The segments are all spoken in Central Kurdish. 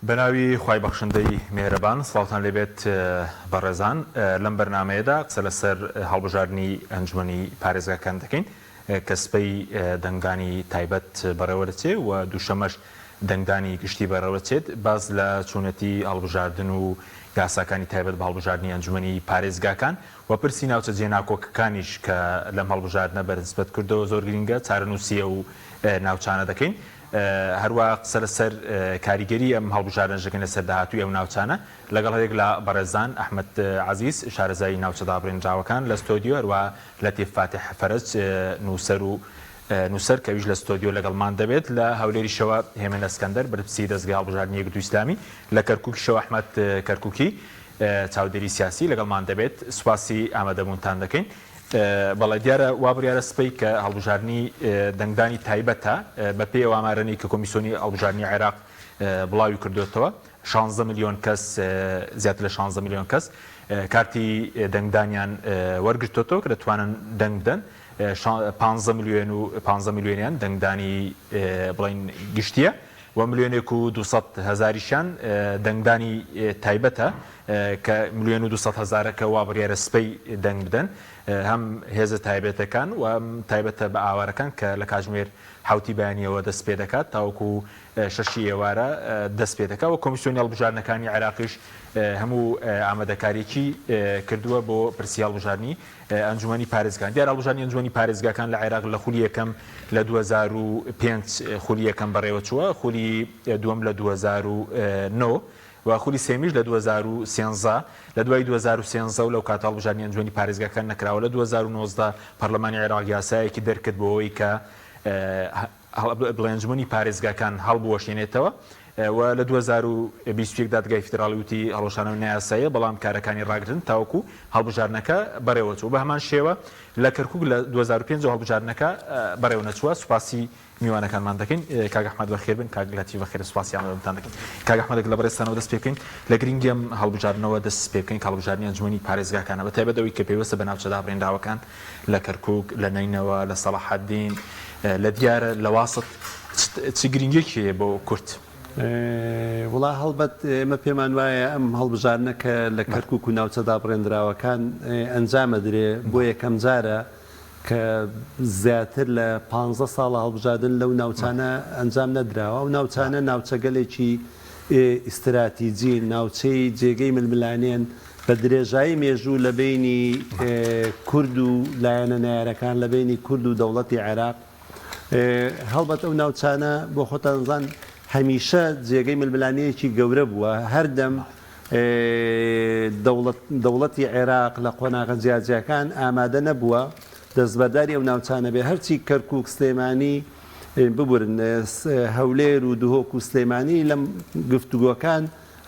بەناوی خوای بەخشندەی میهرەبان سڵاوتان لێبێت بەڕێزان لەم بەرنامەیەدا قسە لەسەر هەڵبژاردنی ئەنجومەنی پارێزگاکان دەکەین کە سبەی دەنگدانی تایبەت بەڕێوەدەچێ و دووشەمەش دەنگدانی گشتی بەڕێوەدەچێت باس لە چۆنێتی هەڵبژاردن و یاساکانی تایبەت بە هەڵبژاردنی ئەنجومەنی پارێزگاکان و پرسی ناوچە جێناکۆکەکانیش کە لەم هەڵبژاردنە بەنسبەت کوردەوە زۆر گرینگە چارەنووسی ئەو ناوچانە دەکەین. هەروەها قسە لەسەر کاریگەری ئەم هەڵبژاردنەش دەکەین لەسەر داهاتووی ئەو ناوچانە لەگەڵ هەریەک لە بەڕێزان ئەحمەد عەزیز شارەزای ناوچە دابڕێنراوەکان لە ستۆدیۆ هەروەها لەتیف فاتیح فەرەج نووسەر و نووسەر کە ئەویش لە ستۆدیۆ لەگەڵمان دەبێت لە هەولێریشەوە هێمن ئەسکەندەر بەرپرسی دەزگای هەڵبژاردنی یەکگرتووی ئیسلامی لە کەرکووکیشەوە ئەحمەد کەرکووکی چاودێری سیاسی لەگەڵمان دەبێت سوپاسی ئامادەبوونتان دەکەین. بەڵێ دیارە وا بڕیارە سبەی کە هەڵبژاردنی دەنگدانی تایبەتە بەپێی ئەو ئامارەنی کە کۆمیسیۆنی هەڵبژاردنی عێراق بڵاوی کردوێتەوە 16 ملیۆن کەس زیاتر لە 16 ملیۆن کەس کارتی دەنگدانیان وەرگرتوێتەوە کە دەتوانن دەنگ بدەن 15 ملیۆن و 15 ملیۆنیان دەنگدانی بڵین گشتیە و ملیۆنێک و 200 هەزاریشیان دەنگدانی تایبەتە کە ملیۆن و 200 هەزارەکە وا بڕیارە سبەی دەنگ بدەن هەم هێزە تایبەتەکان و هەم تایبەتە بە ئاوارەکان کە لە کاتژمێر حەوتی بەیانیەوە دەست پێ دەکات تاوەکو شەشی ئێوارە دەست پێ دەکات و کۆمیسیۆنی هەڵبژاردنەکانی عێراقیش هەموو ئامادەکاریی کردووە بۆ پرسی هەڵبژاردنی ئەنجومەنی پارێزگان. دیارە هەڵبژاردنی ئەنجومەنی پارێزگاکان لە عێراق لە خولی یەکەم لە 2005 خولی یەکەم بەڕێوەچووە، خولی دووەم لە 2009 و خولی سێیەمیش لە 2013. لە دوای 2013 و لەو کاتە هەڵبژاردنی ئەنجومەنی پارێزگاکان نەکراوە. لە 2019 پەرلەمانی عێراق یاسایەکی دەرکرد بۆ ئەوەی کە بڵێ ئەنجومەنی پارێزگاکان هەڵبوەشێنێتەوە و لە 2021 دادگای فیدراڵی وتی هەڵوەشانەوە نایاساییە، بەڵام کارەکانی ڕاگرتن تاوەکو هەڵبژاردنەکە بەڕێوەچوو. بە هەمان شێوە لە کەرکوک لە 2005 ەوە هەڵبژاردنەکە بەڕێوەنەچووە. سوپاسی میوانەکانمان دەکەین. کاک ئەحمەد بەخێربێن، کاک لەتیف بەخێربێن، سوپاسی ئامادەبوونتان دەکەین. کاک ئەحمەد ئەگەر لە بەڕێزتانەوە دەست پێ بکەین، لە گرنگی ئەم هەڵبژاردنەوە دەست پێ بکەین کە هەڵبژاردنی ئەنجومەنی پارێزگاکانە، بە تایبەت ئەوەی کە پەیوەستە بە ناوچە دابڕێنراوەکان لە کەرکوک، لە نەینەوا، لە سەڵاحەدین، لە دیارە، لە واسط چ گرنگیەکی هەیە بۆ کورد؟ وڵا هەڵبەت ئێمە پێمان وایە ئەم هەڵبژاردنە کە لە کەرکوک و ناوچە دابڕێندراوەکان ئەنجامەدرێ بۆ یەکەمجارە کە زیاتر لە پانزە ساڵە هەڵبژاردن لەو ناوچانە ئەنجام نەدراوە. ئەو ناوچانە ناوچەگەلێکی ئیستراتیجین، ناوچەی جێگەی ململانێن بە درێژایی مێژوو لە بەینی کورد و لایەنە نەیارەکان، لە بەینی کورد و دەوڵەتی عێراق. هەڵبەت ئەو ناوچانە بۆ خۆتان زان هەمیشە جێگەی ململانێیەکی گەورە بووە، هەردەم دەوڵەتی عێراق لە قۆناغە جیاجیاکان ئامادە نەبووە دەستبەرداری ئەو ناوچانە بێت، هەرچی کەرکوک، سلێمانی، ببورن هەولێر و دهۆک و سلێمانی لەم گفتوگۆکان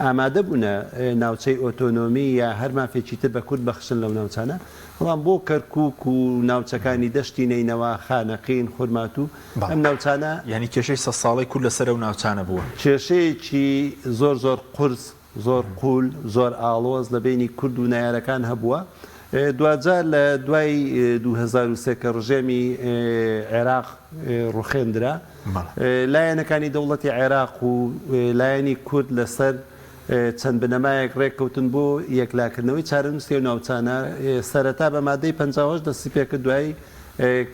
ئامادە بوونە ناوچەی ئۆتۆنۆمی یا هەر مافێکی تر بە کورد بەخشن لەو ناوچانە، بەڵام بۆ کەرکوک و ناوچەکانی دەشتی نەینەوا، خانەقین، خورماتوو ئەم ناوچانە. یانی کێشەی سەدساڵەی کورد لەسەر ئەو ناوچانە بووە. کێشەیەکی زۆر زۆر قورس، زۆر قوول، زۆر ئاڵۆز لە بەینی کورد و نەیارەکان هەبووە. دواجار لە دوای 2003 کە ڕژێمی عێراق ڕوخێندرا، لایەنەکانی دەوڵەتی عێراق و لایەنی کورد لەسەر چەند بنەمایەک ڕێککەوتن بۆ یەکلاکردنەوەی چارەنووسی ئەو ناوچانە، سەرەتا بە مادەی 58 دەستی پێکرد، دوایی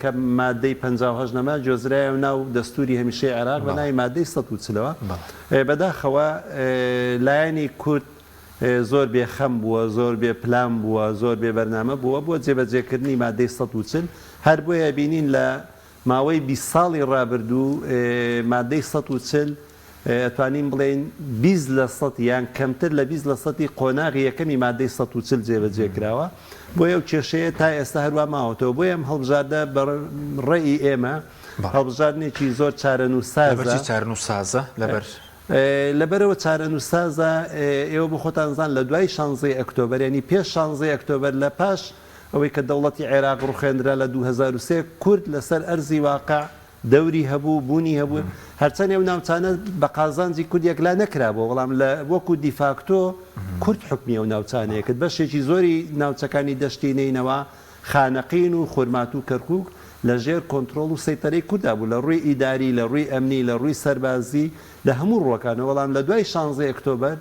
کە مادەی 58 نەما گوێزرایەوە ناو دەستووری هەمیشەی عێراق بە ناوی مادەی 140 ەوە. بەداخەوە لایەنی کورد زۆر بێ خەم بووە، زۆر بێ پلان بووە، زۆر بێ بەرنامە بووە بۆ جێبەجێکردنی مادەی 140، هەر بۆیە بینین لە ماوەی 20 ساڵی ڕابردوو مادەی 140 ئەتوانین بڵێین 20 لە سەد یان کەمتر لە 20 لە سەدی قۆناغی یەکەمی مادەی 140 جێبەجێ کراوە، بۆیە ئەو کێشەیە تا ئێستا هەروا ماوەتەوە، بۆیە ئەم هەڵبژاردە بە ڕەئی ئێمە هەڵبژاردنێکی زۆر چارەنووسسازە. لەبەر چی چارەنووسسازە؟ لەبەر. لەبەرئەوە چارەنووسسازە، ئێوە بۆ خۆتان زان لە دوای شانزەی ئەکتۆبەر یانی پێش شانزەی ئەکتۆبەر لە پاش ئەوەی کە دەوڵەتی عێراق ڕوخێندرا لە 2003 کورد لەسەر ئەرزی واقع دەوری هەبوو، بوونی هەبوو، هەرچەند ئەو ناوچانە بە قازانجی کورد یەکلا نەکرابووە، بەڵام لە وەکوو دیفاکتۆ کورد حوکمی ئەو ناوچانەیە کرد، بەشێکی زۆری ناوچەکانی دەشتی نەینەوا، خانەقین و خورماتوو و کەرکووک لە ژێر کۆنترۆڵ و سەیتەرەی کوردا بوو لە ڕووی ئیداری، لە ڕووی ئەمنی، لە ڕووی سەربازی، لە هەموو ڕووەکانەوە، بەڵام لە دوای شانزەی ئۆکتۆبەر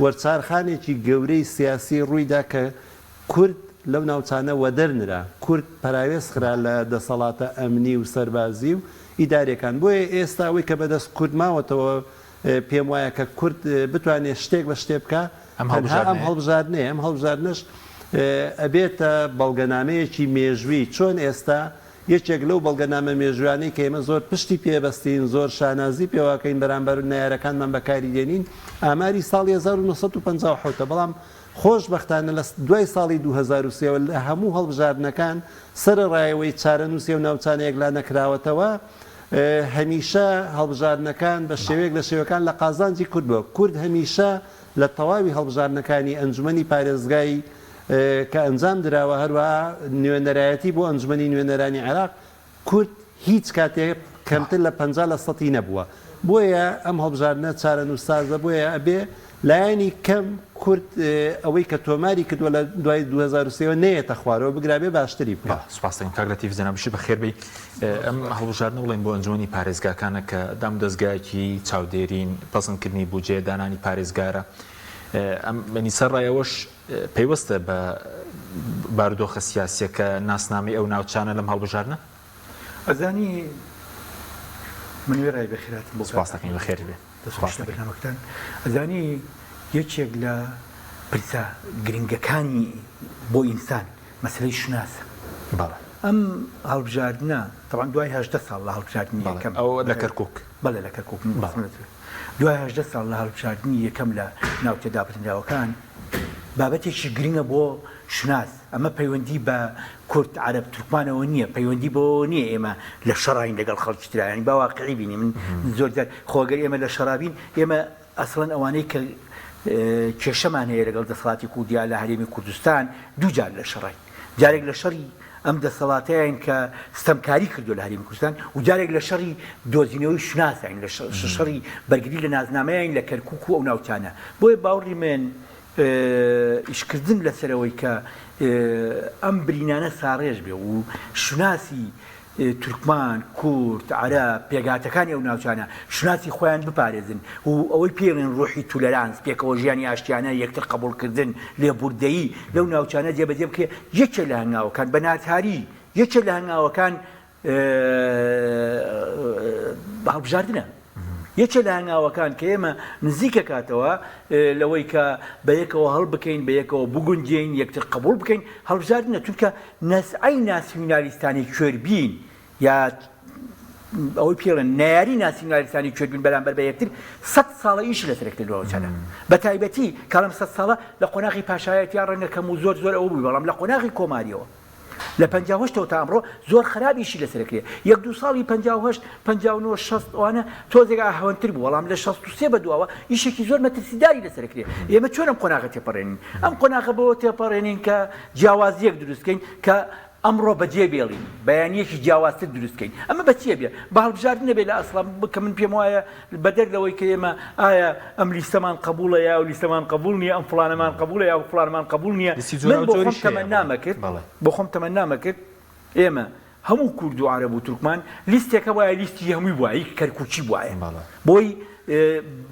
وەرچارخانێکی گەورەی سیاسی ڕوویدا کە کورد لەو ناوچانە وەدەر نرا، کورد پەراوێز خرا لە دەسەڵاتە ئەمنی و سەربازی و ئیداریەکان، بۆیە ئێستا ئەوەی کە بەدەست کورد ماوەتەوە پێم وایە کە کورد بتوانێت شتێک بە شتێ بکا تەنها ئەم هەڵبژاردنەیە، ئەم هەڵبژاردنەش ئەبێتە بەڵگەنامەیەکی مێژووی، چۆن ئێستا یەکێک لەو بەڵگەنامە مێژوویانەی کە ئێمە زۆر پشتی پێ بەستین، زۆر شانازی پێوەکەین بەرامبەر نەیارەکانمان بەکاری دێنین، ئاماری ساڵی 1957 ە، بەڵام خۆشبەختانە لە دوای ساڵی 2003 وە لە هەموو هەڵبژاردنەکان سەرەڕای ئەوەی چارەنووسی ئەو ناوچانە یەکلا نەکراوەتەوە، هەمیشە هەڵبژاردنەکان بە شێوەیەک لە شێوەکان لە قازانجی کورد بووە. کورد هەمیشە لە تەواوی هەڵبژاردنەکانی ئەنجومەنی پارێزگای کە ئەنجام دراوە، هەروەها نوێنەرایەتی بۆ ئەنجومەنی نوێنەرانی عێراق، کورد هیچ کاتێ کەمتر لە 50 لە سەتی نەبووە. بۆیە ئەم هەڵبژاردنە چارەنووسسازە، بۆیە ئەبێ لایەنی کەم کورد ئەوەی کە تۆماری کردووە لە دوای 2003 وە نەیەتە خوارەوە، بگرە بێ باشتری بکا. بەڵێ سوپاس دەکەم کاک لەتیف جەنابیشت بەخێر بێی. ئەم هەڵبژاردنە بڵێین بۆ ئەنجومەنی پارێزگاکانە کە دامودەزگایەکی چاودێرین، پەسەندکردنی بودجەیە، دانانی پارێزگارە، ئەم یانی سەرڕای ئەوەش پەیوەستە بە بارودۆخە سیاسیەکە، ناسنامەی ئەو ناوچانە لەم هەڵبژاردنە؟ ئەزانی من وێڕای بەخێرهاتن بۆ کاک سوپاس دەکەین ئەحمەد. بەخێر بێ. دەست خۆش لە بەرنامەکەتان. ئەزانی یەکێک لە پرسە گرنگەکانی بۆ ئینسان مەسەلەی شوناسە. بەڵێ. ئەم هەڵبژاردنە تەبعەن دوای 18 ساڵ لە هەڵبژاردنی بەڵێ یەکەم ئەوە لە کەرکوک. بەڵێ لە کەرکوک من بەڵێ. باسم لە دوای 18 ساڵ لە هەڵبژاردنی یەکەم لە ناوچە دابڕێنراوەکان بابەتێکی گرنگە بۆ شوناس ئەمە پەیوەندی بە کورد، عەرەب، تورکمانەوە نییە، پەیوەندی بەوەوە نییە ئێمە لە شەڕاین لەگەڵ خەڵکی ترا، یانی با واقعی بین، من زۆر جار خۆ گەر ئێمە لە شەڕا بین، ئێمە ئەسڵەن ئەوانەی کە کێشەمان هەیە لەگەڵ دەسەڵاتی کوردیا لە هەرێمی کوردستان دوو جار لە شەڕاین، جارێک لە شەڕی ئەم دەسەڵاتەین کە ستەمکاری کردووە لە هەرێمی کوردستان و جارێک لە شەڕی دۆزینەوەی شوناسین، لە شەڕی بەرگری لە نازنامەیان لە کەرکوک و ئەو ناوچانە. بۆیە باوەڕی من ئیشکردن لەسەر ئەوەی کە ئەم برینانە ساڕێژ بێ و شوناسی تورکمان، کورد، عەرەب، پێکهاتەکانی ئەو ناوچانە شوناسی خۆیان بپارێزن و ئەوەی پێی ئەڵێن ڕوحی تولەرانس، پێکەوە ژیانی ئاشتیانە، یەکتر قەبوڵکردن، لێبوردەیی لەو ناوچانە جێبەجێ بکرێ، یەکێ لە هەنگاوەکان بە ناچاری یەکێ لە هەنگاوەکان هەڵبژاردنە. یەکێ لە هەنگاوەکان کە ئێمە نزیکەکاتەوە لەوەی کە بە یەکەوە هەڵبکەین، بە یەکەوە بگونجێین، یەکتر قبوڵ بکەین، هەڵبژاردنە. چونکە نەزعەی ناسیونالیستانی کوێربین یا ئەوەی پێڵێن نەیاری ناسیونالیستانی کوێربین بەرامبەر بە یەکتر سەد ساڵە ئیشی لەسەر کردووە چەنە بە تایبەتی کاڵم سەد ساڵە لە قۆناغی پاشایەتیا ڕەنگە کەم و زۆر زۆر ئەوە بووی بەڵام لە قۆناغی کۆماریەوە لە 58 ەوە تا ئەمڕۆ زۆر خراپ ئیشی لەسەر کرێ یەک دوو ساڵی 58 59 60 ئەوانە تۆزێک ئاهەوەندتر بوو بەڵام لە 63 بە دواوە ئیشێکی زۆر مەترسیداری لەسەر کرێ ئێمە چۆن ئەم قۆناغە تێپەڕێنین ئەم قۆناغە بەوە تێپەڕێنین کە جیاوازیەک دروست کەین کە ئەمڕۆ بەجێ بێڵین بەیانیەکی جیاوازتر دروست کەین ئەمە بە چیە بێ بە هەڵبژاردن نەبێ لە ئەسڵا کە من پێم وایە بەدەر لەوەی کە ئێمە ئایا ئەم لیستەمان قبوڵە یا ئەو لیستەمان قبوڵ نییە ئەم فڵانەمان قبوڵە یا ئەو فڵانەمان قبوڵ نییە لیستی من بۆ خۆم جۆراوجۆریش هەیە تەمەنامە کرد بەڵێ. بۆ خۆم تەمەنامە کرد ئێمە هەموو کورد و عەرەب و تورکمان لیستێک هەبوایە لیستی هەمووی بوایە هی کەرکوکی بوایە بەڵێ. بۆی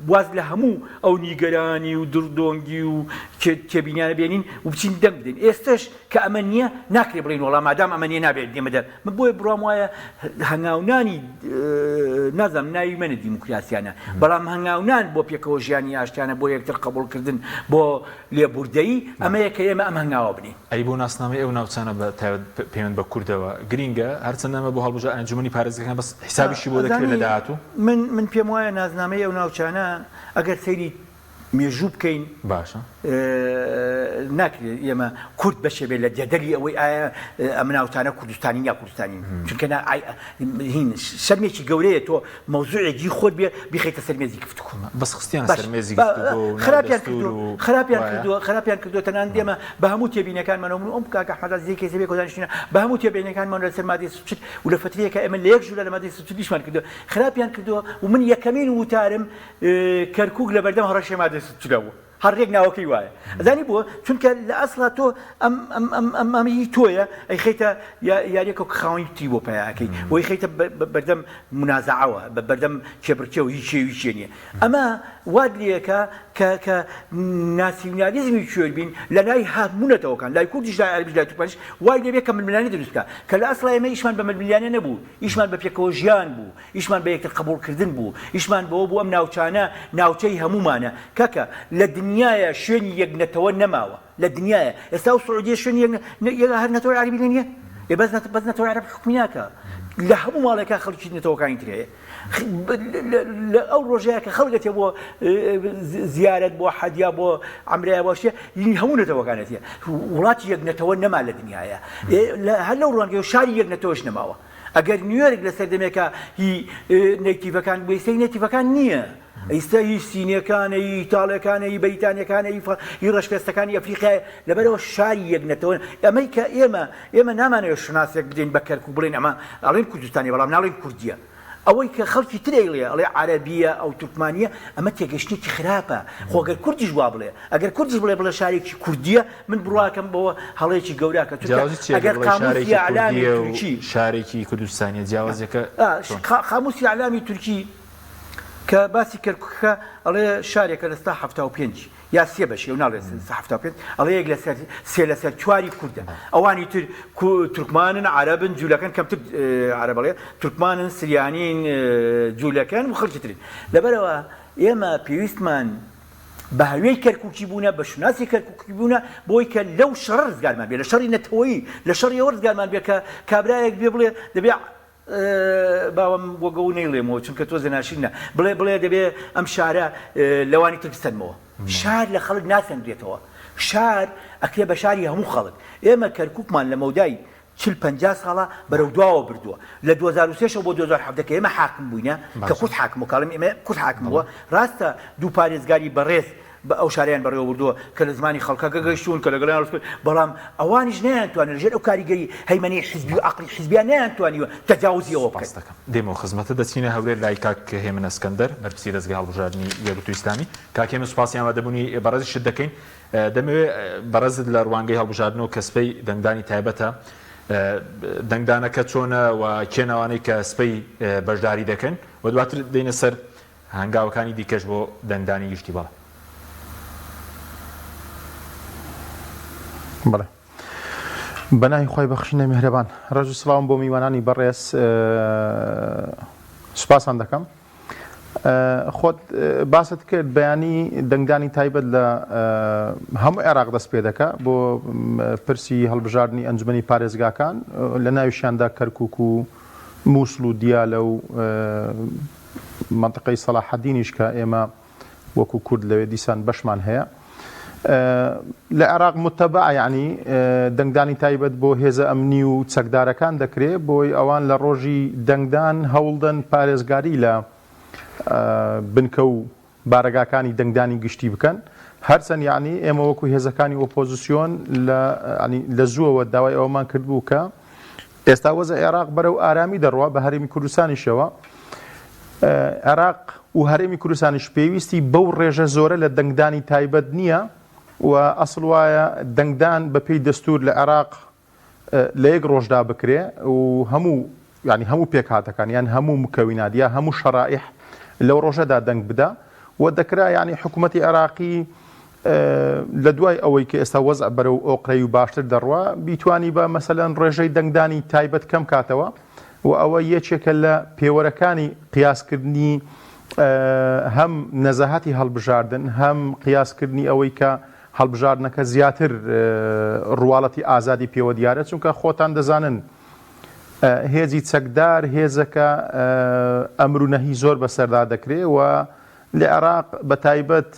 واز لە هەموو ئەو نیگەرانی و دڕدۆنگی و تێبینیانە بێنین و بچین دەنگ بدەین ئێستش کە ئەمە نییە ناکرێ بڵێین وەڵا مادام ئەمە نییە نابێت ئێمە دەر من بۆیە بڕوام وایە هەنگاونانی نازانم ناوی مەنە دیموکراسیانە بەڵام هەنگاونان بۆ پێکەوە ژیانی ئاشتیانە بۆ یەکتر قبوڵکردن بۆ لێبوردەیی ئەمەیە کە ئێمە ئەم هەنگاوە بنێین. ئەی بۆ ناسنامەی ئەو ناوچانە بە تایبەت پەیوەند بە کوردەوە گرینگە؟ هەرچەندە ئەمە بۆ هەڵبژا ئەنجومەنی پارێزگاکان بەس حیسابیشی بۆ دەکرێت لە ئەزانی داهاتوو؟ من من پێم وایە نازنامەی ئەو ناوچانە ئەگەر سەیری مێژوو بکەین باشە. ناکرێت ئێمە کورد بەشێ بێت لە جەدەلی ئەوەی ئایا ئەم ناوچانە کوردستانین یا کوردستانین چونکە نا هین شەرمێکی گەورەیە تۆ مەوزوعێکی خۆت بێ بیخەیتە سەر مێزی گفتوگۆ بەس خستیان باش سەر مێزی با گفتوگۆ و ناو خراپیان دەستوور کردووە و خراپیان وایە کردووە خراپیان کردووە تەنانەت ئێمە بە هەموو تێبینەکانمانەوە من و ئەم کاک ئەحمەد عەزیزی کەیسە بێکەوە دانیشتینە بە هەموو تێبینەکانمان لەسەر مادەی 34 و لە فەترەیەکا ئێمە لە یەک ژوورا لە مادەی 34 ئیشمان کردووە خراپیان کردووە و من یەکەمین وتارم کەرکوک لە بەردەم هەڕەشەی مادەی 34 بوو. هەر ڕێک ناوەکەی وایە ئەزانی بۆ چونکە لە ئەسڵا تۆ ئەم ئەم ئەم ئەم ئەم هی تۆیە ئەیخەیتە یاریەکە کە خاوەنی تری بۆ پەیا ئەکەی و ئەیخەیتە بەردەم مونازعەوە بە بەردەم کێبڕکێ و هیچ چێ و هیچ چێ نییە ئەمە وات لێکا کە کە ناسیونالیزمی کوێر بین لە لای هەموو نەتەوەکان لای کوردیش لای عەرەبیش لای تورکمانیش وای لێبێ کە ململانێ دروست بکا کە لە ئەسڵا ئێمە ئیشمان بە ململانێ نەبوو ئیشمان بە پێکەوە ژیان بوو ئیشمان بە یەکتر قبوڵ کردن بوو، ئیشمان بەوە بوو ئەم ناوچانە ناوچەی هەموومانە. کاکە لە دنیایا شوێنی یەک نەتەوە نەماوە. لە دنیایا. ئێستا ئەو سعودیە شوێنی یەک یەک هەر نەتەوەی عەرەبی لێ نییە؟ ئێ بەس بەس نەتەوەی عەرەب حوکمی ناکا. لە هەموو ماڵێکا خەڵکی نەتەوەکانی تر هەیە. لە ئەو ڕۆژەیە کە خەڵک ئەچێ بۆ زیارەت بۆ حەج یا بۆ عەمرە یا بۆ شتێ هەموو نەتەوەکان ئەچێ. وڵاتی یەک نەتەوە نەما لە دنیایا. هەر لەو ڕوانگەیەوە شاری یەک نەتەوەش نەماوە. ئەگەر نیویۆرک لە سەردەمێکا هی native ەکان بوو ئیستا هی native ەکان نییە ئیستا هی سینەکانە هی ئیتاڵەکانە هی بەریتانیەکانە هی ڕەشپێستەکانی ئەفریقای لەبەرەوە شاری یەک نەتەوە ئەمەی کە ئێمە ئێمە نامانەوێت شوناسێک بدەین بە کەرکوک بڵێن ئەمە ئەڵێن کوردستانی بەڵام ناڵێن کوردیە ئەوەی کە خەڵکی تر ئەیڵێ ئەڵێ عەرەبییە ئەو تورکمانییە ئەمە تێگەشتنێکی خراپە خۆ گەر کوردیش وا بڵێ ئەگەر کوردیش بڵێ بڵێ شارێکی کوردییە من بڕواکەم بەوە هەڵەیەکی گەوراکە چونکە جیاوازی چییە ئەگەر بڵێ قاموسی شارێکی ئەعلامی کوردییە و تورکی شارێکی کوردستانییە جیاوازیەکە چۆن؟ قاموسی ئەعلامی تورکی کە باسی کەرکوکەکە ئەڵێ شارێکە لە ستا 75 یا سێ بەشی ئەو ناڵێ 75 ئەڵێ یەک لەسەر سێ لەسەر چواری کوردە ئەوانی تر تورکمانن عەرەبن جوولەکەن کەمتر عەرەب ئەڵێ تورکمانن سریانین جوولەکەن و خەڵکی ترن لەبەرئەوە ئێمە پێویستمان بە هەوێی کەرکوکی بوونە بە شوناسی کەرکوکی بوونە بۆی کە لەو شەڕە ڕزگارمان بێ لە شەڕی نەتەوەیی لە شەڕی ئەوە ڕزگارمان بێ کە کابرایەک بێ بڵێ دەبێ باوەم بۆ گەو نەیڵێمەوە چونکە تۆزێ ناشرینە بڵێ بڵێ دەبێ ئەم شارە لەوانی تر بسەنمەوە شار لە خەڵک ناسەنرێتەوە شار ئەکرێ بە شاری هەموو خەڵک ئێمە کەرکوکمان لە مەودای 40 50 ساڵە بەرەو دواوە بردووە لە 2003 ەوە بۆ 2017 کە ئێمە حاکم بووینە کە کورد حاکم بوو کاڵم ئێمە کورد حاکم بووە ڕاستە دوو پارێزگاری بەڕێز بە ئەو شارەیان بەڕێوە بردووە کە لە زمانی خەڵکەکە گەیشتوون، کە لەگەڵیان ڕست کرد، بەڵام ئەوانیش نەیانتوانی لەژێر ئەو کاریگەری هەیمەنەی حیزبی و عەقڵی حیزبیان نەیانتوانیوە تەجاوزی ئەوە بکەن. سوپاست دەکەم. دێمەوە خزمەتت دەچینە هەولێر لای کاک هێمن ئەسکەندەر بەرپرسی دەزگای هەڵبژاردنی یەکگرتووی ئیسلامی. کاک هێمن سوپاسی ئامادەبوونی بەڕێزیشت دەکەین. دەمەوێ بەڕێزت لە ڕوانگەی هەڵبژاردنەوە کە سبەی دەنگدانی تایبەتە دەنگدانەکە چۆنە و کێن ئەوانەی کە سبەی بەشداری دەکەن و دواتر دێینە سەر هەنگاوەکانی دیکەش بۆ دەنگدانی گشتی بەڵێ. بەڵێ بەناوی خوای بەخشندەی میهرەبان ڕێز و سڵاوم بۆ میوانانی بەڕێز سوپاسان دەکەم خۆت باست کرد بەیانی دەنگدانی تایبەت لە هەموو عێراق دەست پێ دەکا بۆ پرسی هەڵبژاردنی ئەنجومەنی پارێزگاکان لە ناویشیاندا کەرکک و مووسڵ و دیالە و مەنتقەی سەڵاحەدینیش کە ئێمە وەکو کورد لەوێ دیسان بەشمان هەیە لە عێراق متەبع یعنی دەنگدانی تایبەت بۆ هێزە ئەمنی و چەکدارەکان دەکرێ بۆی ئەوان لە ڕۆژی دەنگدان هەوڵدەن پارێزگاری لە بنکە و بارەگاکانی دەنگدانی گشتی بکەن هەرچەند یعنی ئێمە وەکو هێزەکانی ئۆپۆزیسیۆن لە لە زووەوە داوای ئەوەمان کردبوو کە ئێستا وەزع عێراق بەرەو ئارامی دەڕوا بە هەرێمی کوردستانیشەوە. عێراق و هەرێمی کوردستانیش پێویستی بەو ڕێژە زۆرە لە دەنگدانی تایبەت نییە و ئەسڵ وایە دەنگدان بە پێی دەستور لە عێراق لە یەک ڕۆژدا بکرێ و هەموو یانی هەموو پێکهاتەکان یان هەموو مکەوینات یا هەموو شەرائیح لەو ڕۆژەدا دەنگ بدا و دەکرا یانی حکوومەتی عێراقی لە دوای ئەوەی کە ئێستا وەزع بەرەو ئۆقرەی و باشتر دەڕوا بیتوانی بە مەسەلەن ڕێژەی دەنگدانی تایبەت کەم کاتەوە و ئەوە یەکێکە لە پێوەرەکانی قیاسکردنی هەم نەزاهەتی هەڵبژاردن هەم قیاسکردنی ئەوەی کە هەڵبژاردنەکە زیاتر ڕواڵەتی ئازادی پێوە دیارە چونکە خۆتان دەزانن هێزی چەکدار هێزەکە ئەمر و نەهی زۆر بەسەردا دەکرێ و لە عێراق بە تایبەت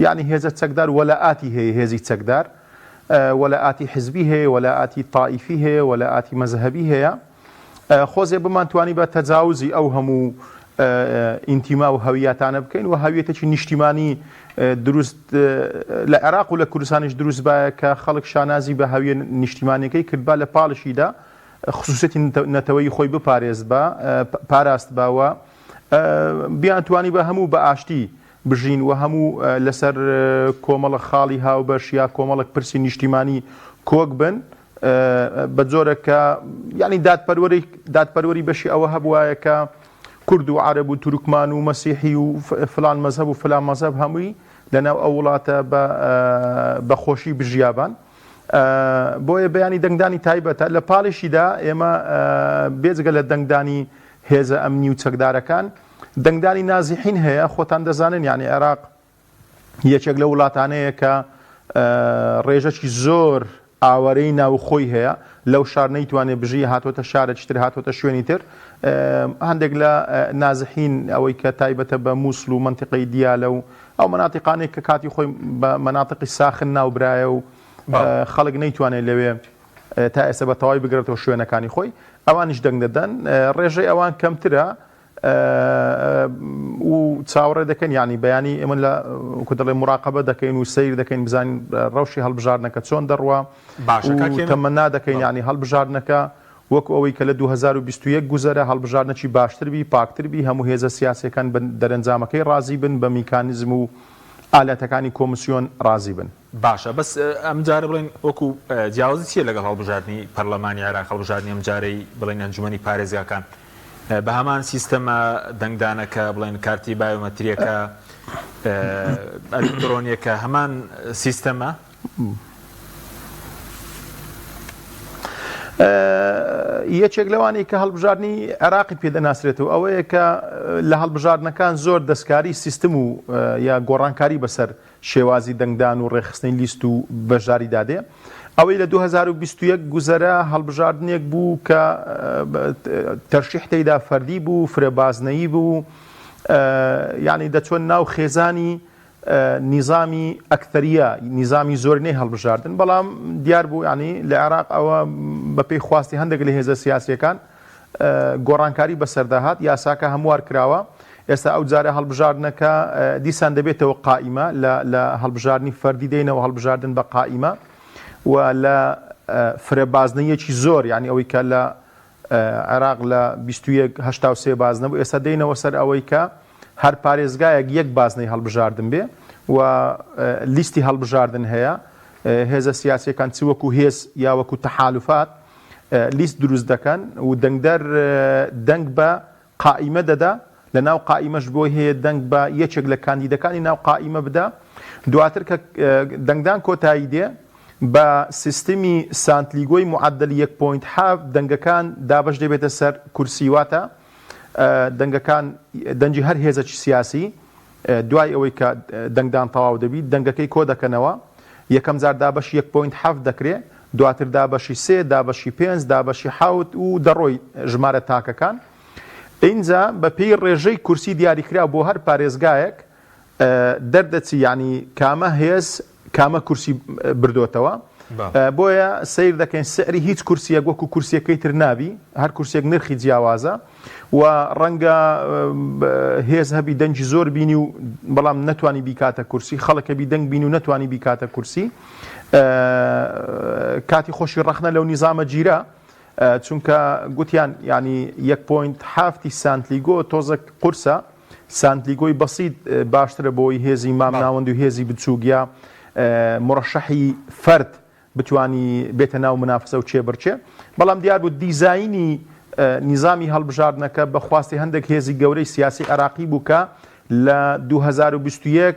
یانی هێزە چەکدار وەلائاتی هەیە هێزی چەکدار وەلائاتی حزبی هەیە وەلائاتی تائیفی هەیە وەلائاتی مەزهەبی هەیە خۆزێ بمانتوانی بە تەجاوزی ئەو هەموو ئینتیما و هەویاتانە بکەین و هەویەتێکی نیشتیمانی دروست لە عێراق و لە کوردستانیش دروست باە کە خەڵک شانازی بە هەویە نیشتیمانەکەی کردبا لە پاڵشیدا خصوصیەتی نەتەوەی خۆی بپارێزبا پاراستبا و بیانتوانی بە هەموو بە ئاشتی. بژین و هەموو لەسەر کۆمەڵە خاڵی هاوبەش یا کۆمەڵک پرسی نیشتیمانی کۆک بن بە جۆرێک کە یانی دادپەروەری دادپەروەری بەشی ئەوە هەبوایە کە کورد و عەرەب و تورکمان و مەسیحی و فلان مەزهەب و فلان مەزهەب هەمووی لەناو ئەو وڵاتە بە خۆشی بژیابان. بۆیە بەیانی دەنگدانی تایبەتە لە پاڵیشیدا ئێمە بێجگە لە دەنگدانی هێزە ئەمنی و چەکدارەکان دەنگدانی نازیحین هەیە خۆتان دەزانن یعنی عێراق یەکێک لە وڵاتانەیە کە ڕێژەکی زۆر ئاوارەی ناوخۆی هەیە لەو شار نەیتوانێت بژی هاتۆتە شارێکی تر هاتۆتە شوێنی تر هەندێک لە نازحین ئەوەی کە تایبەتە بە مووسڵ و منتیقەی دیالە و ئەو مەناتیقانەی کە کاتی خۆی بە مەناتقی ساخن ناوبرایە و خەڵک نەیتوانێت لەوێ تا ئێستا بە تەواوی بگرێتەوە شوێنەکانی خۆی ئەوانیش دەنگ دەدەن ڕێژەی ئەوان کەمترە و چاوەڕێ دەکەن یعنی بەیانی ئێمە لە کو دەڵێ مراقبە دەکەین و سیر دەکەین بزانین ڕەوشی هەڵبژاردنەکە چۆن دەڕوا باشە کاک هێمن تەمەنا دەکەین یعنی هەڵبژاردنەکە وەکو ئەوەی کە لە 2021 گوزەرە هەڵبژاردنەکی باشتر بی پاکتر بی هەموو هێزە سیاسیەکان بە دەرەنجامەکەی ڕازی بن بە میکانیزم و ئالەتەکانی کۆمسیۆن ڕازی بن. باشە بەس ئەم جارە بڵێن وەکو جیاوازی چیە لەگەڵ هەڵبژاردنی پەرلەمانی عێراق هەڵبژاردنی ئەم جارەی بڵێن ئەنجومەنی پارێزگاکان بە هەمان سیستەمە دەنگدانەکە بڵێن کارتی بایۆمەتریەکە ئەلکترۆنیەکە هەمان سیستەمە؟ یەکێک لەوانەی کە هەڵبژاردنی عێراقی پێدەناسرێتەوە ئەوەیە کە لە هەڵبژاردنەکان زۆر دەستکاری سیستم و یا گۆڕانکاری بەسەر شێوازی دەنگدان و ڕێکخستنی لیست و بەشداریدا دێ. ئەوەی لە 2021 گوزەرا هەڵبژاردنێک بوو کە تەرشیح تێیدا فەردی بوو، فرە بازنەیی بوو، یانی دەچووە ناو خێزانی نیزامی ئەکتەریە، نیزامی زۆرینەی هەڵبژاردن، بەڵام دیار بوو یانی لە عێراق ئەوە بەپێی خواستی هەندێک لە هێزە سیاسییەکان گۆڕانکاری بەسەردا هات، یاساکە هەموار کراوە، ئێستا ئەو جارە هەڵبژاردنەکە دیسان دەبێتەوە قائیمە، لە هەڵبژاردنی فەردی دێینەوە هەڵبژاردن بە قائیمە و لە فرە بازنەیەکی زۆر، یانی ئەوەی کە لە عێراق لە 21 83 بازنە بوو، ئێستا دێینەوە سەر ئەوەی کە هەر پارێزگایەک یەک بازنەی هەڵبژاردن بێ و لیستی هەڵبژاردن هەیە، هێزە سیاسیەکان چ وەکو هێز یا وەکو تەحالوفات لیست دروست دەکەن و دەنگدەر دەنگ بە قائیمە دەدا، لە ناو قائیمەش بۆی هەیە دەنگ بە یەکێک لە کاندیدەکانی ناو قائیمە بدا، دواتر کە دەنگدان کۆتایی دێ بە سیستمی سانتلیگۆی معەدەل یەک point حەفت دەنگەکان دابەش دەبێتە سەر کورسی واتە دەنگەکان دەنگی هەر هێزەکی سیاسی دوای ئەوەی کە دەنگدان تەواو دەبیت دەنگەکەی کۆدەکەنەوە، یەکەم جار دابەشی یەک point حەفت دەکرێ، دواتر دابەشی سێ، دابەشی پێنج، دابەشی حەوت و دەڕۆی ژمارە تاکەکان. ئینجا بەپێی ڕێژەی کورسی دیاریکراو بۆ هەر پارێزگایەک دەردەچی یانی کامە هێز کامە کورسی بردۆتەوە. بۆیە سەیر دەکەین سعری هیچ کورسیەک وەکو کورسیەکەی تر نابی، هەر کورسیەک نرخی جیاوازە و ڕەنگە هێز هەبی دەنگی زۆر بینی و بەڵام نەتوانی بیکاتە کورسی، خەڵک هەبی دەنگ بینی و نەتوانی بیکاتە کورسی. کاتی خۆشی ڕەخنە لەو نیزامە گیرا، چونکە گوتیان یانی یەک point حافتی سانتلیگۆ تۆزەک قورسە، سانتلیگۆی بەسیت باشترە بۆی هێزی مام ناوەند و هێزی بچووک یا مورەشەحی فەرد بتوانی بێتە ناو منافسە و کێبڕکێ، بەڵام دیار بوو دیزاینی نیزامی هەڵبژاردنەکە بە خواستی هەندێک هێزی گەورەی سیاسی عێراقی بوو کە لە 2021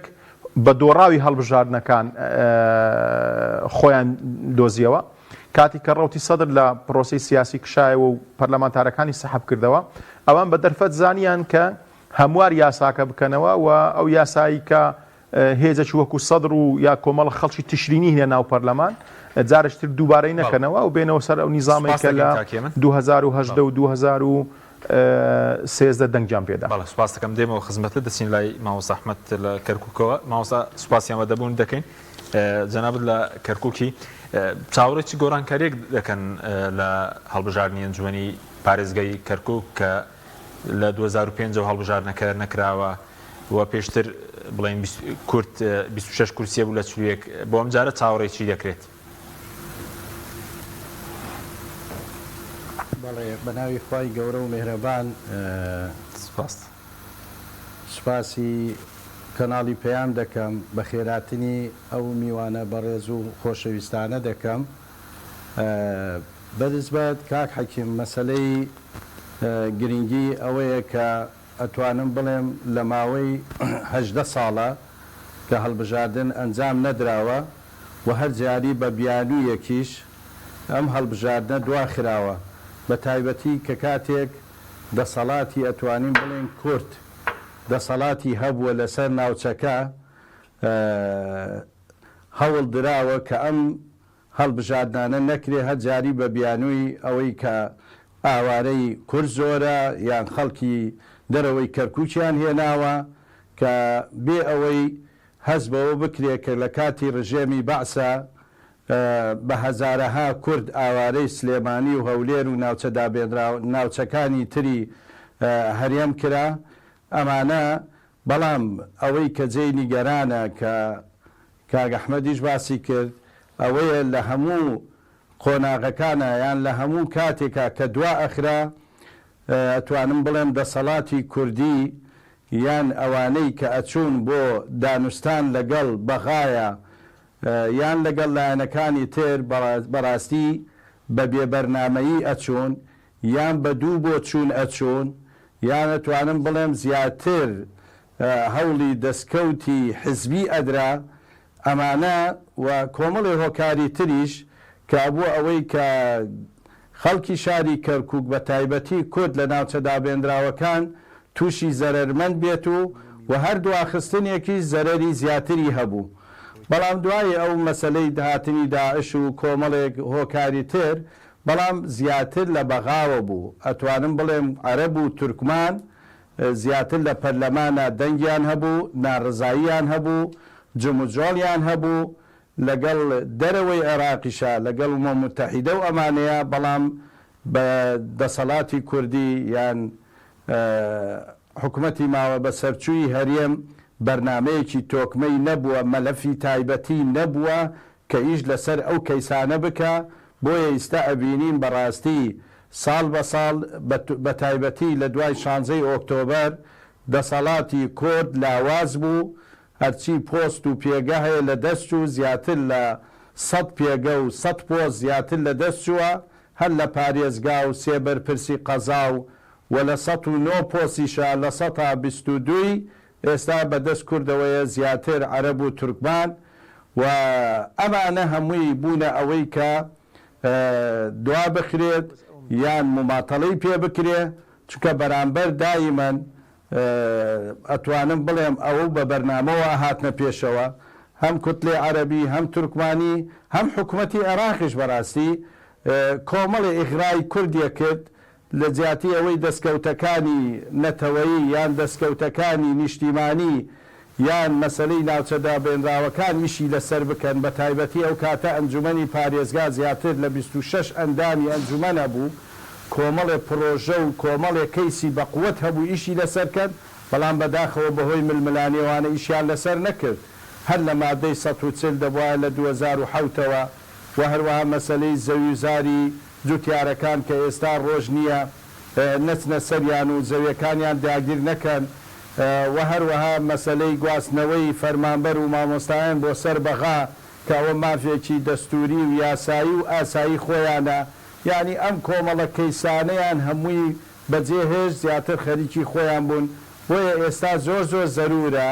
بە دۆڕاوی هەڵبژاردنەکان خۆیان دۆزیەوە. کاتی کە ڕەوتی سەدر لە پرۆسەی سیاسی کشایەوە و پەرلەمانتارەکانی سەحب کردەوە، ئەوان بە دەرفەت زانیان کە هەموار یاساکە بکەنەوە و ئەو یاسایی کە هێزێکی وەکو سەدر و یا کۆمەڵە خەڵکی تشرینی هەیە ناو پەرلەمان جارێکی تر دووبارەی نەکەنەوە و بێنەوە سەر ئەو نیزامەی کە لە 2018 و 2013 دەنگیان پێدا. بەڵێ سوپاست دەکەم دێمەوە خزمەتت دەچین لای مامۆستا ئەحمەد لە کەرکوکەوە مامۆستا سوپاسی ئامادەبوونت دەکەین جەنابت لە کەرکوکی چاوەڕێی چ گۆڕانکارییەک دەکەن لە هەڵبژاردنی ئەنجومەنی پارێزگای کەرکوک کە لە 2005 ەوە هەڵبژاردنەکە نەکراوە و پێشتر بڵێن کورد 26 کورسیە بوو لە 41 بۆ ئەم جارە چاوەڕێی چی دەکرێت؟ بەڵێ بەناوی خوای گەورە و مێهرەبان سپاس. سوپاسی. کەناڵی پەیام دەکەم، بەخێراتنی ئەو میوانە بەڕێز و خۆشەویستانە دەکەم. بەنسبەت کاک حەکیم مەسەلەی گرنگی ئەوەیە کە ئەتوانم بڵێم لە ماوەی 18 ساڵە کە هەڵبژاردن ئەنجام نەدراوە و هەر جاری بە بیانوویەکیش ئەم هەڵبژاردنە دواخراوە بە تایبەتی کە کاتێک دەسەڵاتی ئەتوانین بڵێین کورد دەسەڵاتی هەبووە لەسەر ناوچەکە هەوڵ دراوە کە ئەم هەڵبژاردنانە نەکرێ هەر جاری بە بیانووی ئەوەی کە ئاوارەی کورد زۆرە یان خەڵکی دەرەوەی کەرکوکیان هێناوە کە بێ ئەوەی هەست بەوە بکرێ کە لە کاتی رژێمی بەعسا بە هەزارەها کورد ئاوارەی سلێمانی و هەولێر و ناوچە دابێنراو ناوچەکانی تری هەرێم کرا ئەمانە بەڵام ئەوەی کە جێی نیگەرانە کە کاک ئەحمەدیش باسی کرد ئەوەیە لە هەموو قۆناغەکانا یان لە هەموو کاتێکا کە دوا ئەخرا ئەتوانم بڵێم دەسەڵاتی کوردی یان ئەوانەی کە ئەچوون بۆ دانوستان لەگەڵ بەغایا یان لەگەڵ لایەنەکانی تر بەڕاستی بە بێ بەرنامەیی ئەچوون یان بە دوو بۆچوون ئەچوون یان ئەتوانم بڵێم زیاتر هەوڵی دەستکەوتی حزبی ئەدرا، ئەمانە و کۆمەڵێ هۆکاری تریش کە ئەبووە ئەوەی کە خەڵکی شاری کەرکوک بە تایبەتی کورد لە ناوچە دابێنراوەکان تووشی زەرەرمەند بێت و و هەر دواخستنێکیش زەرەری زیاتری هەبوو بەڵام دوای ئەو مەسەلەی هاتنی داعش و کۆمەڵێک هۆکاری تر بەڵام زیاتر لە بەغاوە بوو ئەتوانم بڵێم عەرەب و تورکمان زیاتر لە پەرلەمانا دەنگیان هەبوو، ناڕەزاییان هەبوو، جموجۆڵیان هەبوو، لەگەڵ دەرەوەی عێراقیشا، لەگەڵ ئومەم موتەحیدە و ئەمانەیا، بەڵام بە دەسەڵاتی کوردی یان حکومەتی ماوە بەسەرچووی هەرێم بەرنامەیەکی تۆکمەی نەبووە، مەلەفی تایبەتی نەبووە کە ئیش لەسەر ئەو کەیسانە بکا، بۆیە ئیستا ئەبینین بەڕاستی ساڵ بە ساڵ بە تایبەتی لە دوای شانزەی ئۆکتۆبەر دەسەڵاتی کورد لاواز بوو، هەرچی پۆست و پێگە هەیە لە دەست چوو، زیاتر لە سەت پێگە و سەت پۆست زیاتر لە دەست چووە، هەر لە پارێزگا و سێ بەرپرسی قەزا و و لە 109 پۆستیشا 22 ی ئێستا بە دەست کوردەوەیە زیاتر عەرەب و تورکمان و ئەمانە هەمووی بوونە ئەوەی کە دوا بخرێت یان موماتەڵەی پێ بکرێ چونکە بەرامبەر دایمەن ئەتوانم بڵێم ئەوە بە بەرنامەوە ئەهاتنە پێشەوە هەم کوتلەی عەرەبی هەم تورکمانی هەم حکومەتی عێراقیش بەڕاستی کۆمەڵێ ئیغرای کوردیە کرد لە جیاتی ئەوەی دەستکەوتەکانی نەتەوەیی یان دەستکەوتەکانی نیشتیمانی یان مەسەلەی ناوچە دابێنراوەکان ئیشی لەسەر بکەن بە تایبەتی ئەو کاتە ئەنجومەنی پارێزگا زیاتر لە 26 ئەندامی ئەنجومەن هەبوو کۆمەڵێ پرۆژە و کۆمەڵێ کەیسی بەقوەت هەبوو ئیشی لەسەر کەن بەڵام بەداخەوە بەهۆی ململانێوانە ئیشیان لەسەر نەکرد هەر لە مادەی 140 دەبوایە لە 2007 ەوە و هەروەها مەسەلەی زەویوزاری جوتیارەکان کە ئێستا ڕۆژ نییە نەچنە سەریان و زەویەکانیان داگیر نەکەن و هەروەها مەسەلەی گواستنەوەی فەرمانبەر و مامۆستایان بۆ سەر بەغا کە ئەوە مافێکی دەستوری و یاسایی و ئاسایی خۆیانە یانی ئەم کۆمەڵە کەیسانەیان هەمووی بەجێ هێشت زیاتر خەریکی خۆیان بوون بۆیە ئێستا زۆر زۆر زەرورە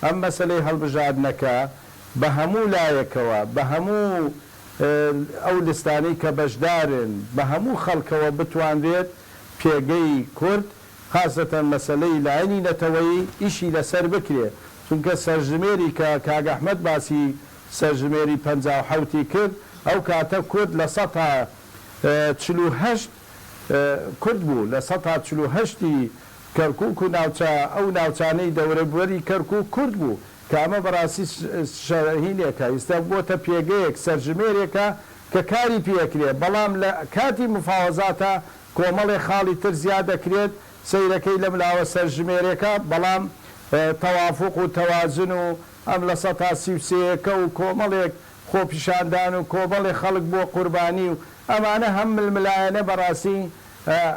ئەم مەسەلەی هەڵبژاردنەکە بە هەموو لایەکەوە بە هەموو ئەو لستانەی کە بەشدارن بە هەموو خەڵکەوە بتوانرێت پێگەی کورد خاسەتەن مەسەلەی لایەنی نەتەوەیی ئیشی لەسەر بکرێ چونکە سەرژمێری کە کاک ئەحمەد باسی سەرژمێری 57 ی کرد ئەو کاتە کورد لە سەتا 48 کورد بوو لە سەتا 48 ی کەرکوک و ناوچە ئەو ناوچانەی دەورەبەری کەرکوک کورد بوو کە ئەمە بەڕاستی شەهینێکە ئیستا بۆتە پێگەیەک سەرژمێرێکە کە کاری پێکرێ بەڵام لە کاتی مفاوەزاتا کۆمەڵێ خاڵی تر زیاد ئەکرێت سەیرەکەی لەم لاوە سەرژمێرێکە بەڵام تەوافوق و تەوازن و ئەم لە سەتا سی و سێیەکە و کۆمەڵێک خۆپیشاندان و کۆمەڵێ خەڵک بووە قوربانی و ئەمانە هەم ململایەنە بەڕاستی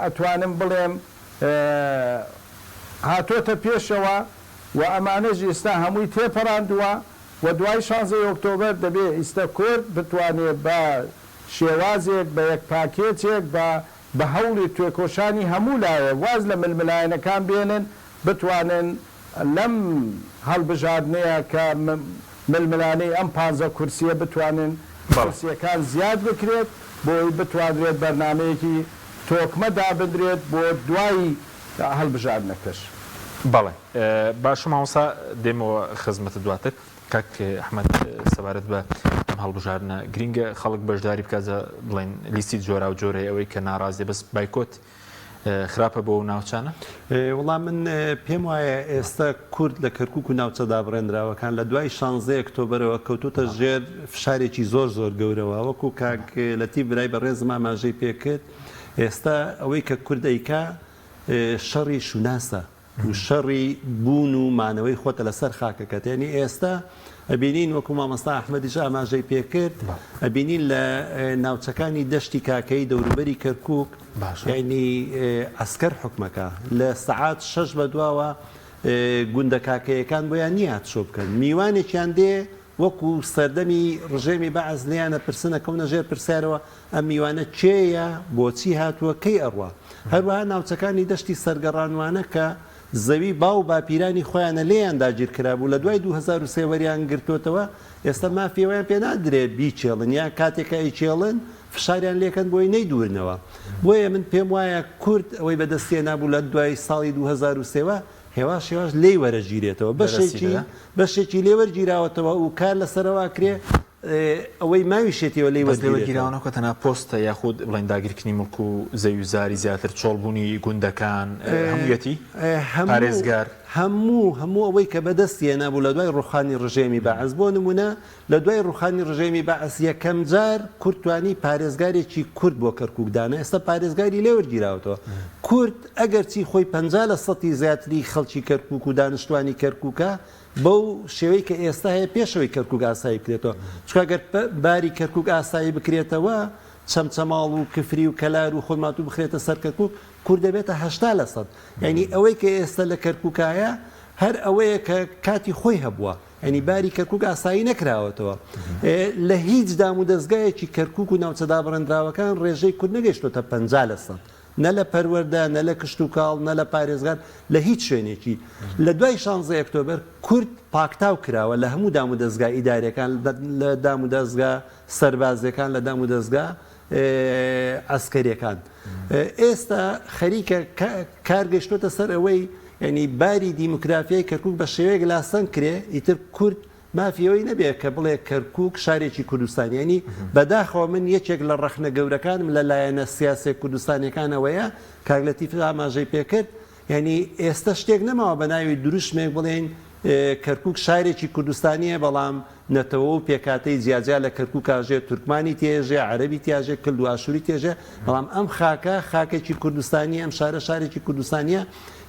ئەتوانم بڵێم هاتۆتە پێشەوە. و ئەمانەش ئیستا هەمووی تێپەراندووە و دوای شانزەی ئۆکتۆبەر دەبێ ئیستە کورد بتوانێ بە شێوازێک بە یەک پاکێجێک بە بە هەوڵی تێکۆشانی هەموو لایەک واز لە ململانەکان بێنن بتوانن لەم هەڵبژاردنەیا کە ململانێی ئەم پانزە کورسیە بتوانن کورسیەکان زیاد بکرێت بۆ ئەوەی بتوانرێت بەرنامەیەکی تۆکمە دابنرێت بۆ دوای هەڵبژاردنەکەش. بەڵێ باشە مامۆستا دێمەوە خزمەتت دواتر. کاک ئەحمەد سەبارەت بە ئەم هەڵبژاردنە گرینگە خەڵک بەشداری بکات جا بڵێن لیستی جۆراوجۆر هەیە ئەوەی کە ناڕازیە بەس بایکۆت خراپە بۆ ئەو ناوچانە؟ وەڵا من پێم وایە ئێستا کورد لە کەرکوک و ناوچە دابڕێنراوەکان لە دوای شانزەی ئەکتۆبەرەوە کەوتۆتە ژێر فشارێکی زۆر زۆر گەورەوە وەکو کاک لەتیف برای بەڕێزم ئاماژەی پێکرد ئێستا ئەوەی کە کورد ئەیکا شەڕی شوناسە و شەڕی بوون و مانەوەی خۆتە لەسەر خاکەکەت یانی ئێستا ئەبینین وەکو مامۆستا ئەحمەدیش ئاماژەی پێکرد ئەبینین لە ناوچەکانی دەشتی کاکەیی دەوروبەری کەرکوک یانی عەسکەر حوکمەکە لە سەعات شەش بەدواوە گوندە کاکەیەکان بۆیان نییە هاتوچۆ بکەن میوانێکیان دێ وەکو سەردەمی ڕژێمی بەعس لێیان ئەپرسن ئەکەونە ژێر پرسیارەوە ئەم میوانە کێیە، بۆچی هاتووە، کەی ئەڕوا؟ هەروەها ناوچەکانی دەشتی سەرگەڕانوانە کە زەوی باو و باپیرانی خۆیانە لێیان داگیرکرابوو لە دوای 2003 وەریان گرتۆتەوە ئێستا مافی ئەوەیان پێ نادرێ بیکێڵن یا کاتێک کە ئەیکێڵن فشاریان لێکەن بۆی نەیدورنەوە بۆیە من پێم وایە کورد ئەوەی بەدەست هێنابوو لە دوای ساڵی 2003 وە هێواش هێواش لێی وەرەگیرێتەوە بەشێکی بەشێکی لێ وەرگیراوەتەوە و کار لەسەرەوە ئەکرێ ئەوەی ماویشێتیەوە لێی بەس لێ وەرگیراوەنەوە تەنها پۆستە یاخود بڵێن داگیرکردنی موڵک و زەوی و زاری زیاتر چۆڵ بوونی گوندەکان هەموویەتی پارێزگار. هەموو هەموو ئەوەی کە بەدەستی هێنابوو لە دوای ڕوخانی ڕژێمی بەعس بۆ نموونە لە دوای ڕوخانی ڕژێمی بەعس یەکەم جار کورد توانی پارێزگارێکی کورد بۆ کەرکوک دانا ئێستا پارێزگاری لێ وەرگیراوەتەوە کورد ئەگەرچی خۆی 50 لە سەتی زیاتری خەڵکی کەرکوک و دانیشتوانی کەرکوکە بەو شێوەی کە ئێستا هەیە پێشەوەی کەرکوک ئاسایی بکرێتەوە چونکە گەر باری کەرکوک ئاسایی بکرێتەوە چەمچەماڵ و کفری و کەلار و خورماتوو بخرێتە سەر کەرکوک کورد دەبێتە 80 لە سەد یعنی ئەوەی کە ئێستا لە کەرکوکایە هەر ئەوەیە کە کاتی خۆی هەبووە یانی باری کەرکوک ئاسایی نەکراوەتەوە. لە هیچ دامودەزگایەکی کەرکوک و ناوچە دابڕێندراوەکان ڕێژەی کورد نەگەیشتۆتە 50 لە سەد. نە لە پەروەردە، نە لە کشتوکاڵ، نە لە پارێزگار، لە هیچ شوێنێکی. لە دوای شانزەی ئۆکتۆبەر کورد پاکتاو کراوە لە هەموو دامودەزگا ئیداریەکان، لە دامودەزگا سەربازیەکان، لە دامودەزگا عەسکەریەکان. ئێستا خەریکە کار گەیشتۆتە سەر ئەوەی یانی باری دیموکرافیای کەرکوک بە شێوەیەک لاسەنگ کرێ ئیتر کورد مافی ئەوەی نەبێ کە بڵێ کەرکوک شارێکی کوردستانی یانی بەداخەوە من یەکێک لە ڕەخنە گەورەکانم لە لایەنە سیاسیە کوردستانیەکان ئەوەیە کاک لەتیف ئاماژەی پێکرد یانی ئێستە شتێک نەماوە بە ناوی دروشمێک بڵێین کەرکوک شارێکی کوردستانییە بەڵام نەتەوە و پێکهاتەی جیاجیا لە کەرکوکا ژێ، تورکمانی تێژێ، عەرەبی تیاژێ، کلد و ئاشوری تێژێ، بەڵام ئەم خاکە خاکێکی کوردستانییە، ئەم شارە شارێکی کوردستانییە،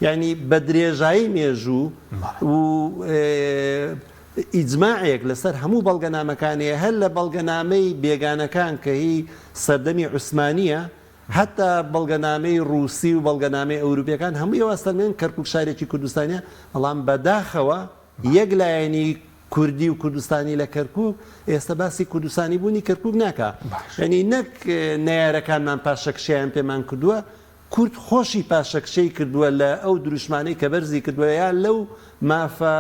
یانی بە درێژایی مێژوو و ئیجماعێک لەسەر هەموو بەڵگەنامەکان هەیە، هەر لە بەڵگەنامەی بێگانەکان کە هی سەردەمی عوسمانییە، هەتا بەڵگەنامەی ڕووسی و بەڵگەنامەی ئەوروپیەکان هەمووی ئەوە سەلمێن کەرکوک شارێکی کوردستانیە، بەڵام بەداخەوە یەک لایەنی کوردی و کوردستانی لە کەرکوک ئێستا باسی کوردستانی بوونی کەرکوک ناکا یانی نەک نەیارەکانمان پاشەکشەیان پێمان کردووە کورد خۆشی پاشەکشەی کردووە لە ئەو دروشمانەی کە بەرزی کردووە یا لەو مافە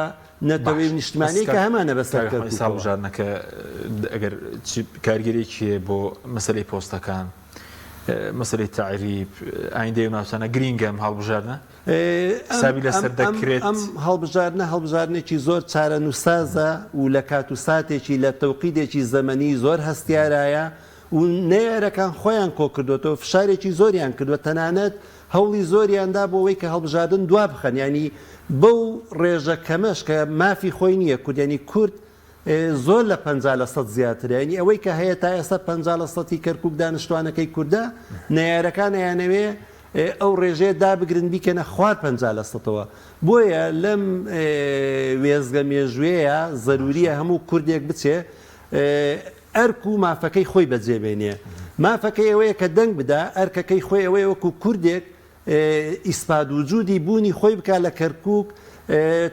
نەتەوەی و نیشتمانیەی کە هەمانە بەسەر کەرکوکەوە. هەڵبژاردنەکە ئەگەر چ کارگەرێکی هەیە بۆ مەسەلەی پۆستەکان، مەسەلەی تەعریب، ئایندەی ئەو ناوچانە گرینگە ئەم هەڵبژاردنە؟ حسابی لەسەر دەکرێت؟ ئەم هەڵبژاردنە هەڵبژاردنێکی زۆر چارەنووسسازە و لە کات و ساتێکی لە تەوقیدێکی زەمەنی زۆر هەستیارایە و نەیارەکان خۆیان کۆکردۆتەوە فشارێکی زۆریان کردوە تەنانەت هەوڵی زۆریان دا بۆ ئەوەی کە هەڵبژاردن دوا بخەن یانی بەو ڕێژە کەمەش کە مافی خۆی نییە کورد یانی کورد زۆر لە 50 لە سەد زیاترە یانی ئەوەی کە هەیە تا ئێستا 50 لە سەتی کەرکک دانیشتوانەکەی کوردە نەیارەکان ئەیانەوێ ئەو ڕێژەیە دابگرن بیکەنە خوار 50 لە سەتەوە بۆیە لەم وێزگە مێژوویەیە زەروریە هەموو کوردێک بچێ ئەرک و مافەکەی خۆی بەجێ بێنێ. مافەکەی ئەوەیە کە دەنگ بدا، ئەرکەکەی خۆی ئەوەیە وەکو کوردێک ئیسپات وجودی بوونی خۆی بکا لە کەرکوک.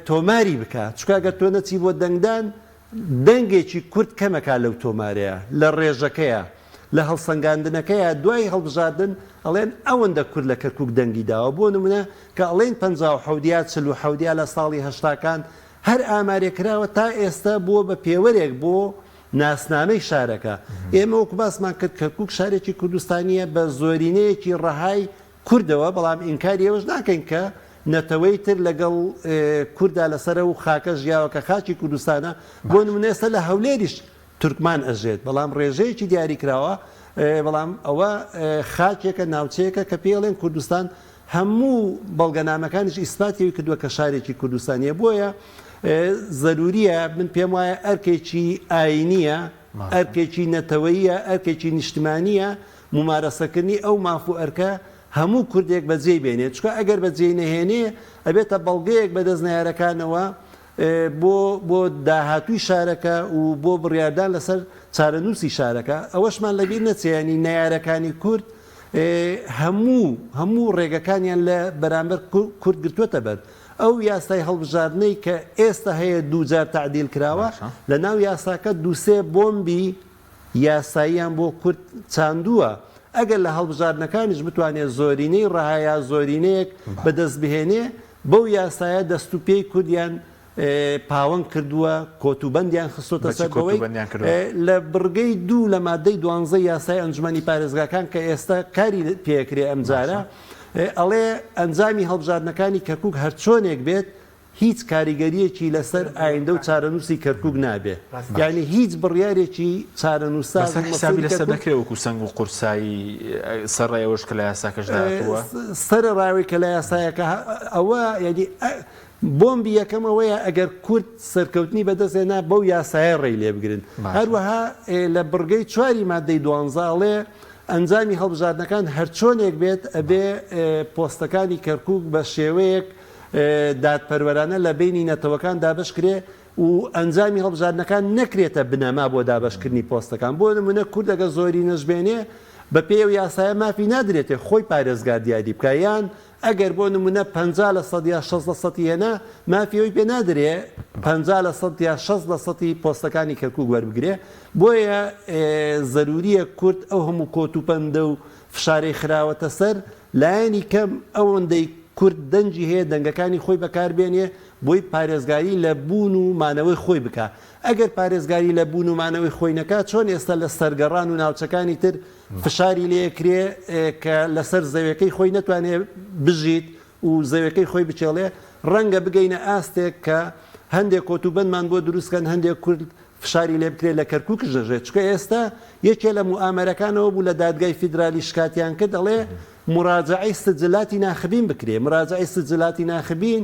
تۆماری بکا، چونکە گەر تۆ نەچی بۆ دەنگدان دەنگێکی کورد کەمەکا لەو تۆمارەیا، لە ڕێژەکەیا، لە هەڵسەنگاندنەکەیا دوای هەڵبژاردن ئەڵێن ئەوەندە کورد لە کەرکوک دەنگی داوە، بۆ نمونە کە ئەڵێین 57 یا 47 یا لە ساڵی هەشتاکان هەر ئامارێک کراوە تا ئێستا بووە بە پێوەرێک بۆ ناسنامەی شارەکە. ئێمە وەکو باسمان کرد کەرکوک شارێکی کوردستانییە بە زۆرینەیەکی ڕەهای کوردەوە، بەڵام ئینکاری ئەوەش ناکەین کە نەتەوەی تر لەگەڵ کوردا لەسەر ئەو خاکە ژیاوە کە خاکی کوردستانە، بۆ نمونە ئێستا لە هەولێریش تورکمان ئەژێت بەڵام ڕێژەیەکی دیاری کراوە، بەڵام ئەوە خاکێکە ناوچەیەکە کە پێی ئەڵێن کوردستان، هەموو بەڵگەنامەکانیش ئیسپاتی ئەوی کردووە کە شارێکی کوردستانیە، بۆیە زەروریە من پێم وایە ئەرکێکی ئاینیە، ئەرکێکی نەتەوەییە، ئەرکێکی نیشتمانیە مومارەسەکردنی ئەو ماف و ئەرکە هەموو کوردێک بەجێی بێنێ، چونکە ئەگەر بەجێی نەهێنێ ئەبێتە بەڵگەیەک بەدەست نەیارەکانەوە بۆ بۆ داهاتووی شارەکە و بۆ بڕیاردان لەسەر چارەنووسی شارەکە، ئەوەشمان لەبیر نەچێ یانی نەیارەکانی کورد هەموو هەموو ڕێگەکانیان لە بەرامبەر کورد گرتووەتە بەر، ئەو یاسای هەڵبژاردنەی کە ئێستا هەیە دووجار تەعدیل کراوە لەناو یاساکە دووسێ بۆمبی یاساییان بۆ کورد چاندووە، ئەگەر لە هەڵبژاردنەکانیش بتوانێ زۆرینەی ڕەها یا زۆرینەیەک بەدەست بهێنێ، بەو یاسایە دەست و پێی کوردیان پاوەن کردووە، کۆتوبەندیان خستۆتە بە چی سەر بەوەی کۆتوبەندیان کردووە؟ لە بڕگەی دوو لە ماددەی دوانزەی یاسای ئەنجومەنی پارێزگاکان کە ئێستا کاری پێکرێ ئەمجارە باشە. ئەڵێ ئەنجامی هەڵبژاردنەکانی کەرکوک هەرچۆنێک بێت هیچ کاریگەرییەکی لەسەر ئایندە و چارەنووسی کەرکوک نابێ. یانی هیچ بڕیارێکی چارەنووسساز بەسەر و حیسابی مەسیری لەسەر کەرکوک. دەکرێ وەکو سەنگ و قورسایی سەرڕای ئەوەش کە لە یاساکەشدا هاتووە؟ سەرەڕای ئەوەی کە لە یاسایەکە ئەوە یانی بۆمبی یەکەم ئەوەیە ئەگەر کورد سەرکەوتنی بەدەست هێنا بەو یاسایە ڕێی لێ بگرن. باشە. هەروەها لە بڕگەی چواری ماددەی دوانزە ئەڵێ ئەنجامی هەڵبژاردنەکان هەرچۆنێک بێت ئەبێ پۆستەکانی کەرکوک بە شێوەیەک دادپەروەرانە لە بەینی نەتەوەکان دابەش کرێ و ئەنجامی هەڵبژاردنەکان نەکرێتە بنەما بۆ دابەشکردنی پۆستەکان. بۆ نمونە کورد ئەگەر زۆرینەش بێنێ بە پێی ئەو یاسایە مافی نادرێتێ خۆی پارێزگار دیاری بکا یان ئەگەر بۆ نمونە 50 لە سەد یا 60 لە سەتی هێنا مافی ئەوی پێ نادرێ 50 لە سەد یا 60 لە سەتی پۆستەکانی کەرکوک وەربگرێ. بۆیە زەروریە کورد ئەو هەموو کۆتوپەندە و فشارەی خراوەتە سەر لایەنی کەم ئەوەندەی کورد دەنگی هەیە دەنگەکانی خۆی بەکار بێنێ بۆی پارێزگاری لە بوون و مانەوەی خۆی بکا. ئەگەر پارێزگاری لە بوون و مانەوەی خۆی نەکا چۆن ئێستا لە سەرگەڕان و ناوچەکانی تر فشاری لێ ئەکرێ کە لەسەر زەوێکەی خۆی نەتوانێ بژیت و زەوێکەی خۆی بکێڵێ، ڕەنگە بگەینە ئاستێک کە هەندێک کۆتوبەندمان بۆ دروست کەن هەندێک کورد فشاری لێ بکرێت لە کەرکوکش دەژێت چونکە ئێستا یەکێ لە موئامەرەکانەوە بوو لە دادگای فیدرالی شکاتیان کرد ئەڵێ مراجعەی سجلاتی ناخبین بکرێ مراجعەی سجلاتی ناخبین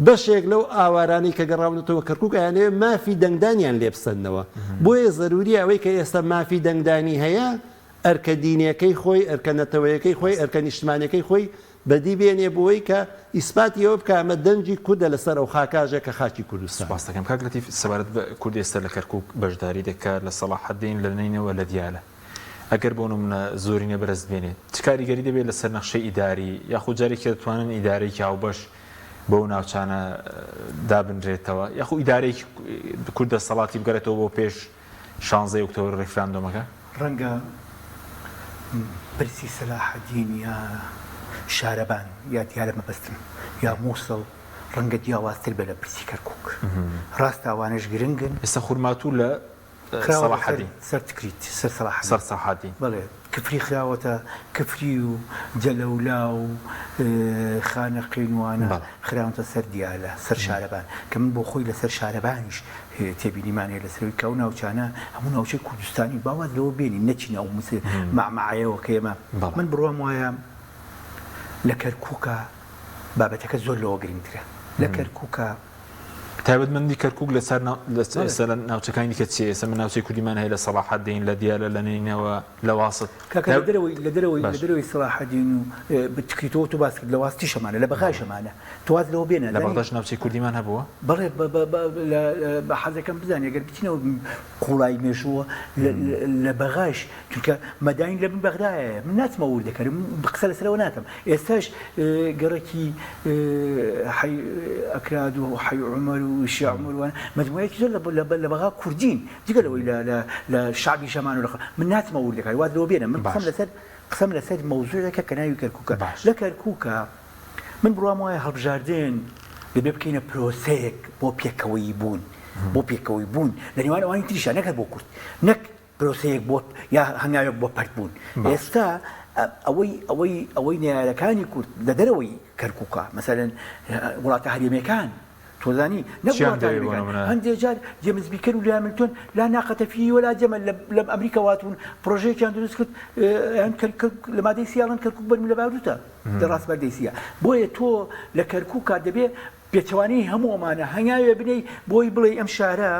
بەشێک لەو ئاوارانەی کە گەڕاونەتەوە کەرکوک ئەیانەوێ مافی دەنگدانیان لێ بسەننەوە بۆیە زەروریە ئەوەی کە ئێستا مافی دەنگدانی هەیە ئەرکە دینیەکەی خۆی ئەرکە نەتەوەیەکەی خۆی ئەرکە نیشتمانیەکەی خۆی بەدی بێنێ بۆی کە ئیسپاتی ئەوە بکا ئەمە دەنگی کوردە لەسەر ئەو خاکاژە کە خاکی کوردستانە. سوپاست دەکەم کاک لەتیف. سەبارەت بە کورد ئێستا لە کەرکوک بەشداری دەکات، لە سەڵاحەدین، لە نەینەوا، لە دیالە. ئەگەر بۆ نمونە زۆرینە بەرەست بێنێت چ کاریگەری دەبێت لەسەر نەخشەی ئیداری یاخود جارێکی دەتوانن ئیدارەیەکی هاوبەش بەو ناوچانە دابنرێتەوە یاخود ئیدارەیەکی کورد دەسەڵاتی بگەڕێتەوە بۆ پێش شانزەی ئۆکتۆبەر ڕیفراندۆمەکە؟ ڕەنگە پرسی سەلاحەدین یا شارەبان یا دیالە مەبەستم یا موسڵ ڕەنگە جیاوازتر بێت لە پرسی کەرکوک. ڕاستە ئەوانەش گرنگن. ئێستا خورماتوو لە خراوەتە سەر سەڵاحەدین. سەر تکریت، سەر سەڵاحەدین. سەر سەڵاحەدین. بەڵێ کفری خراوەتە کفری و جەلەولا و خانەقین و وانە بەڵێ. خراونەتە سەر دیالە، سەر شارەبان کە من بۆ خۆی لەسەر شارەبانیش تێبینیمان هەیە لەسەر ئەوەی کە ئەو ناوچانە هەموو ناوچەی کوردستانی با واز لەوە بێنین نەچینە ئەو مەعمەعەیەوە کە ئێمە من بڕوام وایە لە کەرکووکە بابەتەکە زۆر لەوە گرنگترە لە کەرکووکە. تایبەتمەندی کەرکوک لە چار لە ناوچەکانی دیکە چیە؟ ئێستا من ناوچەی کوردیمان هەیە لە سەڵاحەدین، لە دیالە، لە نەینەوا، لە واسط. کاکە لە دەرەوەی لە دەرەوەی لە دەرەوەی سەڵاحەدین و تکریتەوە تۆ باس کرد لە واستیش هەمانە لە بەغایش هەمانە تۆ واز لەوە بێنە لە بەغداش ناوچەی کوردیمان هەبووە؟ بەڵێ بە حەزەکەم بزانی ئەگەر بچینەوە قوڵایی مێژووە لە بەغایش چونکە مەداین لە بن بەغدایە من ناچمە وردەکەرم قسە لەسەرەوە ناکەم ئێستاش گەڕەکی حەی ئەکراد و حەی عومەر و شێ عومەر وانە مەجموعەیەکی زۆر لە بەغا کوردین جگە لەوەی لە شەعبی شەمان و لە من ناچمە وردەکاری واز لەوە بێنە من قسەم لەسەر قسەم لەسەر مەوزوعێکە کە ناوی کەرکووکە لە کەرکووکە من بڕوام وایە هەڵبژاردن دەبێ بکەینە پرۆسەیەک بۆ پێکەوەیی بوون بۆ پێکەوەی بوون لە نێوان ئەوانی تریشا نەک هەر بۆ کورد نەک پرۆسەیەک بۆ یا هەنگاوێک بۆ پەرت بوون. ئێستا ئەوەی ئەوەی ئەوەی نەیارەکانی کورد لە دەرەوەی کەرکووکە مەسەلەن وڵاتە هەرێمیەکان تۆ زانی نەک چیان وڵاتە دەوێ بۆ هەرێمیەکان نمونە؟ هەندێ جار جێمس بیکەر و لیامیلتۆن لا ناقەتە فیه ولا جەمەل لە لە ئەمریکا واتبوون پرۆژەیەکیان دروست کرد ئەیان کەر کەر لە مادەی سیاڵن کەرکووک بەرمی لە باروتە لە ڕاست مادەی سیا بۆیە تۆ لە کەرکووکا دەبێ پێچەوانەی هەموو ئەمانە هەنگاوێ بنێی بۆی بڵێی ئەم شارە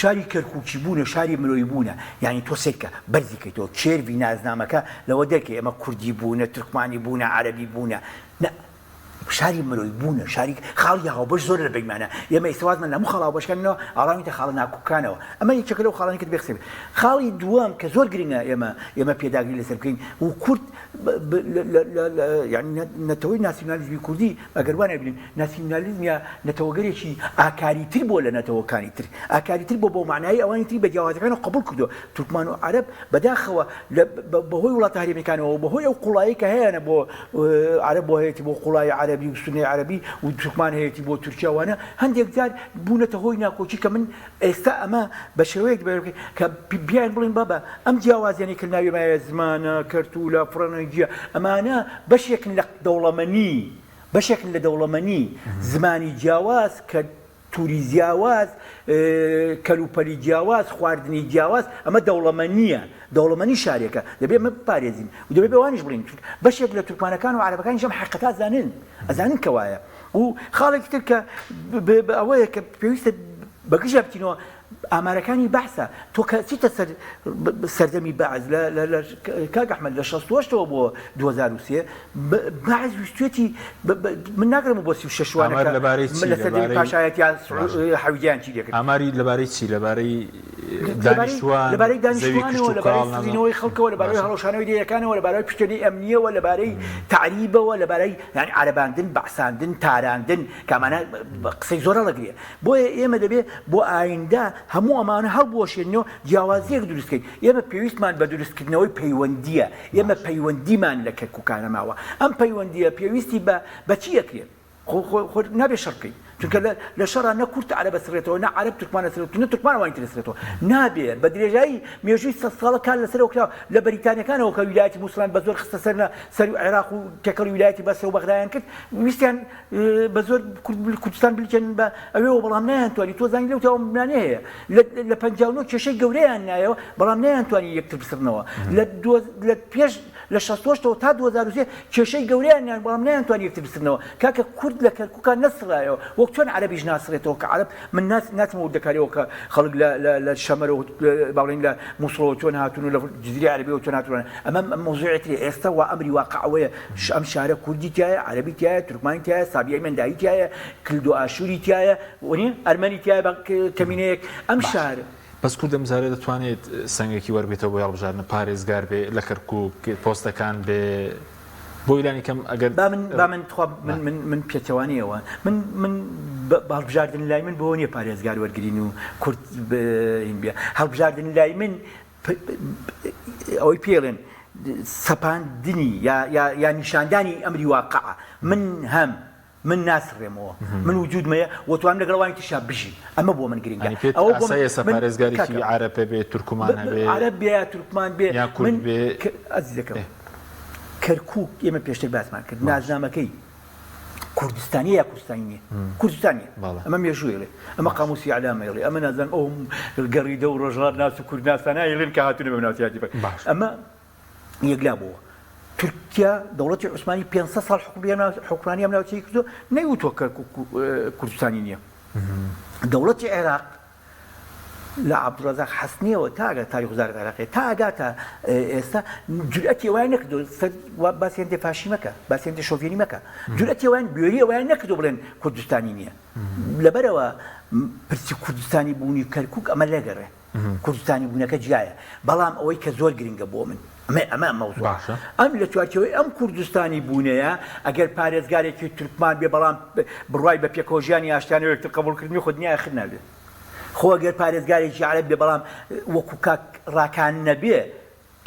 شاری کەرکوکی بوونە شاری مرۆیی بوونە یانی تۆ سەیرکە بەرزی کەیتەوە کێرڤی نازنامەکە لەوە دەرکەی ئەمە کوردی بوونە تورکمانی بوونە عەرەبی بوونە نا شاری مرۆی بوونە شاری خاڵی هاوبەش زۆر لە بەینمانە ئێمە ئێستا وازمان لە هەموو خاڵ هاوبەشەکانەوە ئاڵاوینتە خاڵە ناکۆکانەوە ئەمە یەکێکە لەو خاڵانەی کە دەبێ قسەی بکەین خاڵی دووەم کە زۆر گرنگە ئێمە ئێمە پێداگری لەسەر بکەین و کورد یانی نەتەوەی ناسیونالیزمی کوردی ئەگەر وا نەبینین ناسیونالیزم یا نەتەوەگەرێکی ئاکاریتر بووە لە نەتەوەکانی تر، ئاکاریتر بووە بەو مەعنایەی ئەوانی تری بە جیاوازەکانەوە قبوڵ کردووە، تورکمان و عەرەب بەداخەوە لە بەهۆی وڵاتە هەرێمیەکانەوە و بەهۆی ئەو قوڵایەی کە هەیانە بۆ عەرەب بۆ هەیەتی بۆ قوڵایی عەرەبی و سوننەی عەرەبی و تورکمان هەیەتی بۆ تورکیا وانە هەندێک جار بوونەتە هۆی ناکۆکی کە من ئێستا ئەمە بە شێوەیەک دەبێت کە بیان بڵێن بابە ئەم جیاوازیانەی کە ناوی مایە زمانە کەرتولە فڕەنگیە ئەمانە بەشێکن لە دەوڵەمەنی بەشێکن لە دەوڵەمەنی زمانی جیاواز کە توری جیاواز کەلوپەلی جیاواز خواردنی جیاواز ئەمە دەوڵەمەنیە دەوڵەمەنی شارێکە دەبێت ئەمە بپارێزین و دەبێت بەوانیش بڵێین بەشێک لە تورکمانەکان و عەرەبەکانیش ئەم حەقیقەتە ئەزانن ئەزانن کە وایە و خاڵێکی تر کە ئەوەیە کە پێویستە بەگژیا بچینەوە ئامارەکانی بەعسە تۆ کە چیتە سەر سەردەمی بەعس لە لە کاک ئەحمەد لە 68 ەوە بۆ 2003 بەعس ویستێتی من ناگرم بۆ 36 وانە ئامار لەبارەی چی لە سەردەمی لەبارەی پاشایەتیان باشە. حەویجەیان چی لێکرد ئاماری لەبارەی چی لەبارەی لەبارەی دانیشتوان لەبارەی زەوی دانیشتوانەوە لەبارەی کشتوکاڵ نازانم سڕینەوەی خەڵکەوە لەبارەی باشە هەڵوەشانەوەی دێیەکانەوە لەبارەی پشتێنەی ئەمنییەوە لەبارەی تەعریبەوە لەبارەی یانی عەرەباندن بەعساندن تاراندن کە ئەمانە قسەی زۆر هەڵەگرێ بۆیە ئێمە دەبێ بۆ ئایندە هەموو ئەمانە هەڵبوەشێنینەوە جیاوازییەک دروست کەین ئێمە پێویستمان بە دروستکردنەوەی پەیوەندییە ئێمە پەیوەندیمان لە کەرکوکا نەماوە ئەم پەیوەندییە پێویستی بە بە چی ئەکرێ خۆ خۆ خۆ نابێ شەڕ بکەین چونکە لە لە شەڕا نە کورد عەرەب ئەسڕێتەوە نە عەرەب تورکمان ئەسڕێتەوە نە تورکمان ئەوانی تر ئەسڕێتەوە نابێ بە درێژایی مێژووی سەد ساڵە کار لەسەرەوە کراوە لە بەریتانیەکانەوە کە ویلایەتی موسڵان بە زۆر خستە سەر سەر عێراق و تێکەڵی ویلایەتی بەسرە و بەغدایان کرد ویستیان بە زۆر کوردستان بلکێنن بە ئەوێەوە بەڵام نەیانتوانی تۆ زانی لەو تاوە ململانێ هەیە لە 59 کێشەی گەورەیان نایەوە بەڵام نەیانتوانی یەکتر بسڕنەوە لە لە پێش لە 68ەوە تا 2003 کێشەی گەورەیان نیان بەڵام نەیانتوانی یەکتر بسڕنەوە کاکە کورد لە کەرکوکا نەسڕایەوە وەک چۆن عەرەبیش ناسڕێتەوە کە عەرەب من ناس ناچمە وردەکاریەوە کە خەڵک لە لە لە شەمەرەوە با بڵێین لە موسڵەوە چۆن هاتوون و لە جزیرەی عەرەبیەوە چۆن هاتوون ئەمە مەوزوعی ترە ئێستا وا ئەمری واقع ئەوەیە ئەم شارە کوردی تیایە عەرەبی تیایە تورکمانی تیایە سابیای مەندایی تیایە کلدو ئاشوری تیایە وەنیە ئەرمەنی تیایە بە کەمینەیەک ئەم باشە شارە بەس کورد ئەم جارە دەتوانێت سەنگێکی وەربگرێتەوە بۆ هەڵبژاردن پارێزگار بێ لە کەرکوک پۆستەکان بێ بۆی لانی کەم ئەگەر با من با من تخوا من من من پێچەوانەیەوە من من بە هەڵبژاردن لای من بۆ نییە پارێزگار وەرگین و کورد هین بێ هەڵبژاردن لای من ئەوەی پێڵێن سەپاندنی یا یا یا نیشاندانی ئەمری واقعە من هەم من ناسڕێمەوە من وجودمەیە و توانم لەگەڵ ئەوانی ترشا بژیم ئەمە بۆ من گرنگە یانی پێت ئەوە بۆ ئاساییە ئێستا من پارێزگارێکی کاکە عەرەب هەبێ تورکمان هەبێ عەرەب بێ یا تورکمان بێ یا من کورد بێ ئەزیزەکەم ئێ. کەرکوک ئێمە پێشتر باسمان کرد باش. نازنامەکەی کوردستانیە یا کوردستانی نییە کوردستانیە بەڵێ. ئەمە مێژوو ئەڵێ ئەمە باش. قاموسی ئەعلام ئەڵێ ئەمە نازانم ئەو گەڕیدە و ڕۆژهەڵات ناس و کوردناسانە ئەڵێن کە هاتوونە بە ناوچەیاتی بەک باش. ئەمە یەکلا بۆوە. تورکیا دەوڵەتی عوسمانی 500 ساڵ حوکمڕانی ئەم ناوچەی کردووە، نەیوتووە کەرکوک کوردستانی نییە. دەوڵەتی عێراق لە عەبدولڕەزاق حەسنیەوە تا ئەگات تاریخ وزارەت عێراقیە تا ئەگاتە ئێستا جورئەتی ئەوەیان نەکردو سەر باسی هەندێ فاشی مەکە باسی هەندێ شۆڤێنی مەکە جورئەتی ئەوەیان بوێری ئەوەیان نەکردو بڵێن کوردستانی نییە لەبەرەوە پرسی کوردستانی بوونی کەرکک ئەمە لەگەڕێ کوردستانی بوونەکە جیایە بەڵام ئەوەی کە زۆر گرنگە بۆ من ئەمە ئەمە مەوزوع باشە. ئەم لە چوارچێوەی ئەم کوردستانی بوونەیە ئەگەر پارێزگارێکی تورکمان بێ بەڵام بڕوای بە پێکەوەژیانی ئاشتیانە و یەکتر قبوڵکردنی خود نییە ئاخر نابێ خۆ ئەگەر پارێزگارێکی عەرەب بێ بەڵام وەکو کاک ڕاکان نەبێ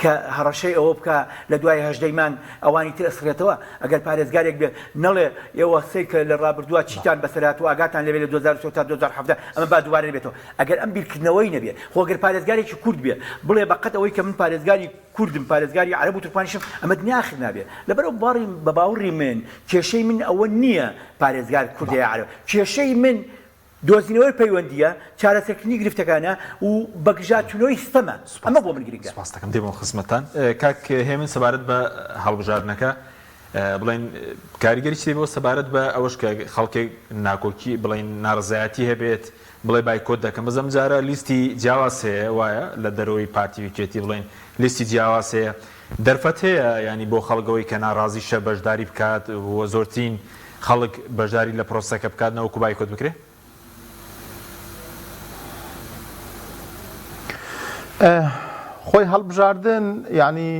کە هەڕەشەی ئەوە بکا لە دوای هەژدەی مانگ ئەوانی تر ئەسڕێتەوە ئەگەر پارێزگارێک بێ نەڵێ ئێوە سەیرکە لە ڕابردووە چیتان بەسەر هاتووە ئاگاتان لێبێ لە 2003 تا 2017 ئەمە با دووبارە نەبێتەوە ئەگەر ئەم بیرکردنەوەی نەبێ خۆ گەر پارێزگارێکی کورد بێ بڵێ بە قەد ئەوەی کە من پارێزگاری کوردم پارێزگاری عەرەب و تورکمانیشم ئەمە دنیا ئاخر نابێ لەبەرئەو باڕی بە باوڕی من کێشەی من ئەوە نییە پارێزگار کوردە یا عەرەب کێشەی من دۆزینەوەی پەیوەندییە چارەسەرکردنی گرفتەکانە و بەگژاچوونەوەی ستەمە ئەمە بۆ من گرنگە. سوپاست دەکەم دێمەوە خزمەتتان کاک هێمن سەبارەت بە هەڵبژاردنەکە بڵێن کاریگەری چی دەبێت سەبارەت بە ئەوەش کە خەڵکێک ناکۆکی بڵێن ناڕەزایەتی هەبێت بڵێ بایکۆت دەکەم بەس ئەم جارە لیستی جیاواز هەیە وایە لە دەرەوەی پارتی و یەکێتی بڵێن لیستی جیاواز هەیە دەرفەت هەیە یانی بۆ خەڵک ئەوەی کە ناڕازیشە بەشداری بکات و زۆرترین خەڵک بەشداری لە پرۆسەکە بکات نەوەکو بایکۆت بکرێ؟ خۆی هەڵبژاردن یانی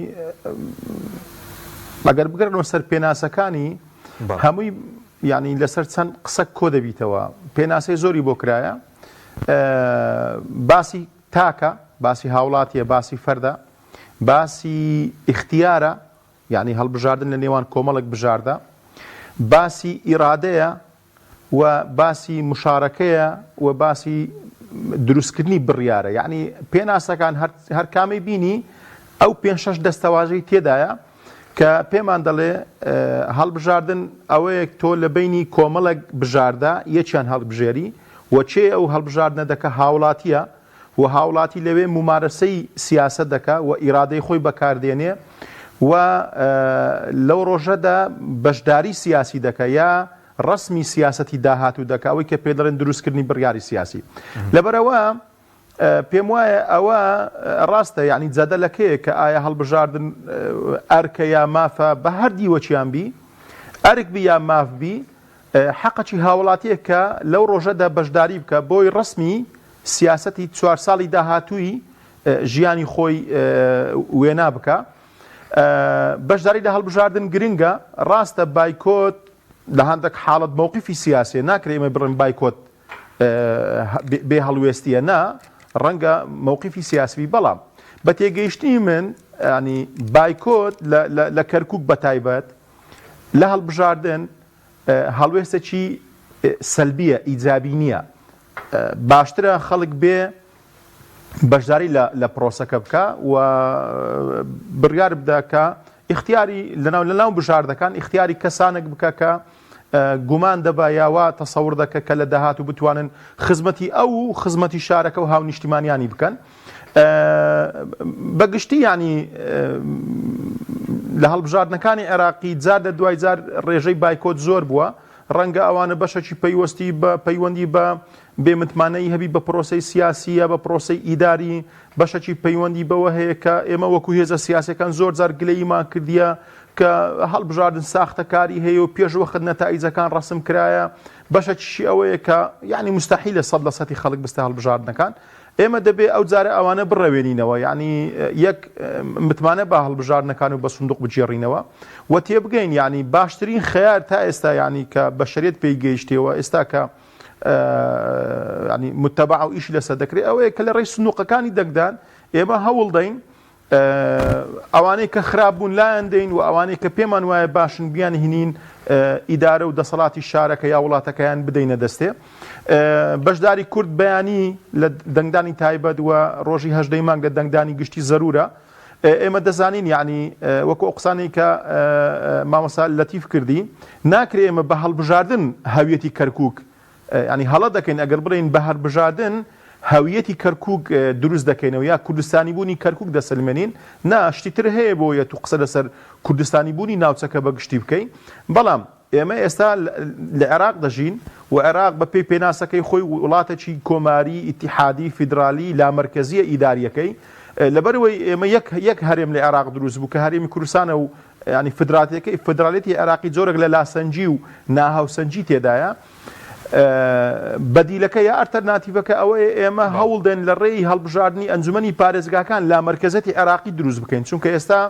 ئەگەر بگەڕنەوە سەر پێناسەکانی هەمووی یانی لەسەر چەند قسە کۆ دەبیتەوە پێناسەی زۆری بۆ کرایە باسی تاکە باسی هاوڵاتیە باسی فەردە باسی ئیختیارە یانی هەڵبژاردن لە نێوان کۆمەڵێک بژاردە باسی ئیرادەیە و باسی مشارەکەیە و باسی دروستکردنی بڕیارە یعنی پێناسەکان هەر کامەی بینی ئەو پێ شەش دەستەواژەی تێدایە کە پێمان دەڵێ هەڵبژاردن ئەوەیە تۆ لە بینی کۆمەڵێک بژاردە یەکیان هەڵبژێری و چێ ئەو هەڵبژاردنە دەکە هاوڵاتیە و هاوڵاتی لەوێ مومارەسەی سیاسەت دەکا و ئیرادەی خۆی بەکاردێنێ و لەو ڕۆژەدا بەشداری سیاسی دەکا یا ڕەسمی سیاسەتی داهاتوو دەکا ئەوەی کە پێ دەڵێن دروستکردنی بڕیاری سیاسی لەبەرئەوە پێم وایە ئەوە ڕاستە یعنی جەدەلەکەیە کە ئایا هەڵبژاردن ئەرکە یا مافە بە هەر دیوەکیان بی ئەرک بی یا ماف بی حەقەکی هاوڵاتیە کە لەو ڕۆژەدا بەشداری بکە بۆی ڕەسمی سیاسەتی چوار ساڵی داهاتووی ژیانی خۆی وێنا بکا. بەشداری لە هەڵبژاردن گرنگە، ڕاستە بایکۆت لە هەندێک حاڵەت مەوقیفی سیاسیە، ناکرێ ئێمە بڵێن بایکۆت بێ هەڵوێستیە، نا ڕەنگە مەوقیفی سیاسی بی، بەڵام بە تێگەیشتنی من یانی بایکۆت لە کەرکوک بە تایبەت لە هەڵبژاردن هەڵوێستێکی سەلبیە ئیجابی نییە باشترە خەڵک بێ بەشداری لە پرۆسەکە بکە و بڕیار بدە کە ئیختیاری لەناو لەناو بژاردەکان ئیختیاری کەسانێک بکە کە گومان دەبا یا وا تەسەور دەکە کە لە داهات و بتوانن خزمەتی ئەو و خزمەتی شارەکە و هاونیشتیمانیانی بکەن بە گشتی ینی لە هەڵبژاردنەکانی عێراقی جار لە دوای جار ڕێژەی بایکۆت زۆر بووە ڕەنگە ئەوانە بەشەکی پەیوەستی بە پەیوەندی بە بێ متمانەیی هەبی بە پرۆسەی سیاسی یا بە پرۆسەی ئیداری، بەشەکی پەیوەندی بەوە هەیە کە ئێمە وەکو هێزە سیاسیەکان زۆر جار گلەییمان کردیە کە هەڵبژاردن ساختەکاری هەیە و پێش وەخت نەتائیجەکان ڕەسم کرایە، بەشەکیشی ئەوەیە کە یانی موستەحیلە سەد لە سەتی خەڵک بستە هەڵبژاردنەکان. ئێمە دەبێ ئەو جارە ئەوانە بڕەوێنینەوە یانی یەک متمانە بە هەڵبژاردنەکان و بە سندوق بگێڕینەوە و تێبگەین یانی باشترین خەیار تا ئێستا یانی کە بەشەریەت پێی گەیشتێوە ئێستا کە ینی متتەبع و ئیشی لەسەر دەکرێت ئەوەیە کە لە ڕێی سندوقەکانی دەنگدان ئێمە هەوڵ دەین ئەوانەی کە خراپ بوون لایان دەین و ئەوانەی کە پێمان وایە باشن بیان هینین ئیدارە و دەسەڵاتی شارەکە یا وڵاتەکەیان بدەینە دەستێ بەشداری کورد بەیانی لە دەنگدانی تایبەت و ڕۆژی هەژدەی مانگ لە دەنگدانی گشتی زەرورە ئێمە دەزانین یعنی وەکو ئەو قسانەی کە مامۆستا لەتیف کردی ناکرێ ئێمە بە هەڵبژاردن هەویەتی کەرکک یانی هەڵە دەکەین ئەگەر بڵێین بە هەربژاردن هەویەتی کەرکوک دروست دەکەینەوە یا کوردستانی بوونی کەرکوک دەسەلمێنین، نا شتی تر هەیە بۆ یە تو قسە لەسەر کوردستانی بوونی ناوچەکە بە گشتی بکەی بەڵام. ئێمە ئێستا لە عێراق دەژین و عێراق بە پێی پێناسەکەی خۆی وڵاتێکی کۆماری، ئیتیحادی، فیدرالی، لامەرکەزییە ئیدارییەکەی. لەبەرئەوەی ئێمە یەک یەک هەرێم لە عێراق دروست بوو کە هەرێمی کوردستانە و یانی فیدراتیەکەی فیدرالیەتی عێراقی جۆرێک لە لاسەنگی و ناهاوسەنگی تێدایە. بەدیلەکە یا ئەلتەرناتیڤەکە ئەوەیە ئێمە هەوڵدەین لە ڕێی هەڵبژاردنی ئەنجومەنی پارێزگاکان لامەرکەزیەتی عێراقی دروست بکەین چونکە ئێستا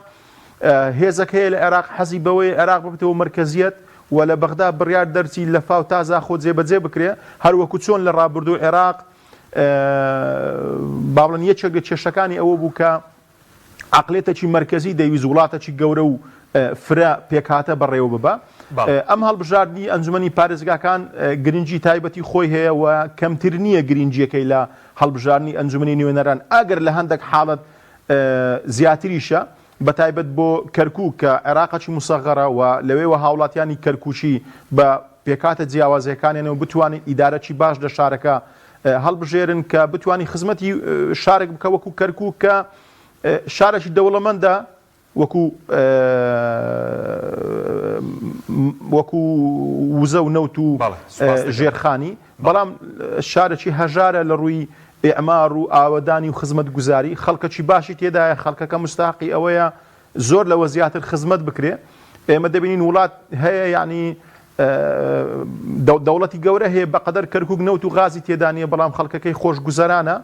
هێزەک هەیە لە عێراق حەزی بەوەیە عێراق ببتەوە مەرکەزیەت و لە بەغدا بڕیار دەرچی لە فاو تا زاخۆ جێبەجێ بکرێ هەروەکو چۆن لە ڕابردوو عێراق با بڵێن یەکێک لە کێشەکانی ئەوە بوو کە عەقڵیەتێکی مەرکەزی دەیویست وڵاتێکی گەورە و فرە پێکهاتە بەڕێوە ببا. ئەم هەڵبژاردنی ئەنجومەنی پارێزگاکان گرنگی تایبەتی خۆی هەیە و کەمتر نییە گرنگیەکەی لە هەڵبژاردنی ئەنجومەنی نوێنەران ئەگەر لە هەندێک حاڵەت زیاتریشە بەتایبەت بۆ کەرکوک کە عێراقەکی موسەغەرە و لەوێوە هاوڵاتیانی کەرکوکی بە پێکهاتە جیاوازیەکانیانەوە بتوانن ئیدارەکی باش لە شارەکە هەڵبژێرن کە بتوانی خزمەتی شارێک بکە وەکو کەرکوک کە شارێکی دەوڵەمەندە وەکو وەکو وزە و نەوت و ژێرخانی بەڵام شارێکی هەژارە لە ڕووی ئیعمار و ئاوەدانی و خزمەتگوزاری، خەڵکەکی باشی تێدایە، خەڵکەکە موستەهەقی ئەوەیە زۆر لەوە زیاتر خزمەت بکرێ. ئێمە دەبینین وڵات هەیە یانی دەوڵەتی گەورە هەیە بەقەدەر کەرکوک نەوت و غازی تێدا نییە، بەڵام خەڵکەکەی خۆشگوزەرانە،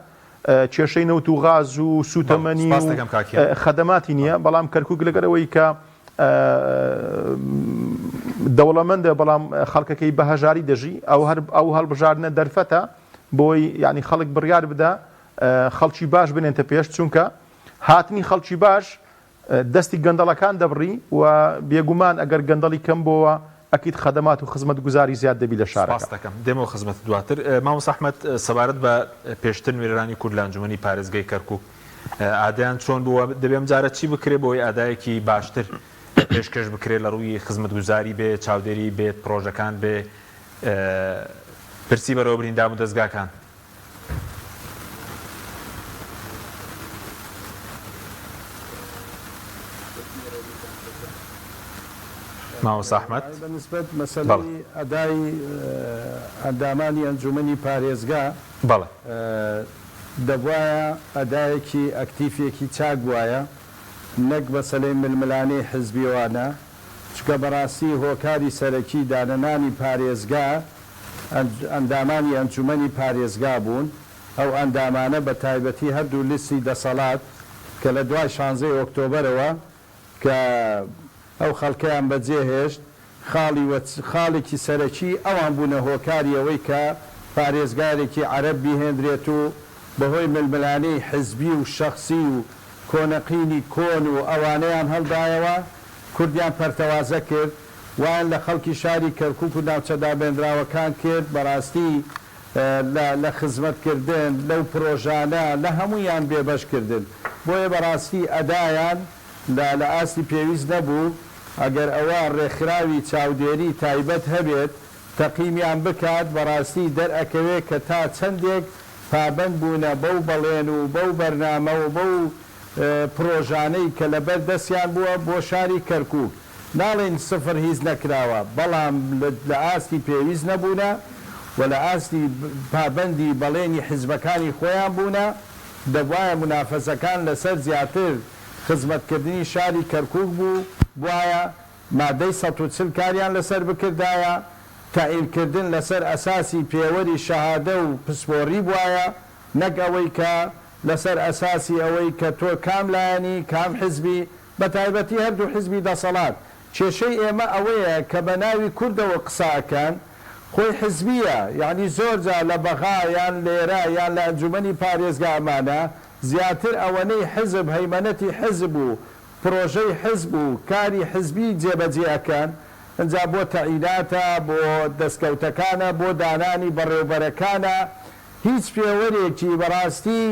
کێشەی نەوت و غاز و سووتەمەنی و خەدەماتی نییە، بەڵام کەرکوک لەگەر ئەوەی کە دەوڵەمەندە بەڵام خەڵکەکەی بە هەژاری دەژی، ئەو هەر ئەو هەڵبژاردنە دەرفەتە بۆی یانی خەڵک بڕیار بدا خەڵکی باش بنێنتە پێش چونکە هاتنی خەڵکی باش دەستی گەندەڵەکان دەبڕی و بێگومان ئەگەر گەندەڵی کەم بۆوە ئەکید خەدەمات و خزمەتگوزاری زیاد دەبی لە شارەکە. سپاست دەکەم. دێمەوە خزمەتت دواتر. مامۆستا ئەحمەد سەبارەت بە پێشتر نوێنەرانی کورد لە ئەنجومەنی پارێزگای کەرکوک ئادایان چۆن بوو و دەبێ ئەمجارە چی بکرێ بۆ ئەوەی ئادایەکی باشتر پێشکەش بکرێ لە ڕووی خزمەتگوزاری بێ، چاودێری بێت، پڕۆژەکان بێ، پرسی بەڕێوەبردنی دامودەزگاکان. مامۆستا ئەحمەد. بە نسبەت مەسەلەی ئەدای ئەندامانی ئەنجومەنی پارێزگا دەبوایە ئەدایەکی ئەکتیفێکی چاک بوایە نەک مەسەلەی ململانێی حزبیوانە چونکە بەڕاستی هۆکاری سەرەکی دانەنانی پارێزگا ئەندامانی ئەنجومەنی پارێزگا بوون، ئەو ئەندامانە بە تایبەتی هەردوو لیستی دەسەڵات کە لە دوای شانزەی ئۆکتۆبەرەوە کە ئەو خەڵکەیان بەجێهێشت خاڵی و خاڵێکی سەرەکی ئەوان بوونە هۆکاری ئەوەی کە پارێزگارێکی عەرەب بیهێنرێت و بەهۆی ململانێی حزبی و شەخسی و کۆنەقینی کۆن و ئەوانەیان هەڵدایەوە کوردیان پەرتەوازە کرد، وایان لە خەڵکی شاری کەرکوک و ناوچە دابێنراوەکان کرد، بەڕاستی لە لە خزمەت کردن، لەو پرۆژانە، لە هەموویان بێبەش کردن. بۆیە بەڕاستی ئەدایان لە لە ئاستی پێویست نەبوو، ئەگەر ئەوە ڕێکخراوی چاودێری تایبەت هەبێت تەقیمیان بکات، بەڕاستی دەرئەکەوێ کە تا چەندێک پابەند بوونە بەو بەڵێن و بەو بەرنامە و بەو پرۆژانەی کە لەبەر دەستیان بووە بۆ شاری کەرکوک ناڵێین سفر هیچ نەکراوە بەڵام لە ئاستی پێویست نەبوونە و لە ئاستی پابەندی بەڵێنی حیزبەکانی خۆیان بوونە دەبوایە مونافەسەکان لەسەر زیاتر خزمەتکردنی شاری کەرکوک بوو بوایە مادەی 140 کاریان لەسەر بکردایە تەعین کردن لەسەر ئەساسی پێوەری شەهادە و پسپۆڕی بوایە نەک ئەوەی کە لەسەر ئەساسی ئەوەی کە تۆ کام لایەنی، کام حزبی، بەتایبەتی هەردوو حزبی دەسەڵات. کێشەی ئێمە ئەوەیە کە بە ناوی کوردەوە قسە ئەکەن، خۆی حزبییە، یەعنی زۆر جار لە بەغا یان لێرە یان لە ئەنجومەنی پارێزگا ئەمانە زیاتر ئەوەنەی حزب هەیمەنەتی حزب و پرۆژەی حزب و کاری حزبی جێبەجێ ئەکەن، ئنجا بۆ تەعیناتە، بۆ دەستکەوتەکانە، بۆ دانانی بەڕێوبەرەکانە، هیچ پێوەرێکی بەڕاستی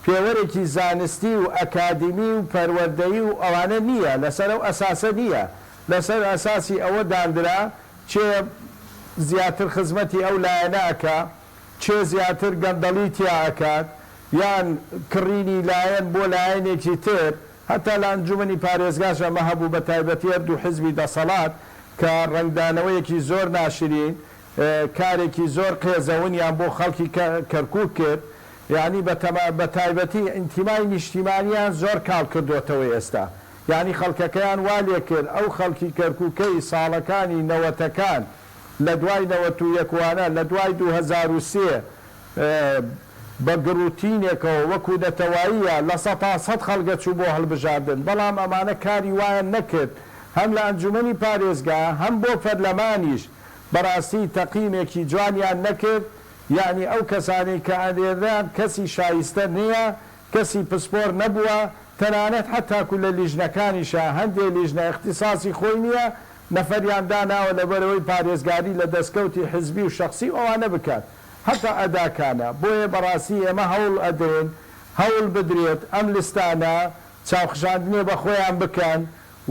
پێوەرێکی زانستی و ئەکادیمی و پەروەردەیی و ئەوانە نییە، لەسەر ئەو ئەساسە نییە، لەسەر ئەساسی ئەوە داندرا کێ زیاتر خزمەتی ئەو لایەنە ئەکا، کێ زیاتر گەندەڵی تیا ئەکات، یان کڕینی لایەن بۆ لایەنێکی تر، هەتا لە ئەنجومەنی پارێزگاش ئەمە هەبوو بەتایبەتی هەردوو حزبی دەسەڵات. کە ڕەنگدانەوەیەکی زۆر ناشرین کارێکی زۆر قێزەونیان بۆ خەڵکی کەرکوک کرد یانی بە تایبەتی ئینتیمای نیشتیمانیان زۆر کاڵ کردۆتەوە ئێستا یانی خەڵکەکەیان وا لێکرد ئەو خەڵکی کەرکوکەی ساڵەکانی نەوەتەکان لە دوای 91 وانە لە دوای 2003 بە گڕ و تینێکەوە وەکو نەتەواییە 100% خەڵک ئەچوو بۆ هەڵبژاردن بەڵام ئەمانە کاری وایان نەکرد هەم لە ئەنجومەنی پارێزگا هەم بۆ پەرلەمانیش بەڕاستی تەقیمێکی جوانیان نەکرد یەعنی ئەو کەسانەی کە ئەنێرران کەسی شایستە نیە کەسی پسپۆر نەبووە تەنانەت حەتاکو لە لیژنەکانیشا هەندێ لیژنە ئیختیساسی خۆی نیە نەفەریان داناوە لەبەرئەوەی پارێزگاری لە دەسکەوتی حزبی و شەخسی و ئەوانە بکات حەتا ئەداکانە بۆیە بەڕاستی ئێمە هەوڵ ئەدەین هەوڵ بدرێت ئەم لستانە چاوخشاندنێ بەخۆیان بکەن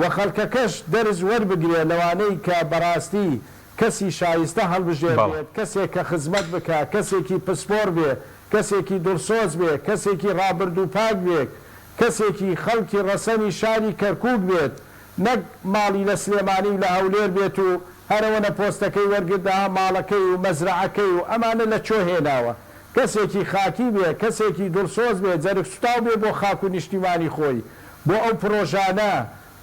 و خەڵکەکەش دەرس وەربگرێ لەوانەی کە بەڕاستی کەسی شایستە بەڵێ. هەڵبژێردرێت، کەسێک کە خزمەت بکا، کەسێکی پسپۆڕ بێ، کەسێکی دڵسۆز بێ، کەسێکی ڕابردوو پاک بێ، کەسێکی خەڵکی ڕەسەنی شاری کەرکووک بێت، نەک ماڵی لە سلێمانی و لە هەولێر بێت و هەرئەوەنە پۆستەکەی وەرگرت ئەها ماڵەکەی و مەزرەعەکەی و ئەمانە لە کوێ هێناوە. کەسێکی خاکی بێ، کەسێکی دڵسۆز بێ، جەرگسوتاو بێ بۆ خاک و نیشتیمانی خۆی، بۆ ئەو پڕۆژانە،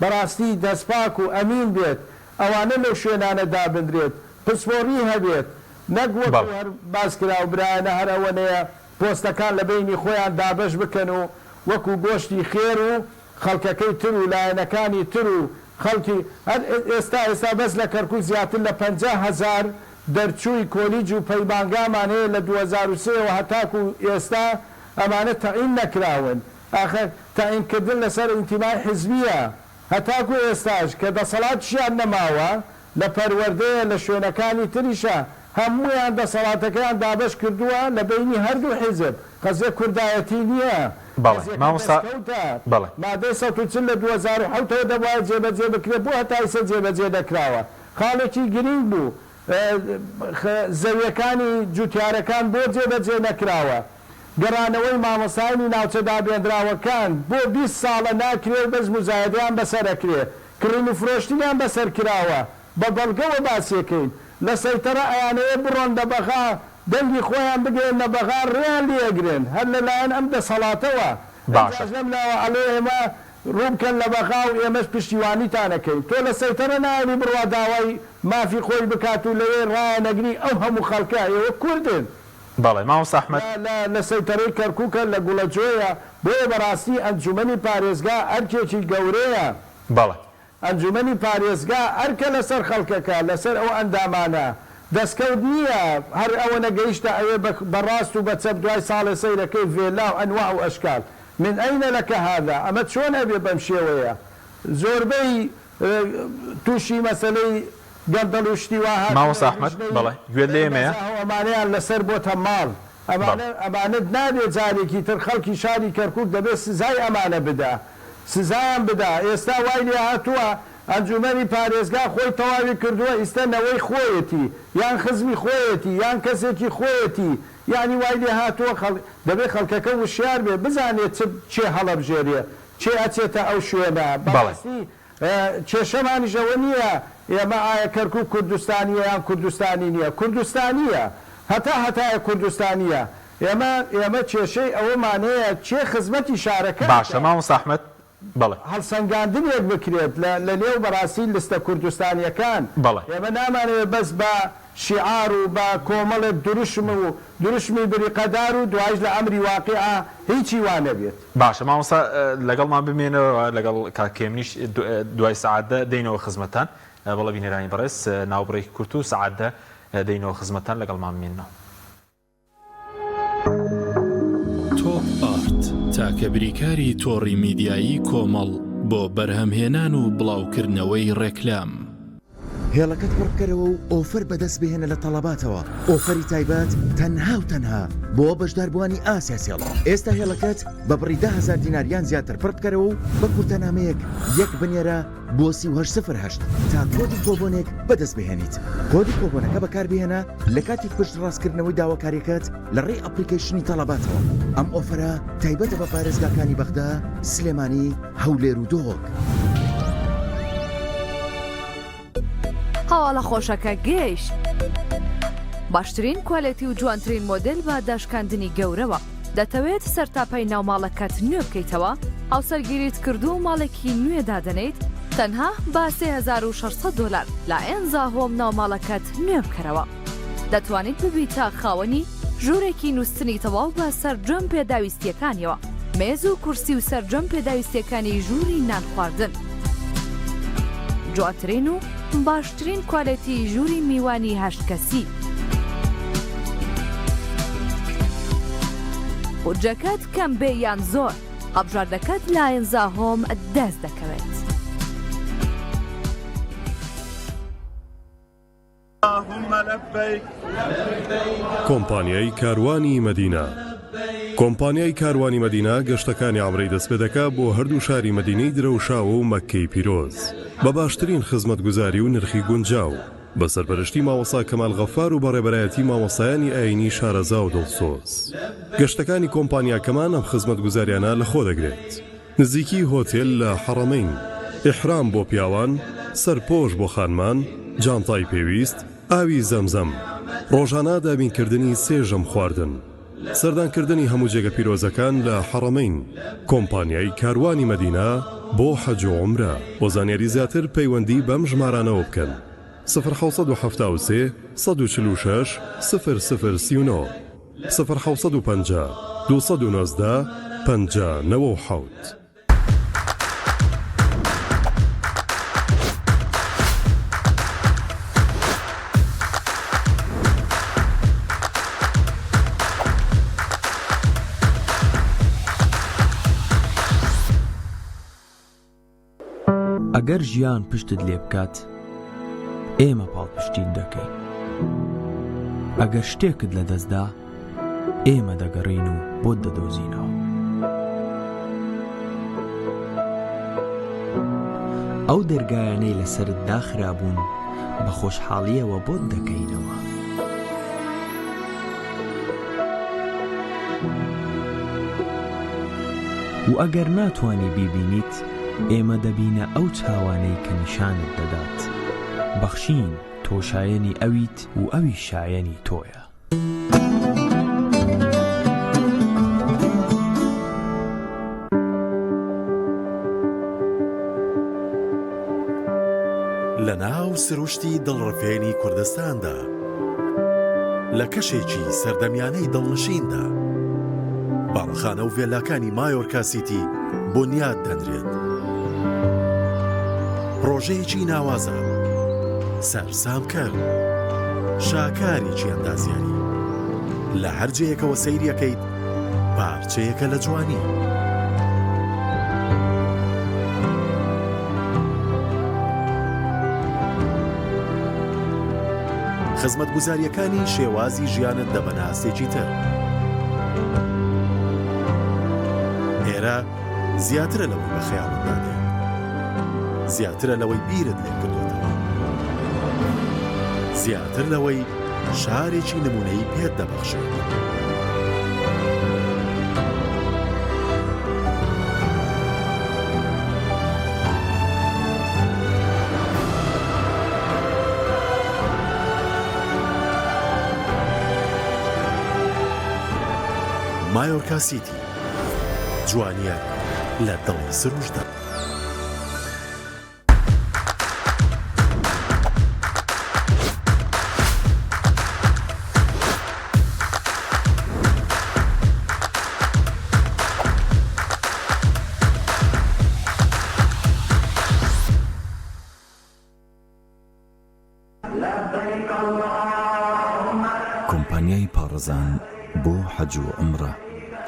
بەڕاستی دەستپاک و ئەمین بێت، ئەوانە لەو شوێنانە دابنرێت، پسپۆڕی هەبێت، نەک وەکو بەڵێ. هەر باس کرا و برایانە هەر ئەوەنەیە پۆستەکان لە بەینی خۆیان دابەش بکەن و وەکو گۆشتی خێر و خەڵکەکەی تر و لایەنەکانی تر و خەڵکی هەر ئێستا ئێستا بەس لە کەرکوک زیاتر لە 50,000 دەرچووی کۆلیج و پەیمانگامان هەیە لە 2003 ەوە هەتاکو ئێستا ئەمانە تەعین نەکراون ئاخر تەعین کردن لەسەر ئینتیمای حزبیە هەتاکو ئێستاش کە دەسەڵاتیشیان نەماوە لە پەروەردەیە لە شوێنەکانی تریشە هەموویان دەسەڵاتەکەیان دابەش کردووە لە بەینی هەردوو حیزب قەزیە کوردایەتی نیە بەڵێ قەزیەکە مامۆستا دەسکەوتە بەڵێ. مادەی 140 لە 2007 ەوە دەبوایە جێبەجێ بکرێت بۆ هەتا ئیسە جێبەجێ نەکراوە خاڵێکی گرینگ بوو زەویەکانی جوتیارەکان بۆ جێبەجێ نەکراوە گەڕانەوەی مامۆستایانی ناوچە دابێندراوەکان بۆ 20 ساڵە ناکرێ و بەس موزایەدەیان بەسەر ئەکرێ کڕین و فرۆشتنیان بەسەر کراوە بە بەڵگەوە باسیەکەین لە سەیتەڕە ئەیانەوێ بڕۆن لە بەغا دەنگی خۆیان بگەیەننە بەغا ڕێیان لێ ئەگرن هەر لە لایەن ئەم دەسەڵاتەوە باشە. ئینجاش لەم لاوە ئەڵێ ئێمە ڕوو بکەن لە بەغا و ئێمەش پشتیوانیتان ئەکەین تۆ لە سەیتەڕە نایەنی بڕوا داوای مافی خۆی بکات و لەوێ ڕایانەگری ئەو هەموو خەڵکە ئێوە کوردن بەڵێ مامۆستا ئەحمەد. لە لە لە سەیتەرەی کەرکوکە لە گوڵەجۆیە بۆیە بەڕاستی ئەنجومەنی پارێزگا ئەرکێکی گەورەیە. بەڵێ. ئەنجومەنی پارێزگا ئەرکە لەسەر خەڵکەکە، لەسەر ئەو ئەندامانە، دەستکەوت نییە هەر ئەوەنە گەیشتە ئەوێ بە بە ڕاست و بە چەپ دوای ساڵێ سەیرەکەی ڤێلا و ئەنواع و ئەشکال من ئەین لک هذا ئەمە چۆن ئەبێ بەم شێوەیە زۆربەی توشی مەسەلەی گەندەڵی و شتی وا هاتنە مامۆستا ئەحمەد لیژنەی بەڵێ گوێت لە ئێمەیە؟ نەزاهە و ئەمانەیان لەسەر بۆتە ماڵ بەڵێ. ئەمانە ئەمانە نابێ جارێکی تر خەڵکی شاری کەرکوک دەبێ سزای ئەمانە بدا سزایان بدا ئێستا وای لێهاتووە ئەنجومەنی پارێزگا خۆی تەواوی کردووە ئیستە نەوەی خۆیەتی یان خزمی خۆیەتی یان کەسێکی خۆیەتی یانی وای لێهاتووە خەڵ دەبێ خەڵکەکە وشیار بێ بزانێ چ کێ هەڵەبژێرێ کێ ئەچێتە ئەو شوێنە بەڵێ. بەڕاستی کێشەمانیش ئەوە نییە ئێمە ئایا کەرکوک کوردستانییە یان کوردستانی نییە، کوردستانییە، هەتا هەتایە کوردستانییە، ئێمە ئێمە کێشەی ئەوەمان هەیە کێ خزمەتی شارەکە باشە ئەکات. مامۆستا ئەحمەد، بەڵێ. هەڵسەنگاندنێک بکرێت لە لە نێو بەڕاستی لستە کوردستانییەکان، بەڵێ. ئێمە نامانەوێت بەس بە شیعار و بە کۆمەڵێک دروشم و دروشمی بریقەدار و دوایش لە ئەمری واقیعا هیچی وا نەبێت. باشە مامۆستا لەگەڵمان بمێنەوە لەگەڵ کاک هێمنیش دوای سەعات دە دێینەوە خزمەتتان بەڵێ بینەرانی بەڕێز ناوبڕێکی کورت و سەعات دە دێینەوە خزمەتتان لەگەڵمان بمێنەوە. تۆپ ئارت تاکە بریکاری تۆڕی میدیایی کۆمەڵ بۆ بەرهەمهێنان و بڵاوکردنەوەی ڕێکلام. هێڵەکەت پڕ بکەرەوە و ئۆفەر بەدەست بهێنە لە تەڵەباتەوە، ئۆفەری تایبەت تەنها و تەنها بۆ بەشداربووانی ئاسیاسێڵ. ئێستا هێڵەکەت بە بڕی 10,000 دینار یان زیاتر پڕ بکەرەوە و بە کورتەنامەیەک یەک بنێرە بۆ 3808 تا کۆدی کۆبۆنێک بەدەست بهێنیت. کۆدی کۆبۆنەکە بەکاربهێنە لە کاتی پشتڕاستکردنەوەی داواکاریەکەت لە ڕێی ئەپڵیکەیشنی تەڵەباتەوە. ئەم ئۆفەرە تایبەتە بە پارێزگاکانی بەغدا، سلێمانی، هەولێر و دهۆک. هەواڵە خۆشەکە گەیشت. باشترین کوالێتی و جوانترین مۆدێل بە داشکاندنی گەورەوە. دەتەوێت سەرتاپای ناوماڵەکەت نوێ بکەیتەوە؟ هاوسەرگیریت کردووە و ماڵێکی نوێ دادەنێیت؟ تەنها بە 3600 دۆلار لە ئێنزا هۆم ناوماڵەکەت نوێ بکەرەوە. دەتوانیت ببیتە خاوەنی ژوورێکی نووستنی تەواو بە سەرجەم پێداویستییەکانیەوە، مێز و کورسی و سەرجەم پێداویستییەکانی ژووری نانخواردن. جوانترین و باشترین کوالێتی ژووری میوانی هەشت کەسی. بودجەکەت کەم بێ یان زۆر، هەڵبژاردەکەت لە ئێنزا هۆم دەست دەکەوێت. کۆمپانیای کاروانی مەدینە کۆمپانیای کاروانی مەدینە گەشتەکانی عەمرەی دەستپێدەکا بۆ هەردوو شاری مەدینەی درەوشاوە و مەککەی پیرۆز بە باشترین خزمەتگوزاری و نرخی گونجاو بە سەرپەرشتی مامۆستا کەمال غەفار و بەڕێبەرایەتی مامۆستایانی ئایینی شارەزا و دڵسۆز گەشتەکانی کۆمپانیاکەمان ئەم خزمەتگوزاریانە لەخۆ دەگرێت. نزیکی هۆتێل لە حەڕەمەین، ئیحرام بۆ پیاوان، سەرپۆش بۆ خانمان، جانتای پێویست، ئاوی زەمزەم، ڕۆژانە دابینکردنی سێ ژەم خواردن، سەردانکردنی هەموو جێگە پیرۆزەکان لە حەڕەمەین، کۆمپانیای کاروانی مەدینە بۆ حەج و عومرە. بۆ زانیاری زیاتر پەیوەندی بەم ژمارانەوە بکەن، سفر 773 146 00 39. سفر 750 219 50 97. ئەگەر ژیان پشتت لێ بکات ئێمە پاڵپشتیت دەکەین. ئەگەر شتێکت لەدەستدا ئێمە دەگەڕێین و بۆت دەدۆزینەوە. ئەو دەرگایانەی لەسەرت داخرابوون بە خۆشحاڵییەوە بۆت دەکەینەوە. و ئەگەر ناتوانی بیبینیت، ئێمە دەبینە ئەو چاوانەی کە نیشانت دەدات. بەخشین، تۆ شایەنی ئەویت و ئەویش شایەنی تۆیە. لە ناو سروشتی دڵڕفێنی کوردستاندا، لە کەشێکی سەردەمیانەی دڵنشیندا، باڵەخانە و ڤێلاکانی مایۆرکا سیتی بونیاد دەنرێت. پڕۆژەیەکی ناوازە، سەرسامکەر، شاکارێکی ئەندازیاری. لە هەر جێیەکەوە سەیری ئەکەیت، پارچەیەکە لە جوانی. خزمەتگوزارییەکانی شێوازی ژیانت دەبەنە ئاستێکی تر. ئێرە زیاترە لەوەی بە خەیاڵتدا دێت. زیاترە لەوەی بیرت لێ کردۆتەوە. زیاتر لەوەی شارێکی نموونەیی پێت دەبەخشێت. مایۆرکا سیتی، جوانییەک لە دڵی سروشتدا. کۆمپانیای پاڕەزان بۆ حەج و عومڕە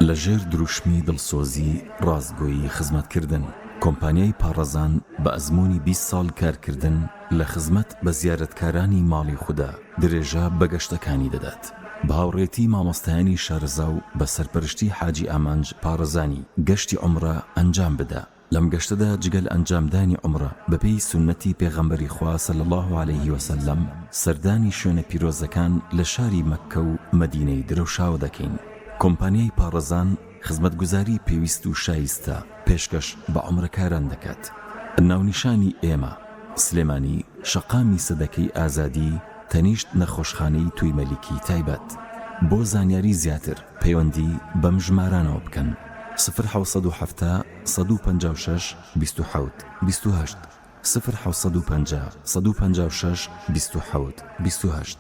لە ژێر دروشمی دڵسۆزی، ڕاستگۆیی، خزمەتکردن، کۆمپانیای پاڕەزان بە ئەزموونی 20 ساڵ کارکردن لە خزمەت بە زیارەتکارانی ماڵی خودا درێژە بە گەشتەکانی دەدات. بە هاوڕێتی مامۆستایانی شارەزا و بە سەرپەرشتی حاجی ئامانج پاڕەزانی گەشتی عومڕە ئەنجام بدە. لەم گەشتەدا جگە لە ئەنجامدانی عومڕە بەپێی سوننەتی پێغەمبەری خوا صلی اللە علیه وسلم سەردانی شوێنە پیرۆزەکان لە شاری مەککە و مەدینەی درەوشاوە دەکەین. کۆمپانیای پاڕەزان خزمەتگوزاری پێویست و شایستە پێشکەش بە عومرەکاران دەکات. ناونیشانی ئێمە. سلێمانی شەقامی سەدەکەی ئازادی تەنیشت نەخۆشخانەی توی مەلیکی تایبەت. بۆ زانیاری زیاتر پەیوەندی بەم ژمارانەوە بکەن، سفر 770 156 27 28، سفر 750 156 27 28.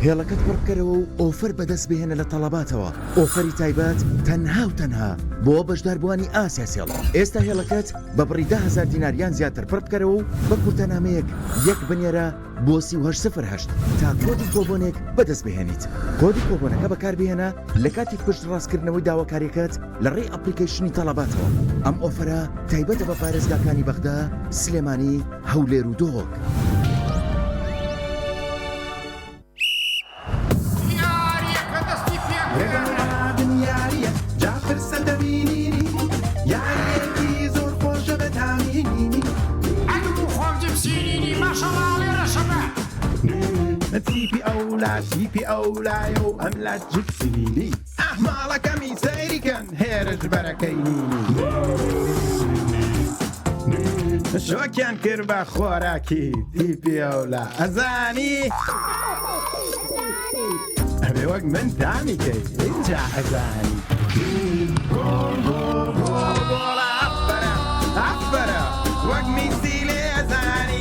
هێڵەکەت پڕ بکەرەوە و ئۆفەر بەدەست بهێنە لە تەڵەباتەوە، ئۆفەری تایبەت تەنها و تەنها بۆ بەشداربووانی ئاسیا سێڵ. ئێستا هێڵەکەت بە بڕی 10,000 دینار یان زیاتر پڕ بکەرەوە و بە کورتەنامەیەک یەک بنێرە بۆ 38 سفر هەشت تا کۆدی کۆبۆنێک بەدەست بهێنیت. کۆدی کۆبۆنەکە بەکاربهێنە لە کاتی پشتڕاستکردنەوەی داواکاریەکەت لە ڕێی ئەپڵیکەیشنی تەڵەباتەوە. ئەم ئۆفەرە تایبەتە بە پارێزگاکانی بەغدا، سلێمانی، هەولێر و دهۆک. شۆکیان کرد بە خۆراکی تیپی ئەولا ئەزانی ئەبێ وەک من تامی کەی ئینجا ئەزانی گۆڵ گۆڵ گۆڵ گۆڵە ئەفەرە ئەفەرە وەک میسی لێ ئەزانی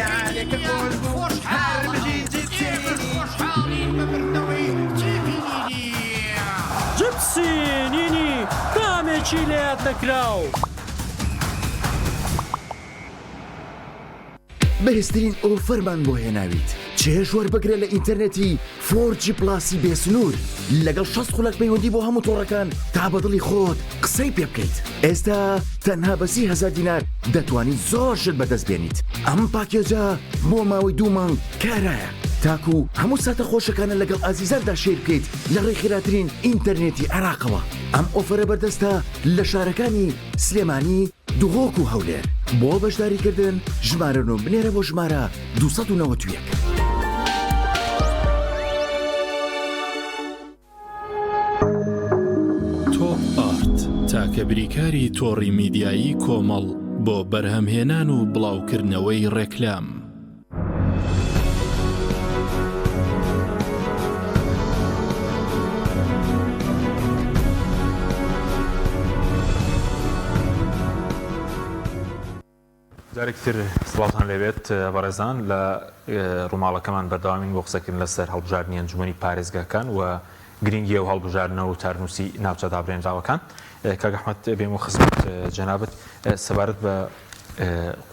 یاریەکە خۆش بوو هەر بژی جیپسی جپسی نینی تامێکی لەیاد نەکراو. بەهێزترین ئۆفەرمان بۆ هێناویت چێژ وەربگرە لە ئینتەرنێتی فۆر جی پڵاسی بێ سنوور لەگەڵ 60 خولەک پەیوەندی بۆ هەموو تۆڕەکان تا بە دڵی خۆت قسەی پێ بکەیت ئێستا تەنها بە 30 هەزار دینار دەتوانیت زۆر شت بەدەست بێنیت ئەم پاکێجە بۆ ماوەی دوو مانگ کارایە تاکو هەموو ساتە خۆشەکانە لەگەڵ ئازیزاندا share بکەیت لە ڕێی خێراترین ئینتەرنێتی عێراقەوە ئەم ئۆفەرە بەردەستە لە شارەکانی سلێمانی، دهۆک و هەولێر. بۆ بەشداریکردن ژمارە نۆ بنێرە بۆ ژمارە 291. تۆپ ئارت، تاکە بریکاری تۆڕی میدیایی کۆمەڵ بۆ بەرهەمهێنان و بڵاوکردنەوەی ڕێکلام. جارێکی تر سڵاوتان لێبێت بەڕێزان لە ڕووماڵەکەمان بەردەوامین بۆ قسەکردن لەسەر هەڵبژاردنی ئەنجومەنی پارێزگاکان و گرنگی ئەو هەڵبژاردنە و چارەنووسی ناوچە دابرێنراوەکان. کاک ئەحمەد بێم و خزمەت جەنابت سەبارەت بە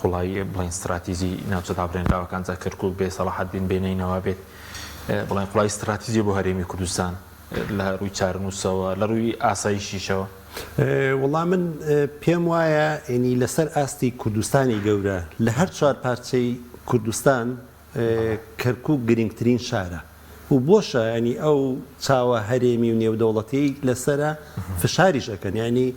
قوڵایی بڵێن ستراتیجی ناوچە دابرێنراوەکان جا کەرکوک بێ سەڵاحەدین بێ نەینەوا بێت بڵێن قوڵایی ستراتیجی بۆ هەرێمی کوردستان لە ڕووی چارەنووسەوە لە ڕووی ئاسایشیشەوە. وەڵا من پێم وایە یەنی لەسەر ئاستی کوردستانی گەورە لە هەر چوار پارچەی کوردستان کەرکوک گرنگترین شارە و بۆشە یانی ئەو چاوە هەرێمی و نێودەوڵەتیەی لەسەرە فشاریش ئەکەن یانی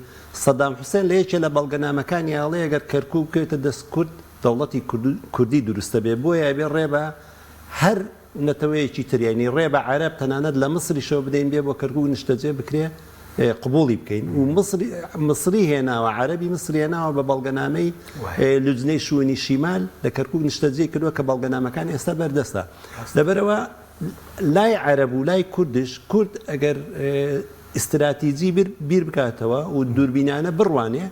سەدام حوسێن لە یەکێ لە بەڵگەنامەکانی ئەڵێ ئەگەر کەرکوک بکەوێتە دەست کورد دەوڵەتی کوردی دروستە بێ بۆیە ئەبێ ڕێ بە هەر نەتەوەیەکی تر یانی ڕێ بە عەرەب تەنانەت لە میسریشەوە بدەین بێ بۆ کەرکوک نیشتەجێ بکرێ قبوڵی بکەین و میسری میسری هێناوە عەرەبی میسری هێناوە بە بەڵگەنامەی لوجنەی شوونی شیمال لە کەرکوک نیشتەجێی کردووە کە بەڵگەنامەکان ئێستا بەردەستە لەبەرئەوە لای عەرەب و لای کوردش کورد ئەگەر ئیستراتیجی بیر بکاتەوە و دووربینانە بڕوانێ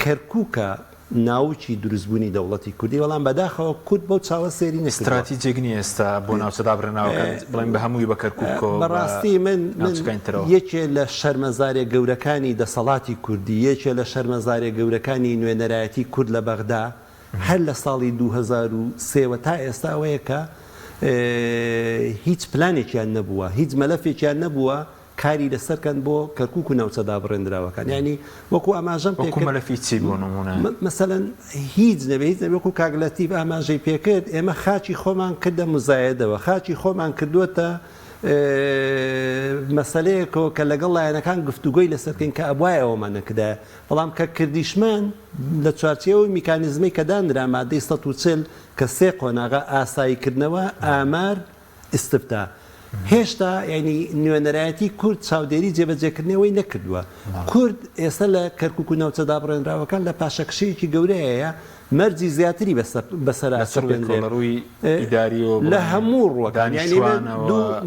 کەرکوکە ناوکی دروستبوونی دەوڵەتی کوردی، بەڵام بەداخەوە کورد بەو چاوە سەیری نەکردووە. ستراتیجێک نییە ئێستا بۆ ناوچە دابڕێنراوەکان، بڵێین بە هەمووی بە کەرکوکەوە بە بەڕاستی من من ناوچەکانی ترەوە. یەکێ لە شەرمەزارێ گەورەکانی دەسەڵاتی کوردی، یەکێ لە شەرمەزارێ گەورەکانی نوێنەرایەتی کورد لە بەغدا هەر لە ساڵی 2003 وە تا ئێستا ئەوەیە کە هیچ پلانێکیان نەبووە، هیچ مەلەفێکیان نەبووە کاری لەسەر کەن بۆ کەرکوک و ناوچە دابڕێندراوەکان یانی وەکو ئاماژەم پێ وەکو مەلەفی چی بۆ نمونە؟ مەسەلەن هیچ نەبێ هیچ نەبێ وەکو کاک لەتیف ئاماژەی پێ کرد ئێمە خاکی خۆمان کردە موزایەدەوە خاکی خۆمان کردووەتە مەسەلەیەکەوە کە لەگەڵ لایەنەکان گفتوگۆی لەسەر بکەین کە ئەبوایە ئەوەمان نەکردایە بەڵام کە کردیشمان لە چوارچێوەی میکانیزمەی کە دانرا مادەی 140 کە سێ قۆناغە ئاساییکردنەوە ئامار ئیستفتا، هێشتا یانی نوێنەرایەتی کورد چاودێری جێبەجێکردنەوەی نەکردووە. کورد ئێستا لە کەرکوک و ناوچە دابڕێنراوەکان لە پاشەکشەیەکی گەورەیە. مەرجی زیاتری بەسەرا لە چ ڕووێکەوە؟ لە ڕووی ئیداریەوە بڵێین؟ لە هەموو ڕووەکان. یانی من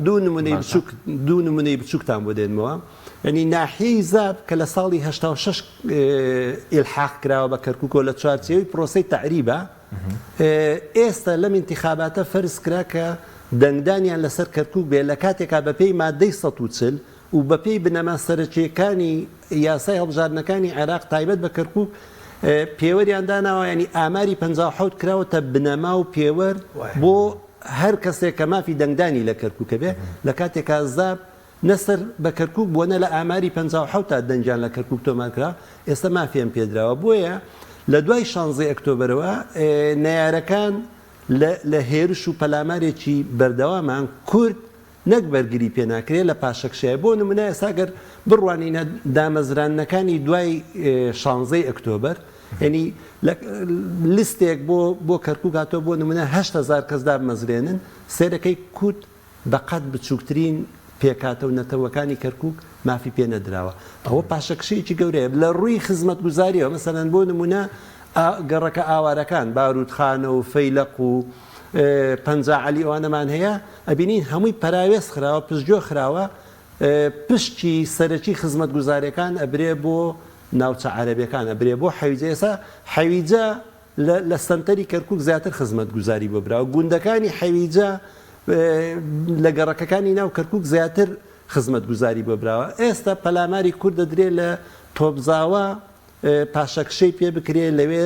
دوو نمونەی بچووک دوو نمونەی بچووکتان بۆ دێنمەوە. یانی ناحیەی زاب کە لە ساڵی 86 ئیلحاق کراوە بە کەرکووکەوە لە چوارچێوەی پرۆسەی تەعریبە، ئێستا لەم ئینتیخاباتە فەرز کرا کە دەنگدانیان لەسەر کەرکووک بێ لە کاتێکا بەپێی مادەی 140 و بەپێی بنەما سەرەکییەکانی یاسای هەڵبژاردنەکانی عێراق تایبەت بە کەرکوک پێوەریان داناوە یانی ئاماری 57 کراوەتە بنەما و پێوەر بۆ هەر کەسێک کە مافی دەنگدانی لە کەرکوکە بێ لە کاتێکا زاب نە سەر بە کەرکوک بووە نە لە ئاماری 57 تا دەنگیان لە کەرکوک تۆمار کرا ئێستا مافیان پێدراوە بۆیە لە دوای شانزەی ئەکتۆبەرەوە نەیارەکان لە هێرش و پەلامارێکی بەردەوامان کورد نەک بەرگری پێ ناکرێ لە پاشەکشەیە بۆ نمونە ئێستا گەر بڕوانینە دامەزراندنەکانی دوای شانزەی ئەکتۆبەر یعنی لستێک بۆ بۆ کەرکوک هاتووە بۆ نمونە 8000 کەس دابمەزرێنن سێرەکەی کورد بەقەد بچووکترین پێکهاتە و نەتەوەکانی کەرکوک مافی پێ نەدراوە ئەوە پاشەکشەیەکی گەورەیە لە ڕووی خزمەتگوزاریەوە مەسەلەن بۆ نمونە گەڕەکە ئاوارەکان باروتخانە و فەیلەق و پەنجا عەلی ئەوانەمان هەیە ئەبینین هەمووی پەراوێز خراوە پشتگوێ خراوە پشکی سەرەکی خزمەتگوزاریەکان ئەبرێ بۆ ناوچە عەرەبیەکان ئەبرێ بۆ حەویجە ئێستا حەویجە لە سەنتەری کەرکوک زیاتر خزمەتگوزاری بۆ براوە گوندەکانی حەویجە لە گەڕەکەکانی ناو کەرکوک زیاتر خزمەتگوزاری بۆ براوە ئێستا پەلاماری کورد دەدرێ لە تۆپزاوە پاشەکشەی پێ بکرێ لەوێ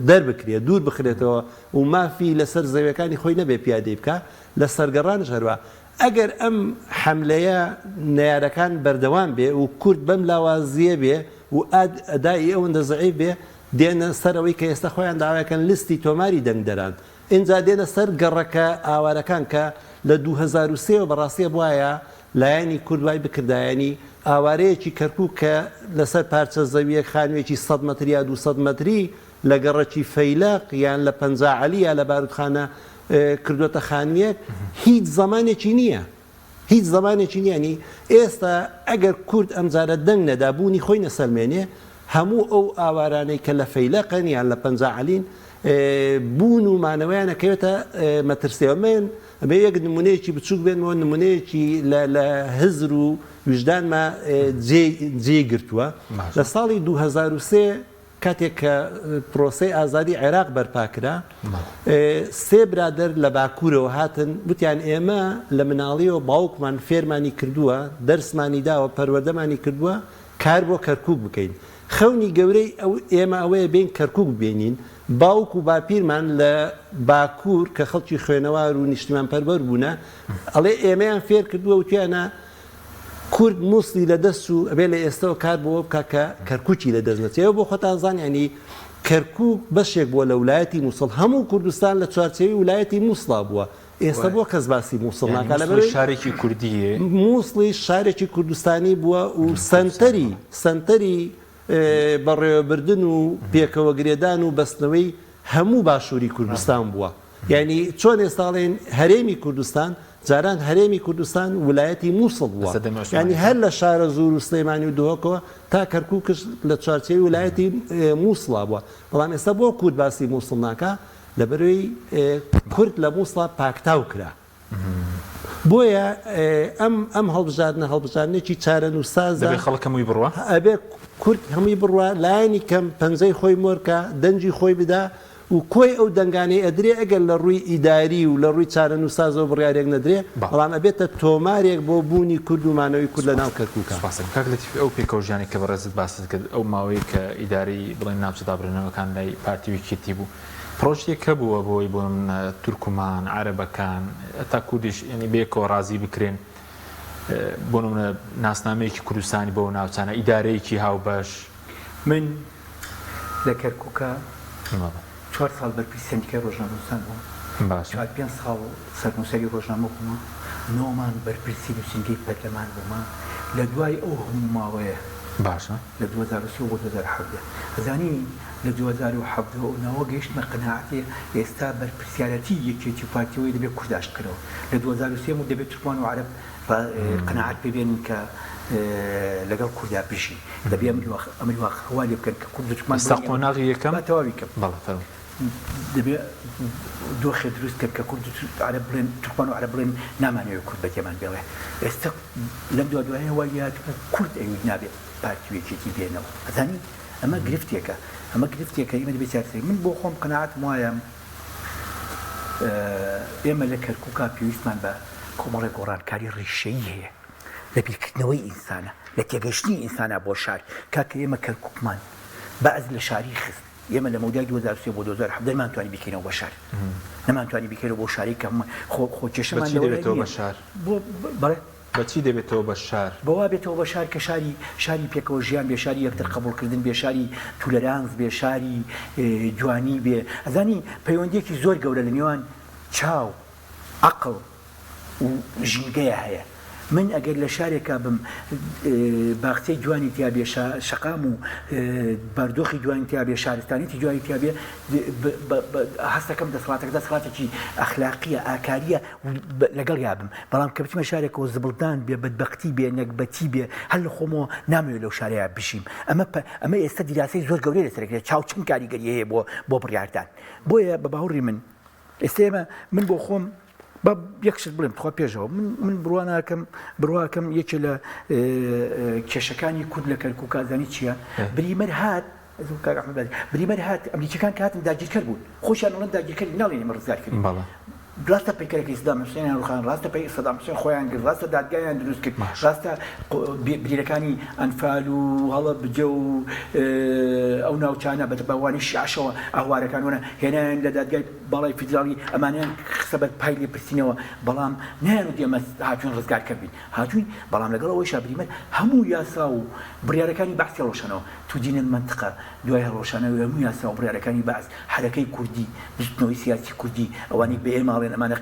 دەربکرێ دوور بخرێتەوە و مافی لەسەر زەویەکانی خۆی نەبێ پیادەی بکا لە سەرگەڕانش هەروا ئەگەر ئەم حەملەیە نەیارەکان بەردەوام بێ و کورد بەم لاوازیە بێ و ئاد ئەدائی ئەوەندە زەعیف بێ دێنە سەر ئەوەی کە ئێستا خۆیان داواکەن لستی تۆماری دەنگدەران ئینجا دێنە سەر گەڕەکە ئاوارەکان کە لە 2003 وە بەڕاستی ئەبوایە لایەنی کورد وای بکردایەنی ئاوارەیەکی کەرکوک کە لەسەر پارچە زەویەک خانویەکی سەد مەتر یا 200 مەتری لە گەڕەکی فەیلەق یان لە پەنجا عەلی یا لە باروتخانە کردوەتە خانویەک هیچ زەمانێکی نییە هیچ زەمانێکی نییە ینی ئێستا ئەگەر کورد ئەمجارە دەنگ نەدا بوونی خۆی نەسەلمێنێ هەموو ئەو ئاوارانەی کە لە فەیلەقن یان لە پەنجا عەلین بوون و مانەوەیان ئەکەوێتە مەترسیەوە من ئەمەوێ یەک نمونەیەکی بچوک بێنمەوە نمونەیەکی لە لە هزر و ویژدانما جێی جێی گرتووە لە ساڵی 2003 کاتێک کە پرۆسەی ئازادی عێراق بەرپا کرا سێ برادەر لە باکوورەوە هاتن وتیان ئێمە لە مناڵیەوە باوکمان فێرمانی کردووە دەرسمانی داوە پەروەردەمانی کردووە کار بۆ کەرکوک بکەین خەونی گەورەی ئەو ئێمە ئەوەیە بێین کەرکوک ببینین باوک و باپیرمان لە باکوور کە خەڵکی خوێنەوار و نیشتیمانپەروەر بوونە ئەڵێ ئێمەیان فێر کردووە وتیانە کورد موسڵی لە دەست چوو ئەبێ لە ئێستەوە کار بۆ بکا کە کەرکوکی لە دەست نەچێ ئێوە بۆ خۆتان زان یانی کەرکوک بەشێک بووە لە ولایەتی موسڵ هەموو کوردستان لە چوارچێوەی ولایەتی موسڵا بووە ئێستا بۆ کەس باسی موسڵ یانی ناکا موسڵیش لەبەرئەوەی شارێکی کوردییە؟ موسڵیش شارێکی کوردستانی بووە و سەنتەری سەنتەری بەڕێوەبردن و پێکەوەگرێدان و بەستنەوەی هەموو باشووری کوردستان بووە. یانی چۆن ئێستا ئەڵێن هەرێمی کوردستان، جاران هەرێمی کوردستان ولایەتی موسڵ بووە. یانی هەر لە شارەزوور و سلێمانی و دهۆکەوە تا کەرکووکش لە چوارچێوەی ولایەتی موسڵا بووە. بەڵام ئێستا بۆ کورد باسی موسڵ ناکا؟ لەبەرئەوەی کورد لە موسڵا پاکتاو کرا. بۆیە ئەم ئەم هەڵبژاردنە هەڵبژاردنێکی چارەنووسسازە. دەبێ خەڵک هەمووی بڕوا؟ ئەبێ کورد هەمووی بڕوا، لایەنی کەم پەنجەی خۆی مۆرکا، دەنگی خۆی بدا و کۆی ئەو دەنگانەی ئەدرێ ئەگەر لە ڕووی ئیداری و لە ڕووی چارەنووسسازەوە بڕیارێک نەدرێ، بەڵام ئەبێتە تۆمارێک بۆ بوونی کورد و مانەوەی کورد لە ناو کەرکووکا. سوپاست دەکەم. کاک لەتیف ئەو پێکەوەژیانەی کە بەڕێزت باست کرد، ئەو ماوەیەی کە ئیدارەی بڵێین ناوچە دابڕێنەوەکان لای پارتی و یەکێتی بوو، پڕۆژەیەک هەبووە بۆ ئەوەی بۆ نمونە تورکمان، عەرەبەکان، هەتا کوردیش یانی بەیەکەوە ڕازی بکرێن بۆ نمونە ناسنامەیەکی کوردستانی بەو ناوچانە، ئیدارەیەکی هاوبەش. من لە کەرکوکا چوار ساڵ بەرپرسی سەندیکای ڕۆژنامەنووسان بووم، چوار پێنج ساڵ سەرنووسەری ڕۆژنامە بوومە، نۆ مانگ بەرپرسی نووسینگەی پەرلەمان بوومە، لە دوای ئەو هەموو ماوەیە لە 2003 بۆ 2017 ئەزانی. لە 2017 و ناوە گەیشتمە قەناعەتێ ئێستا بەرپرسیارەتی یەکێتی و پارتی ئەوەیە دەبێ کورد ئاشت بکەنەوە. لە 2003 وت دەبێ تورکمان و عەرەب قەناعەت پێ بێنن کە لەگەڵ کوردا بژین. دەبێ ئەمری واقع ئەمری واقع وا لێ بکەن کە کورد و تورکمان ئێستا قۆناغی یەکەم با تەواوی کەم. بەڵێ فەرموو. دەبێ دۆخێ دروست کەن کە کورد و عەرەب بڵێن تورکمان و عەرەب بڵێن نامانەوێ کورد بە جێمان بێڵێ. ئێستا لەم دوا دوایە وای لێ هاتبوو کورد ئەیوت نابێ پارتی و یەکێتی بێنەوە. ئەزانی ئەمە گرفتێکە. ئەمە گرفتێکە ئێمە دەبێ چارەسەری. من بۆ خۆم قەناعەتم وایە ئێمە لە کەرکووکا پێویستمان بە کۆمەڵێک گۆڕانکاری ڕیشەیی هەیە لە بیرکردنەوەی ئینسانە، لە تێگەیشتنی ئینسانە بۆ شار. کاکە ئێمە کەرکووکمان بەعس لە شاری خست. ئێمە لە مەودای 2003 بۆ 2017 نەمانتوانی بیکەینەوە بە شار. نەمانتوانی بیکەینەوە بەو شارەی کە خۆ خۆ کێشەمان لەوەدا نییە. بە چی دەبێتەوە بە شار؟ بۆ بەڵێ؟ بە چی دەبێتەوە بە شار؟ بە وا بێتەوە بە شار کە شاری شاری پێکەوە ژیان بێ، شاری یەکتر قەبووڵکردن بێ، شاری تولەرانس بێ، شاری جوانی بێ. ئەزانی پەیوەندییەکی زۆر گەورە لە نێوان چاو، عەقڵ و ژینگەیا هەیە. من ئەگەر لە شارێکا بم باخچەی جوانی تیا بێ، شەقام و باردۆخی جوانی تیا بێ، شارستانیەتی جوانی تیا بێ، هەستەکەم دەسەڵاتەکە دەسەڵاتێکی ئەخلاقییە، ئاکارییە و لەگەڵیا بم. بەڵام کە بچمە شارێکەوە زبڵدان بێ، بەدبەختی بێ، نەگبەتی بێ، هەر لە خۆمەوە نامەوێ لەو شارەیا بژیم. ئەمە ئەمە ئێستا دیراسەی زۆر گەورەی لەسەر ئەکرێ، چاو چەند کاریگەری هەیە بۆ بۆ بڕیاردان. بۆیە بە باوڕی من ئێستا ئێمە من بۆ خۆم با یەک شت بڵێم تخوا پێشەوە من من بڕوا ناکەم بڕواکەم یەکێ لە کێشەکانی کورد لە کەرکووکا زانی چییە؟ بریمەر هات کاک ئەحمەد بازی بریمەر هات ئەمریکیەکان کە هاتن داگیرکەر بوون خۆشیان ئەڵێن داگیرکەری ناڵێن ئێمە ڕزگار کردین بەڵێ. ڕاستە پەیکەرەکەی سدام حوسێنیان ڕوخان ڕاستە پەی سەدام حوسێن خۆیان گرت ڕاستە دادگایان دروست کرد باش. ڕاستە برینەکانی ئەنفال و هەڵەبجە و ئەو ناوچانە بە بەوانەی شیعەشەوە ئەهوارەکان وەنە هێنایان لە دادگای باڵای فیدراڵی ئەمانەیان خستە بەر پای لێپرسینەوە بەڵام نەیانوت ئێمە هاتوین ڕزگارکەر بین هاتوین بەڵام لەگەڵ ئەوەیشا بریمەر هەموو یاسا و بڕیارەکانی بەعسی هەڵوەشانەوە. تودینە مەنتقە دوای هەڵوەشانەوەی هەموو یاسا و بڕیارەکانی بەعس، حەرەکەی کوردی، بزوتنەوەی سیاسی کوردی، ئەوانەی بە ئێمە ئەڵێن ئەمانە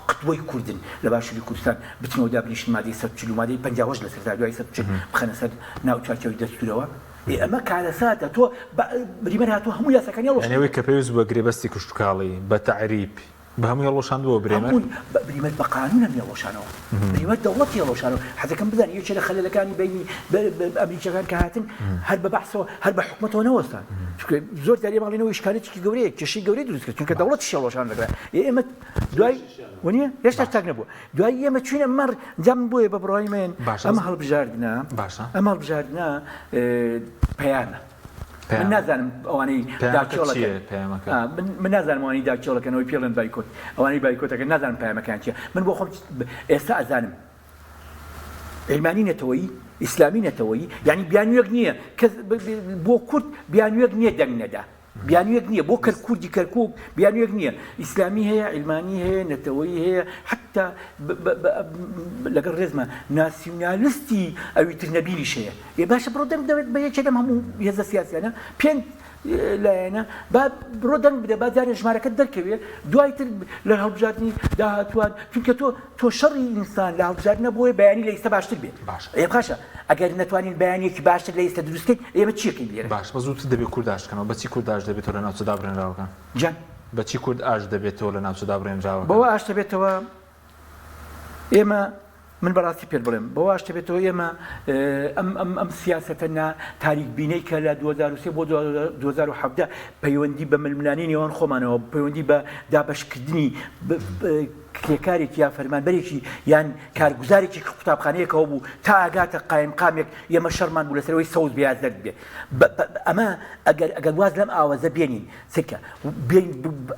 قتوەی کوردن لە باشوری کوردستان، بچنەوە دابنیشن مادەی 140 و مادەی 58 لەسەر تا دوای 140 بخەنە سەر ناو چوارچێوەی دەستورەوە. ئێ ئەمە کارەساتە. تۆ بریمەر هاتووە هەموو یاساکانی هەڵوەشاندەوە. یانی ئەوەی کە پێویست بووە گرێبەستی کشتوکاڵی بە تەعریب بە هەمووی هەڵوەشاندبووە برێمەر؟ هەمووی بریمەر بە قانون هەمووی هەڵوەشانەوە. بریمەر دەوڵەتی هەڵوەشانەوە. حەزەکەم بزانی یەکێ لە خەلەلەکانی بەینی ئەمریکیەکان کە هاتن هەر بە بەعسەوە هەر بە حکومەتەوە نەوەستان. چونکە زۆر جار ئێمە ئەڵێین ئەوە ئیشکالێتێکی گەورەیە، کێشەی گەورەی دروست کرد. چونکە دەوڵەتیش هەڵوەشاندن دەکرا. ئێ ئێمە دوای وەنیە؟ هێشتاش چاک نەبووە. دوای ئێمە چوینە مەڕ جا من بۆیە بە بڕوای من ئەم هەڵبژاردنە ئەم هەڵبژاردنە پەیامە. من نازانم ئەوانەی داکێڵەکەن من نازانم ئەوانەی داکێڵەکەن ئەوەی پێڵێن بایکۆت ئەوانەی بایکۆتەکەن نازانم پەیامەکەیان چییە من بۆ خۆم ئێستا ئەزانم عیلمانی نەتەوەیی ئیسلامی نەتەوەیی یعنی بیانوویەک نییە کەس بۆ کورد بیانوویەک نییە دەنگ نەدا بیانوویەک نییە بۆ کەر کوردی کەرکک بیانوویەک نییە ئیسلامی هەیە عیلمانی هەیە نەتەوەیی هەیە حتا لەگەڵ ڕێزمە ناسیونالیستی ئەوی تر نەبینیش هەیە ئێ باشە بڕۆ دەنگ بدە بە یەکێ لەم هەموو هێزە سیاسیانە پێنج لایەنە با بڕۆ دەنگ بدە با جارێ ژمارەکەت دەرکەوێ دوای تر لە هەڵبژاردنی داهاتوان چونکە تۆ تۆ شەڕی ئینسان لە هەڵبژاردنە بۆیە بەیانی لە ئیستا باشتر بێت باشە ئێ باشە ئەگەر نەتوانین بەیانیەکی باشتر لە ئیستا دروست کەین ئێمە چیەکەین لێرە باش بەس وتت دەبێ کورد ئاشت کەنەوە بەچی کورد ئاشت دەبێتەوە لە ناوچە دابڕێنراوەکان جان بەچی کورد ئاشت دەبێتەوە لە ناوچە دابڕێنراوەکان بەوە ئاشت دەبێتەوە ئێمە من بەڕاستی پێت بڵێم بەوە ئاشت دەبێتەوە ئێمە ئەم ئەم ئەم سیاسەتە نا تاریکبینەی کە لە 2003 بۆ 2017 پەیوەندی بە ململانێی نێوان خۆمانەوە پەیوەندی بە دابەشکردنی کرێکارێکی یا فەرمانبەرێکی یان کارگوزارێکی قوتابخانەیەکەوە بوو تا ئاگاتە قایمقامێک ئێمە شەڕمان بوو لەسەرەوەی سەوز بێ یا زەرد بێ ئەمە ئەگەر ئەگەر واز لەم ئاوەزە بێنین سەیرکە بێین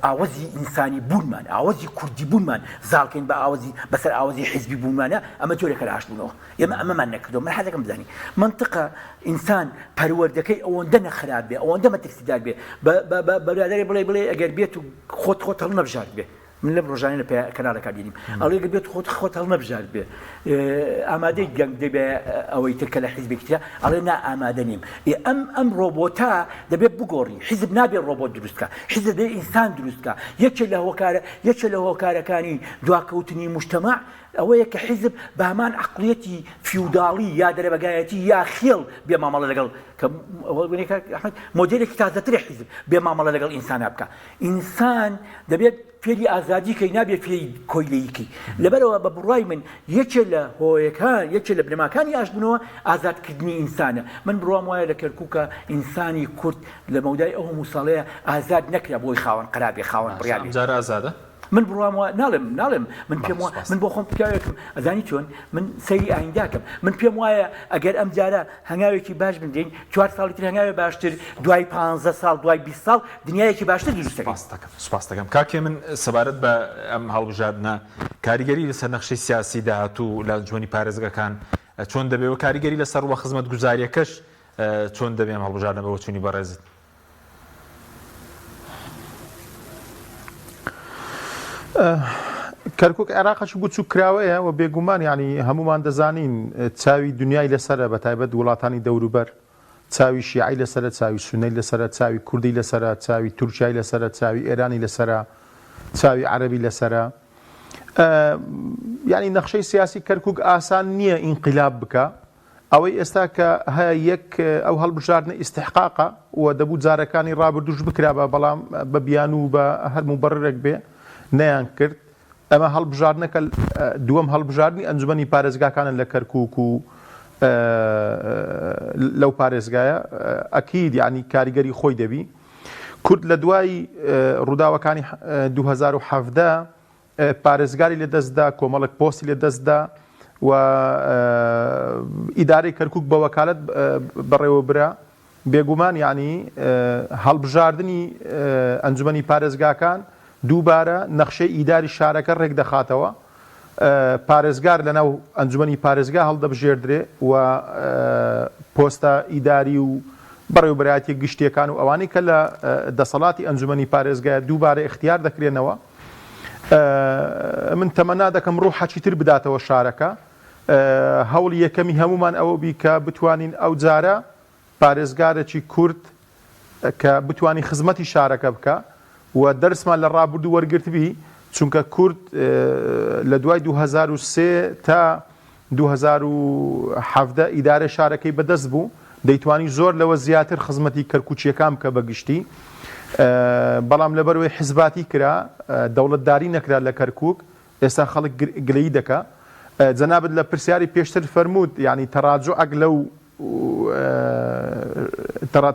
ئاوەزی ئینسانی بوونمان، ئاوەزی کوردی بوونمان زاڵکەین بە ئاوەزی بەسەر ئاوەزی حیزبی بوونمانە، ئەمە جۆرێکە لە ئاشتبوونەوە. ئێمە ئەمەمان نەکردووە. من حەزەکەم بزانی مەنتقە ئینسان پەروەردەکەی ئەوەندە نەخراپ بێ، ئەوەندە مەترسیدار بێ، بە بە بە برادەرێ بڵێ بڵێ ئەگەر بێت و خۆت خۆت هەڵنەبژارد بێ، من لەم ڕۆژانە لە کەناڵەکە بینیم ئەڵێ گەر بێت خۆت خۆت هەڵنەبژارد بێ ئامادەی گەنگ دەبێ ئەوەی تر کە لە حیزبێکی ترە ئەڵێ نا ئامادە نیم ئێ ئەم ئەم ڕۆبۆتە دەبێت بگۆڕی حیزب نابێ ڕۆبۆت دروست کە حیزب دەبێ ئینسان دروست کە یەکێ لە هۆکارە یەکێ لە هۆکارەکانی دواکەوتنی مجتەمع. ئەوەیە کە حیزب بە هەمان عەقڵیەتی فیوداڵی یا دەرەبەگایەتی یا خێڵ بێ مامەڵە لەگەڵ کە ئەوە وێنەی کاک ئەحمەد مۆدێلێکی تازەترە حیزب بێ مامەڵە لەگەڵ ئینسانا بکا ئینسان دەبێت فێری ئازادی کەی نابێ فێری کۆیلەیی کەی لەبەرئەوە بە بڕوای من یەکێ لە هۆیەکان یەکێ لە بنەماکانی ئاشتبوونەوە ئازادکردنی ئینسانە من بڕوام وایە لە کەرکووکە ئینسانی کورد لە مەودای ئەو هەموو ساڵەیە ئازاد نەکرا بۆی خاوەن قەرار بێ خاوەن باشە بڕیار بێ. ئەمجارە ئازادە؟ من بڕوام وا ناڵێم ناڵێم من بەڵێ پێم وا سوپاس. من بۆ خۆم پیاوێکم ئەزانی چۆن من سەیری ئاینداکەم من پێم وایە ئەگەر ئەم جارە هەنگاوێکی باش بنرێین چوار ساڵی تر هەنگاوێ باشتر دوای پانزە ساڵ دوای 20 ساڵ دنیایەکی باشتر دروست دەکەین. سوپاست دەکەم سوپاست دەکەم کاک هێمن سەبارەت بە ئەم هەڵبژاردنە کاریگەری لەسەر نەخشەی سیاسی داهاتوو لە ئەنجومەنی پارێزگاکان چۆن دەبێ و کاریگەری لەسەر ڕووە خزمەتگوزارییەکەش چۆن دەبێ ئەم هەڵبژاردنە بە بۆچوونی بەڕێزت؟ کەرکک عێراقەکی بچوک کراوەیە و بێگومان یعنی هەمومان دەزانین چاوی دنیای لەسرە بە تایبەت وڵاتانی دەوروبەر چاوی شیعی لەسرە چاوی سونەی لەسرە چاوی کوردی لەسرە چاوی تورکیای لەسرە چاوی ئێرانی لەسرە چاوی عەربی لەسرە یعنی نەخشەی سیاسی کەرکک ئاسان نییە ئینقلاب بکە ئەوەی ئێستا کە هەیە یەک ئەو هەڵبژاردنە ئیستحقاقە و دەبوو جارەکانی ڕابردووش بکرابا بەڵام بە بیانوو و بە هەر موبەڕرێک بێ نەیان کرد. ئەمە هەڵبژاردنەکە دووەم هەڵبژاردنی ئەنجومەنی پارێزگاکانە لە کەرکووک و لەو پارێزگایە ئەکید یعنی کاریگەری خۆی دەبی. کورد لە دوای ڕووداوەکانی 2017 پارێزگاری لە دەست دا، کۆمەڵێک پۆستی لە دەست دا و ئیدارەی کەرکووک بە وەکالەت بەڕێوە برا. بێگومان یانی هەڵبژاردنی ئەنجومەنی پارێزگاکان دووبارە نەخشەی ئیداری شارەکە ڕێک دەخاتەوە. پارێزگار لەناو ئەنجومەنی پارێزگا هەڵدەبژێردرێ و پۆستە ئیداری و بەڕێوەبەرایەتیە گشتیەکان و ئەوانەی کە لە دەسەڵاتی ئەنجومەنی پارێزگایە دووبارە ئیختیار دەکرێنەوە. من تەمەنا دەکەم ڕوحەکی تر بداتەوە شارەکە. هەوڵی یەکەمی هەموومان ئەوە بی کە بتوانین ئەو جارە پارێزگارێکی کورد کە بتوانی خزمەتی شارەکە بکا و دەرسمان لە ڕابردوو وەرگرتبی چونکە کورد لە دوای 2003 تا 2017 ئیدارەی شارەکەی بەدەست بوو دەیتوانی زۆر لەوە زیاتر خزمەتی کەرکوکییەکان بکە بە گشتی بەڵام لەبەرئەوەی حزباتی کرا دەوڵەتداری نەکرا لە کەرکوک ئێستا خەڵک گلەیی دەکا جەنابت لە پرسیاری پێشتر فەرمووت یانی تەراجوعەک لەو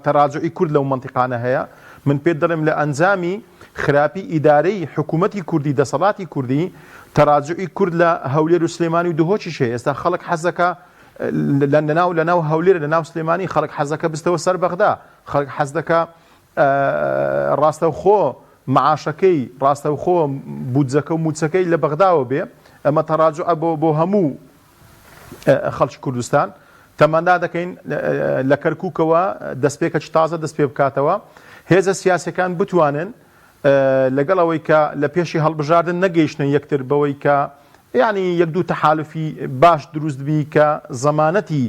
تەراجوعی کورد لەو مەنتیقانە هەیە من پێت دەڵێم لە ئەنجامی خراپی ئیدارەی حکوومەتی کوردی دەسەڵاتی کوردی تەراجوعی کورد لە هەولێر و سلێمانی و دهۆکیش هەیە ئێستا خەڵک حەزەکە لەناو لەناو هەولێر لەناو سلێمانی خەڵک حەزەکە بستەوە سەر بەغدا خەڵک حەز دەکا ڕاستەوخۆ معاشەکەی ڕاستەوخۆ بودجەکە و موچەکەی لە بەغداوە بێ ئەمە تەراجوعە بۆ بۆ هەموو خەڵکی کوردستان تەمەنا دەکەین لە کەرکووکەوە دەستپێکەکی تازە دەست پێ بکاتەوە هێزە سیاسەکان بتوانن لەگەڵ ئەوەی کە لە پێشی هەڵبژاردن نەگەیشتنە یەکتر بەوەی کە یعنی یەک دوو تەحالفی باش دروست بی کە زەمانەتی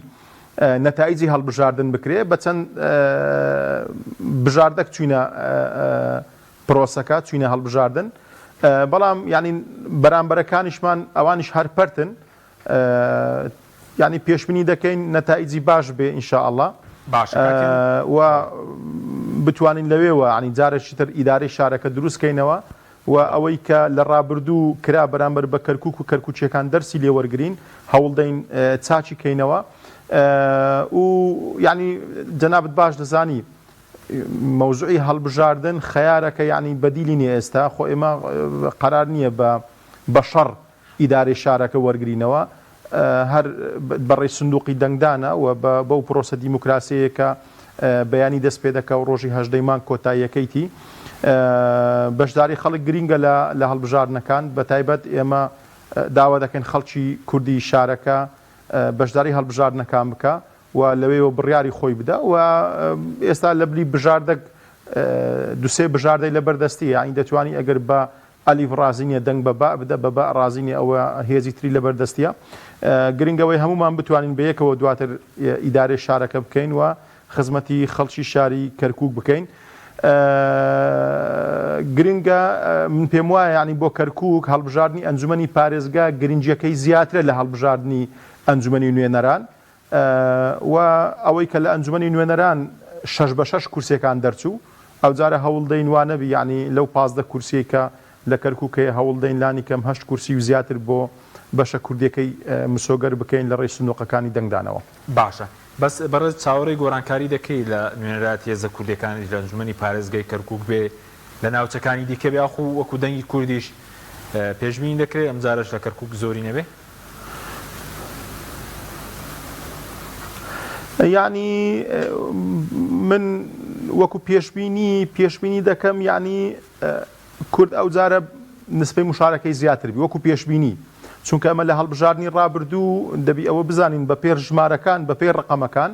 نەتایجی هەڵبژاردن بکرێ بە چەند بژاردەک چوینە پرۆسەکە چوینە هەڵبژاردن بەڵام یعنی بەرامبەرەکانیشمان ئەوانیش هەر پەرتن یانی پێشبینی دەکەین نەتائیجی باش بێ ان شاء اللە باشە کاک هێمن. و بتوانین لەوێوە یانی جارێکی تر ئیدارەی شارەکە دروست کەینەوە و ئەوەی کە لە ڕابردوو کرا بەرامبەر بە کەرکوک و کەرکوکیەکان دەرسی لێ وەرگرین هەوڵدەین چاکی کەینەوە و یانی جەنابت باش دەزانی مەوزوعی هەڵبژاردن خەیارەکە یانی بەدیلی نیە ئێستا خۆ ئێمە قەرار نییە بە بە شەڕ ئیدارەی شارەکە وەرگرینەوە هەر بە ڕێی سندوقی دەنگدانە و بەو پرۆسە دیموکراسیەیە کە بەیانی دەست پێ دەکا و ڕۆژی هەژدەی مانگ کۆتاییەکەیتی. بەشداری خەڵک گرینگە لە هەڵبژاردنەکان، بەتایبەت ئێمە داوا دەکەین خەڵکی کوردی شارەکە بەشداری هەڵبژاردنەکان بکا و لەوێوە بڕیاری خۆی بدا و ئێستا لەبری بژاردەک دوسێ بژاردەی لەبەردەستیە یانی دەتوانی ئەگەر بە ئەلیف ڕازی نیە دەنگ بە باء بدە، بە باء ڕازی نیە ئەوە هێزی تری لەبەر دەستیە. گرنگ ئەوەیە هەموومان بتوانین بە یەکەوە دواتر ئیدارەی شارەکە بکەین و خزمەتی خەڵکی شاری کەرکوک بکەین. گرنگە من پێم وایە یانی بۆ کەرکوک هەڵبژاردنی ئەنجومەنی پارێزگا گرنگیەکەی زیاترە لە هەڵبژاردنی ئەنجومەنی نوێنەران و ئەوەی کە لە ئەنجومەنی نوێنەران شەش بە شەش کورسیەکان دەرچوو ئەوجارە هەوڵدەین وا نەبی یانی لەو 15 کورسیەی کە لە کەرکوک هەیە هەوڵدەین لانی کەم هەشت کورسی و زیاتر بۆ بەشە کوردیەکەی مسۆگەر بکەین لە ڕێی سندوقەکانی دەنگدانەوە. باشە بەس بەڕێز چاوەڕێی گۆڕانکاری دەکەی لە نوێنەرایەتی هێزە کوردیەکانیش لە ئەنجومەنی پارێزگای کەرکوک بێ لە ناوچەکانی دیکە بێ ئاخو وەکو دەنگی کوردیش پێشبینی دەکرێ ئەمجارەش لە کەرکوک زۆری نەبێ؟ یەعنی من وەکو پێشبینی پێشبینی دەکەم یەعنی کورد ئەوجارە نسبەی مشارەکەی زیاتر بی وەکو پێشبینی چونکە ئەمە لە هەڵبژاردنی ڕابردوو دەبی ئەوە بزانین بە پێر ژمارەکان بە پێی ڕقەمەکان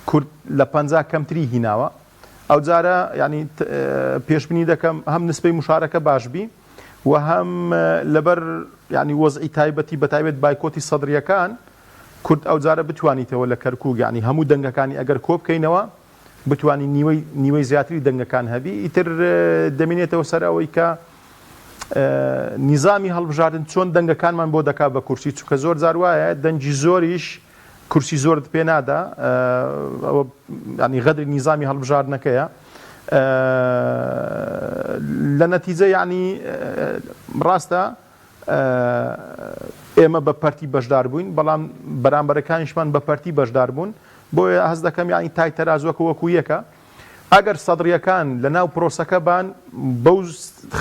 کورد لە 50 کەمتری هیناوە ئەوجارە یعنی پێشبینی دەکەم هەم نسبەی مشارەکە باش بی و هەم لەبەر یعنی وەزعی تایبەتی بە تایبەت بایکۆتی سەدریەکان کورد ئەوجارە بتوانیتەوە لە کەرکوک یعنی هەموو دەنگەکانی ئەگەر کۆ بکەینەوە بتوانی نیوەی نیوەی زیاتری دەنگەکان هەبی ئیتر دەمینێتەوە سەر ئەوەی کە نیزامی هەڵبژاردن چۆن دەنگەکانمان بۆ دەکا بە کورسی چونکە زۆر جار وایە دەنگی زۆریش کورسی زۆرت پێ نادا ئەوە ینی غەدری نیزامی هەڵبژاردنەکەیە لە نەتیجە یعنی ڕاستە ئێمە بە پەرتی بەشدار بووین، بەڵام بەرامبەرەکانیشمان بە پەرتی بەشدار بوون، بۆیە هەست دەکەم یانی تای تەرازووەکە وەکو یەکە. ئەگەر سەدڕییەکان لە ناو پرۆسەکە بان، بەو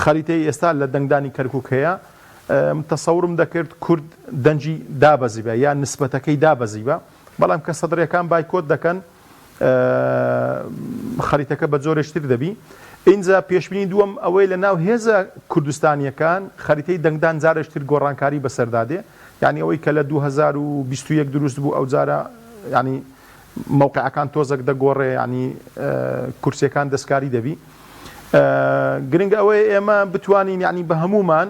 خەریتەی ئێستا لە دەنگدانی کەرکووک هەیە، من تەسەورم دەکرد کورد دەنگی دابەزیبا یان نسبەتەکەی دابەزیبا، بەڵام کە سەدڕییەکان بایکۆت دەکەن، خەریتەکە بە جۆرێکی تر دەبی. ئینجا پێشبینی دووەم ئەوەیە لە ناو هێزە کوردستانییەکان خەریتەی دەنگدان جارێکی تر گۆڕانکاری بەسەردا دێ. یانی ئەوەی کە لە 2021 دروست بوو ئەو جارە یانی مەوقعەکان تۆزەک دەگۆڕێ یانی کورسیەکان دەستکاری دەبی. گرنگ ئەوەیە ئێمە بتوانین یانی بە هەموومان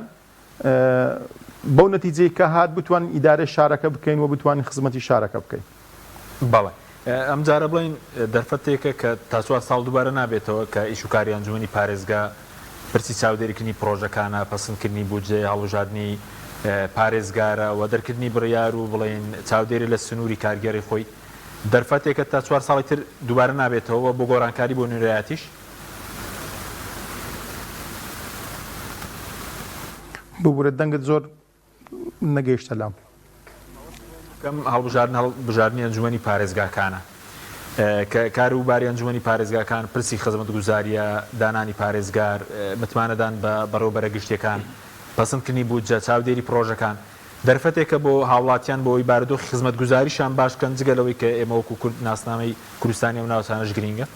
بەو نەتیجەی کە هات بتوانین ئیدارەی شارەکە بکەین و بتوانین خزمەتی شارەکە بکەین. بەڵێ. ئەمجارە بڵێین دەرفەتێکە کە تا چوار ساڵ دووبارە نابێتەوە کە ئیش و کاری ئەنجومەنی پارێزگا پرسی چاودێریکردنی پڕۆژەکانە، پەسندکردنی بودجەیە، هەڵبژاردنی پارێزگارە و دەرکردنی بڕیار و بڵێین چاودێری لە سنووری کارگێڕی خۆی. دەرفەتێکە تا چوار ساڵی تر دووبارە نابێتەوە و بۆ گۆڕانکاری بۆ نوێنەرایەتیش. ببورە دەنگت زۆر نەگەیشتە لام. یەکەم هەڵبژاردن هەڵبژاردنی ئەنجومەنی پارێزگاکانە کە کار و باری ئەنجومەنی پارێزگاکان پرسی خزمەتگوزارییە، دانانی پارێزگار، متمانەدان بە بەڕێوەبەرە گشتییەکان، پەسندکردنی بودجە، چاودێری پڕۆژەکان، دەرفەتێکە بۆ هاوڵاتیان بۆ ئەوەی بارودۆخی خزمەتگوزاریشیان باش بکەن، جگە لەوەی کە ئێمە وەکو کورد ناسنامەی کوردستانی ئەو ناوچانەش گرینگە.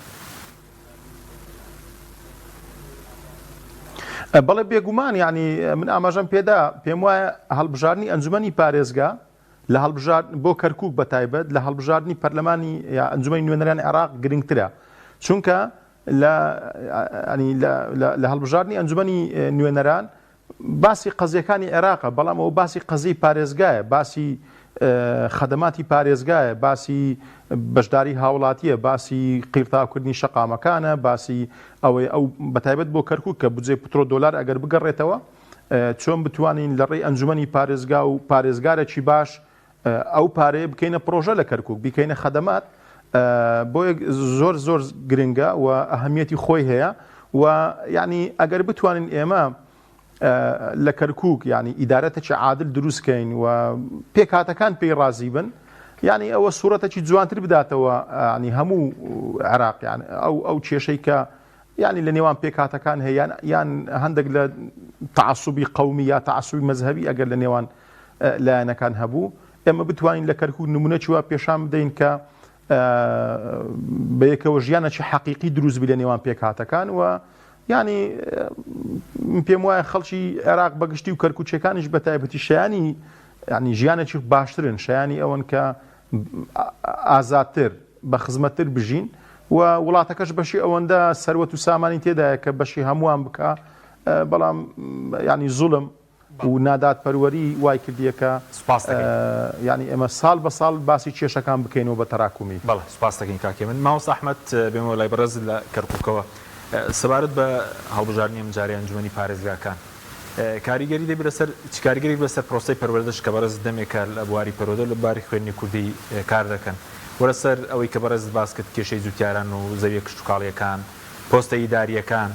بەڵێ بێگومان یعنی من ئاماژەم پێدا پێم وایە هەڵبژاردنی ئەنجومەنی پارێزگا لە هەڵبژارد بۆ کەرکک بە تایبەت لە هەڵبژاردنی پەرلەمانی یا ئەنجومەنی نوێنەرانی عێراق گرنگترە چونکە لە لە هەڵبژاردنی ئەنجومەنی نوێنەران باسی قەزیەکانی عێراقە، بەڵام ئەوە باسی قەزیەی پارێزگایە، باسی خەدەماتی پارێزگایە، باسی بەشداری هاوڵاتیە، باسی قیرتاوکردنی شەقامەکانە، باسی ئەوەی ئەو بەتایبەت بۆ کەرکوک کە بودجەی پترۆ دۆلار ئەگەر بگەڕێتەوە چۆن بتوانین لە ڕێی ئەنجومەنی پارێزگا و پارێزگارێکی باش ئەو پارەیە بکەینە پرۆژە لە کەرکوک بیکەینە خەدەمات بۆیە زۆر زۆر گرنگە و ئەهمیەتی خۆی هەیە و یعنی ئەگەر بتوانین ئێمە لە کەرکک ینی ئیدارەتێکی عادل دروستکەین و پێکهاتەکان پێی ڕازی بن یعنی ئەوە سوورەتێکی جوانتر بداتەوە ینی هەموو عێراق یان ئەو ئەو کێشەی کە یانی لە نێوان پێکهاتەکان هەیە یان یان هەندێک لە تەعەسوبی قەومی یا تەعەسوبی مەزهەبی ئەگەر لە نێوان لایەنەکان هەبوو ئێمە بتوانین لە کەرکوک نمونەکی وا پێشان بدەین کە بە یەکەوە ژیانێکی حەقیقی دروست بی لە نێوان پێکهاتەکان و یانی من پێم وایە خەڵکی عێراق بەگشتی و کەرکوچەکانیش بە تایبەتی شایانی ینی ژیانێکی باشترن شایانی ئەوەن کە ئازادتر، بە خزمەتتر بژین و وڵاتەکەش بەشی ئەوەندە سەروەت و سامانی تێدایە کە بەشی هەمووان بکا، بەڵام یانی زوڵم و نادادپەروەری وای کردیە کە سوپاست دەکەین. یانی ئێمە ساڵ بە ساڵ باسی کێشەکان بکەینەوە بە تەراکومی. بەڵێ سوپاست دەکەین کاک هێمن. مامۆستا ئەحمەد بێمەوە لای بەڕێزت لە کەرکوکەوە. سەبارەت بە هەڵبژاردنی ئەمجارەی ئەنجومەنی پارێزگاکان کاریگەری دەبێت لەسەر چ کاریگەریک لەسەر پرۆسەی پەروەردەش کە بەڕێزت دەمێکە لە بواری پەروەردە و لە بواری خوێندنی کوردی کار دەکەن و لەسەر ئەوەی کە بەڕێزت باس کرد کێشەی جوتیاران و زەویە کشتوکاڵیەکان پۆستە ئیداریەکان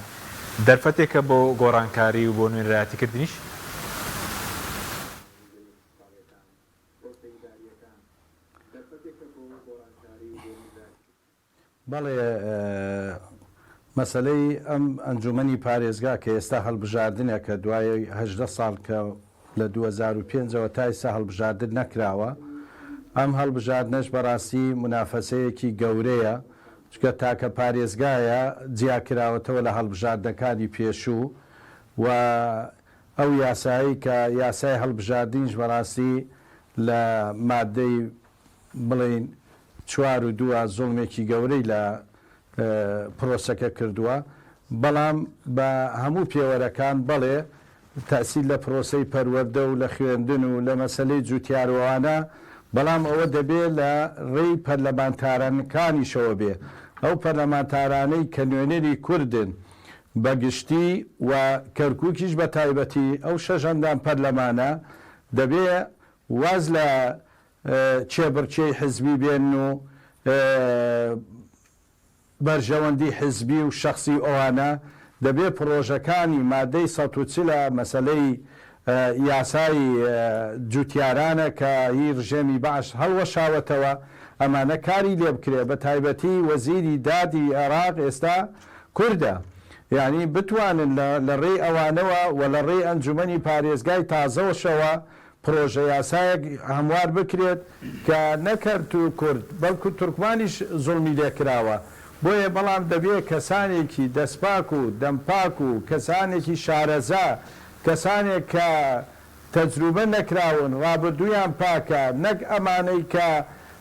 دەرفەتێکە بۆ گۆڕانکاری و بۆ نوێنەرایەتی کردنیش؟ بەڵێ مەسەلەی ئەم ئەنجومەنی پارێزگا کە ئێستا هەڵبژاردنێکە دوای 18 ساڵ کە لە 2005 ەوە تا ئێستا هەڵبژاردن نەکراوە ئەم هەڵبژاردنەش بەڕاستی مونافەسەیەکی گەورەیە چونکە تاکە پارێزگایە جیاکراوەتەوە لە هەڵبژاردنەکانی پێشوو و ئەو یاسایەی کە یاسای هەڵبژاردنیش بەڕاستی لە مادەی بڵێین چوار و دووە زوڵمێکی گەورەی لە پرۆسەکە کردووە، بەڵام بە هەموو پێوەرەکان بەڵێ تەئسیر لە پرۆسەی پەروەردە و لە خوێندن و لە مەسەلەی جوتیار و ئەوانە، بەڵام ئەوە دەبێ لە ڕێی پەرلەمانتارانکانیشەوە بێ، ئەو پەرلەمانتارانەی کە نوێنەری کوردن بە گشتی و کەرکوکیش بە تایبەتی، ئەو شەش ئەندام پەرلەمانە دەبێ واز لە کێبڕکێی حزبی بێنن و بەرژەوەندی حزبی و شەخسی ئەوانە، دەبێ پڕۆژەکانی مادەی 140 مەسەلەی یاسای جوتیارانە کە هی ڕژێمی بەعس هەڵوەشاوەتەوە، ئەمانە کاری لێبکرێ، بەتایبەتی وەزیری دادی عێراق ئێستا کوردە، یانی بتوانن لە ڕێی ئەوانەوە و لە ڕێی ئەنجومەنی پارێزگای تازەشەوە پڕۆژەیاسایەک هەموار بکرێت کە نەک هەر کورد بەڵکو تورکمانیش زوڵمی لێکراوە بۆیە بەڵام دەبێ کەسانێکی دەستپاک و دەمپاک و کەسانێکی شارەزا کەسانێک کە تەجروبە نەکراون ڕابردوویان پاکە نەک ئەمانەی کە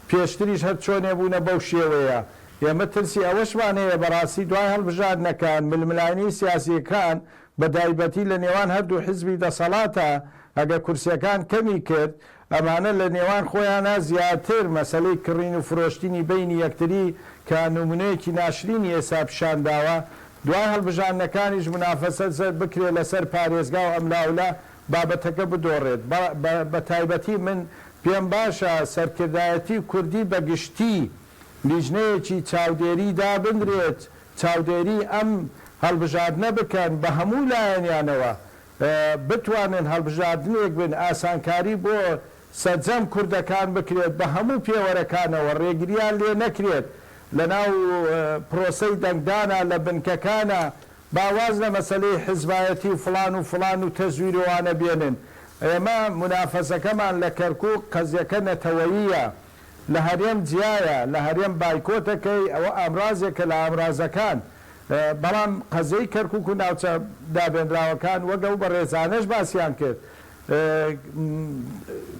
پێشتریش هەر چۆنێ بوونە بەو شێوەیە ئێمە ترسی ئەوەشمان هەیە بەڕاستی دوای هەڵبژاردنەکان ململانێی سیاسیەکان بەتایبەتی لە نێوان هەردوو حزبی دەسەڵاتە ئەگەر کورسیەکان کەمی کرد ئەمانە لە نێوان خۆیانا زیاتر مەسەلەی کڕین و فرۆشتنی بەینی یەکتری کە نمونەیەکی ناشرینی ئێستا پیشان داوە دوای هەڵبژاردنەکانیش مونافەسە بکرێ لەسەر پارێزگا و ئەملاولا بابەتەکە بدۆڕێت بە تایبەتی من پێم باشە سەرکردایەتی کوردی بە گشتی لیژنەیەکی چاودێری دابنرێت چاودێری ئەم هەڵبژاردنە بکەن بە هەموو لایەنیانەوە بتوانن هەڵبژاردنێک بن ئاسانکاری بۆ سەرجەم کوردەکان بکرێت بە هەموو پێوەرەکانەوە ڕێگریان لێ نەکرێت لەناو پرۆسەی دەنگدانا لە بنکەکانا با واز لە مەسەلەی حزبایەتی و فڵان و فڵان و تەزویر و ئەوانە بێنن ئێمە مونافەسەکەمان لە کەرکوک قەزیەکە نەتەوەییە لە هەرێم جیایە لە هەرێم بایکۆتەکەی ئەوە ئامرازێکە لە ئامرازەکان بەڵام قەزیەی کەرکوک و ناوچە دابێنراوەکان وەک ئەو بەڕێزانەش باسیان کرد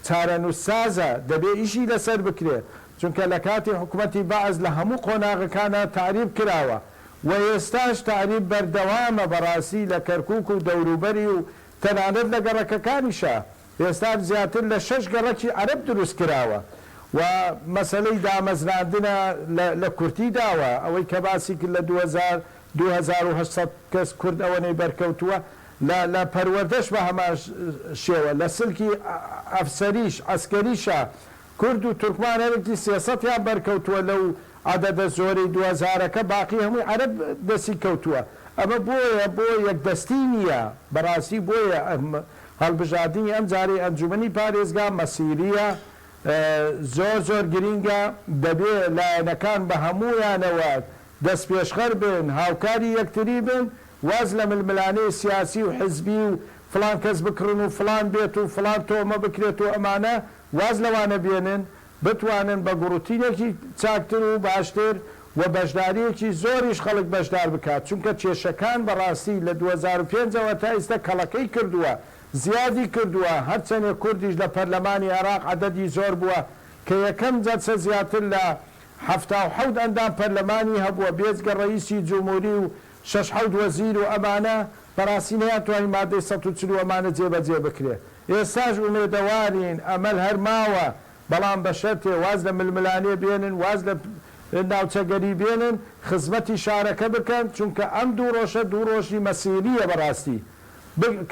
چارەنووسسازە دەبێ ئیشی لەسەر بکرێ چونکە لە کاتی حکومەتی بەعس لە هەموو قۆناغەکانا تەعریب کراوە و ئێستاش تەعریب بەردەوامە بەڕاستی لە کەرکوک و دەوروبەری و تەنانەت لە گەڕەکەکانیشا ئێستا زیاتر لە شەش گەڕەکی عەرەب دروست کراوە و مەسەلەی دامەزراندنە لە کورتی داوە، ئەوەی کە باسی کرد لە 2000 2800 کەس کورد ئەوەنەی بەرکەوتووە، لە لە پەروەردەش بە هەمان شێوە، لە سلکی ئەفسەریش، عەسکەریشا کورد و تورکمان هەرێکی 300 یان بەرکەوتووە لەو عەدەدە زۆرەی دوو هەزارەکە باقی هەمووی عەرەب دەستی کەوتووە ئەمە بۆیە بۆ یەکدەستی نییە بەڕاستی بۆیە هەڵبژاردنی ئەم جارەی ئەنجومەنی پارێزگا مەسیرییە زۆر زۆر گرینگە دەبێ لایەنەکان بە هەموویانەوە دەستپێشخەر بن هاوکاری یەکتری بن واز لە ململانێی سیاسی و حزبی و فڵان کەس بکڕن و فڵان بێت و فڵان تۆمە بکرێت و ئەمانە واز لەوانە بێنن بتوانن بە گوڕوتینێکی چاکتر و باشتر و بەشدارییەکی زۆریش خەڵک بەشدار بکات، چونکە کێشەکان بەڕاستی لە 2005 ەوە تا ئیستە کەڵەکەی کردووە، زیادی کردووە، هەرچەنێ کوردیش لە پەرلەمانی عێراق عەدەدی زۆر بووە کە یەکەم جەلسە زیاتر لە 77 ئەندام پەرلەمانی هەبووە بێجگە ڕەئیسی جمهوری و شەش حەوت وەزیر و ئەمانە، بەڕاستی نەیانتوانی مادەی 140 و ئەمانە جێبەجێ بکرێ. ئێستاش ئومێدەوارین، ئەمەل هەر ماوە، بەڵام بە شەرتێ واز لە ململانێ بێنن، واز لە ناوچەگەری بێنن خزمەتی شارەکە بکەن چونکە ئەم دوو ڕۆژە دوو ڕۆژی مەسیریە بەڕاستی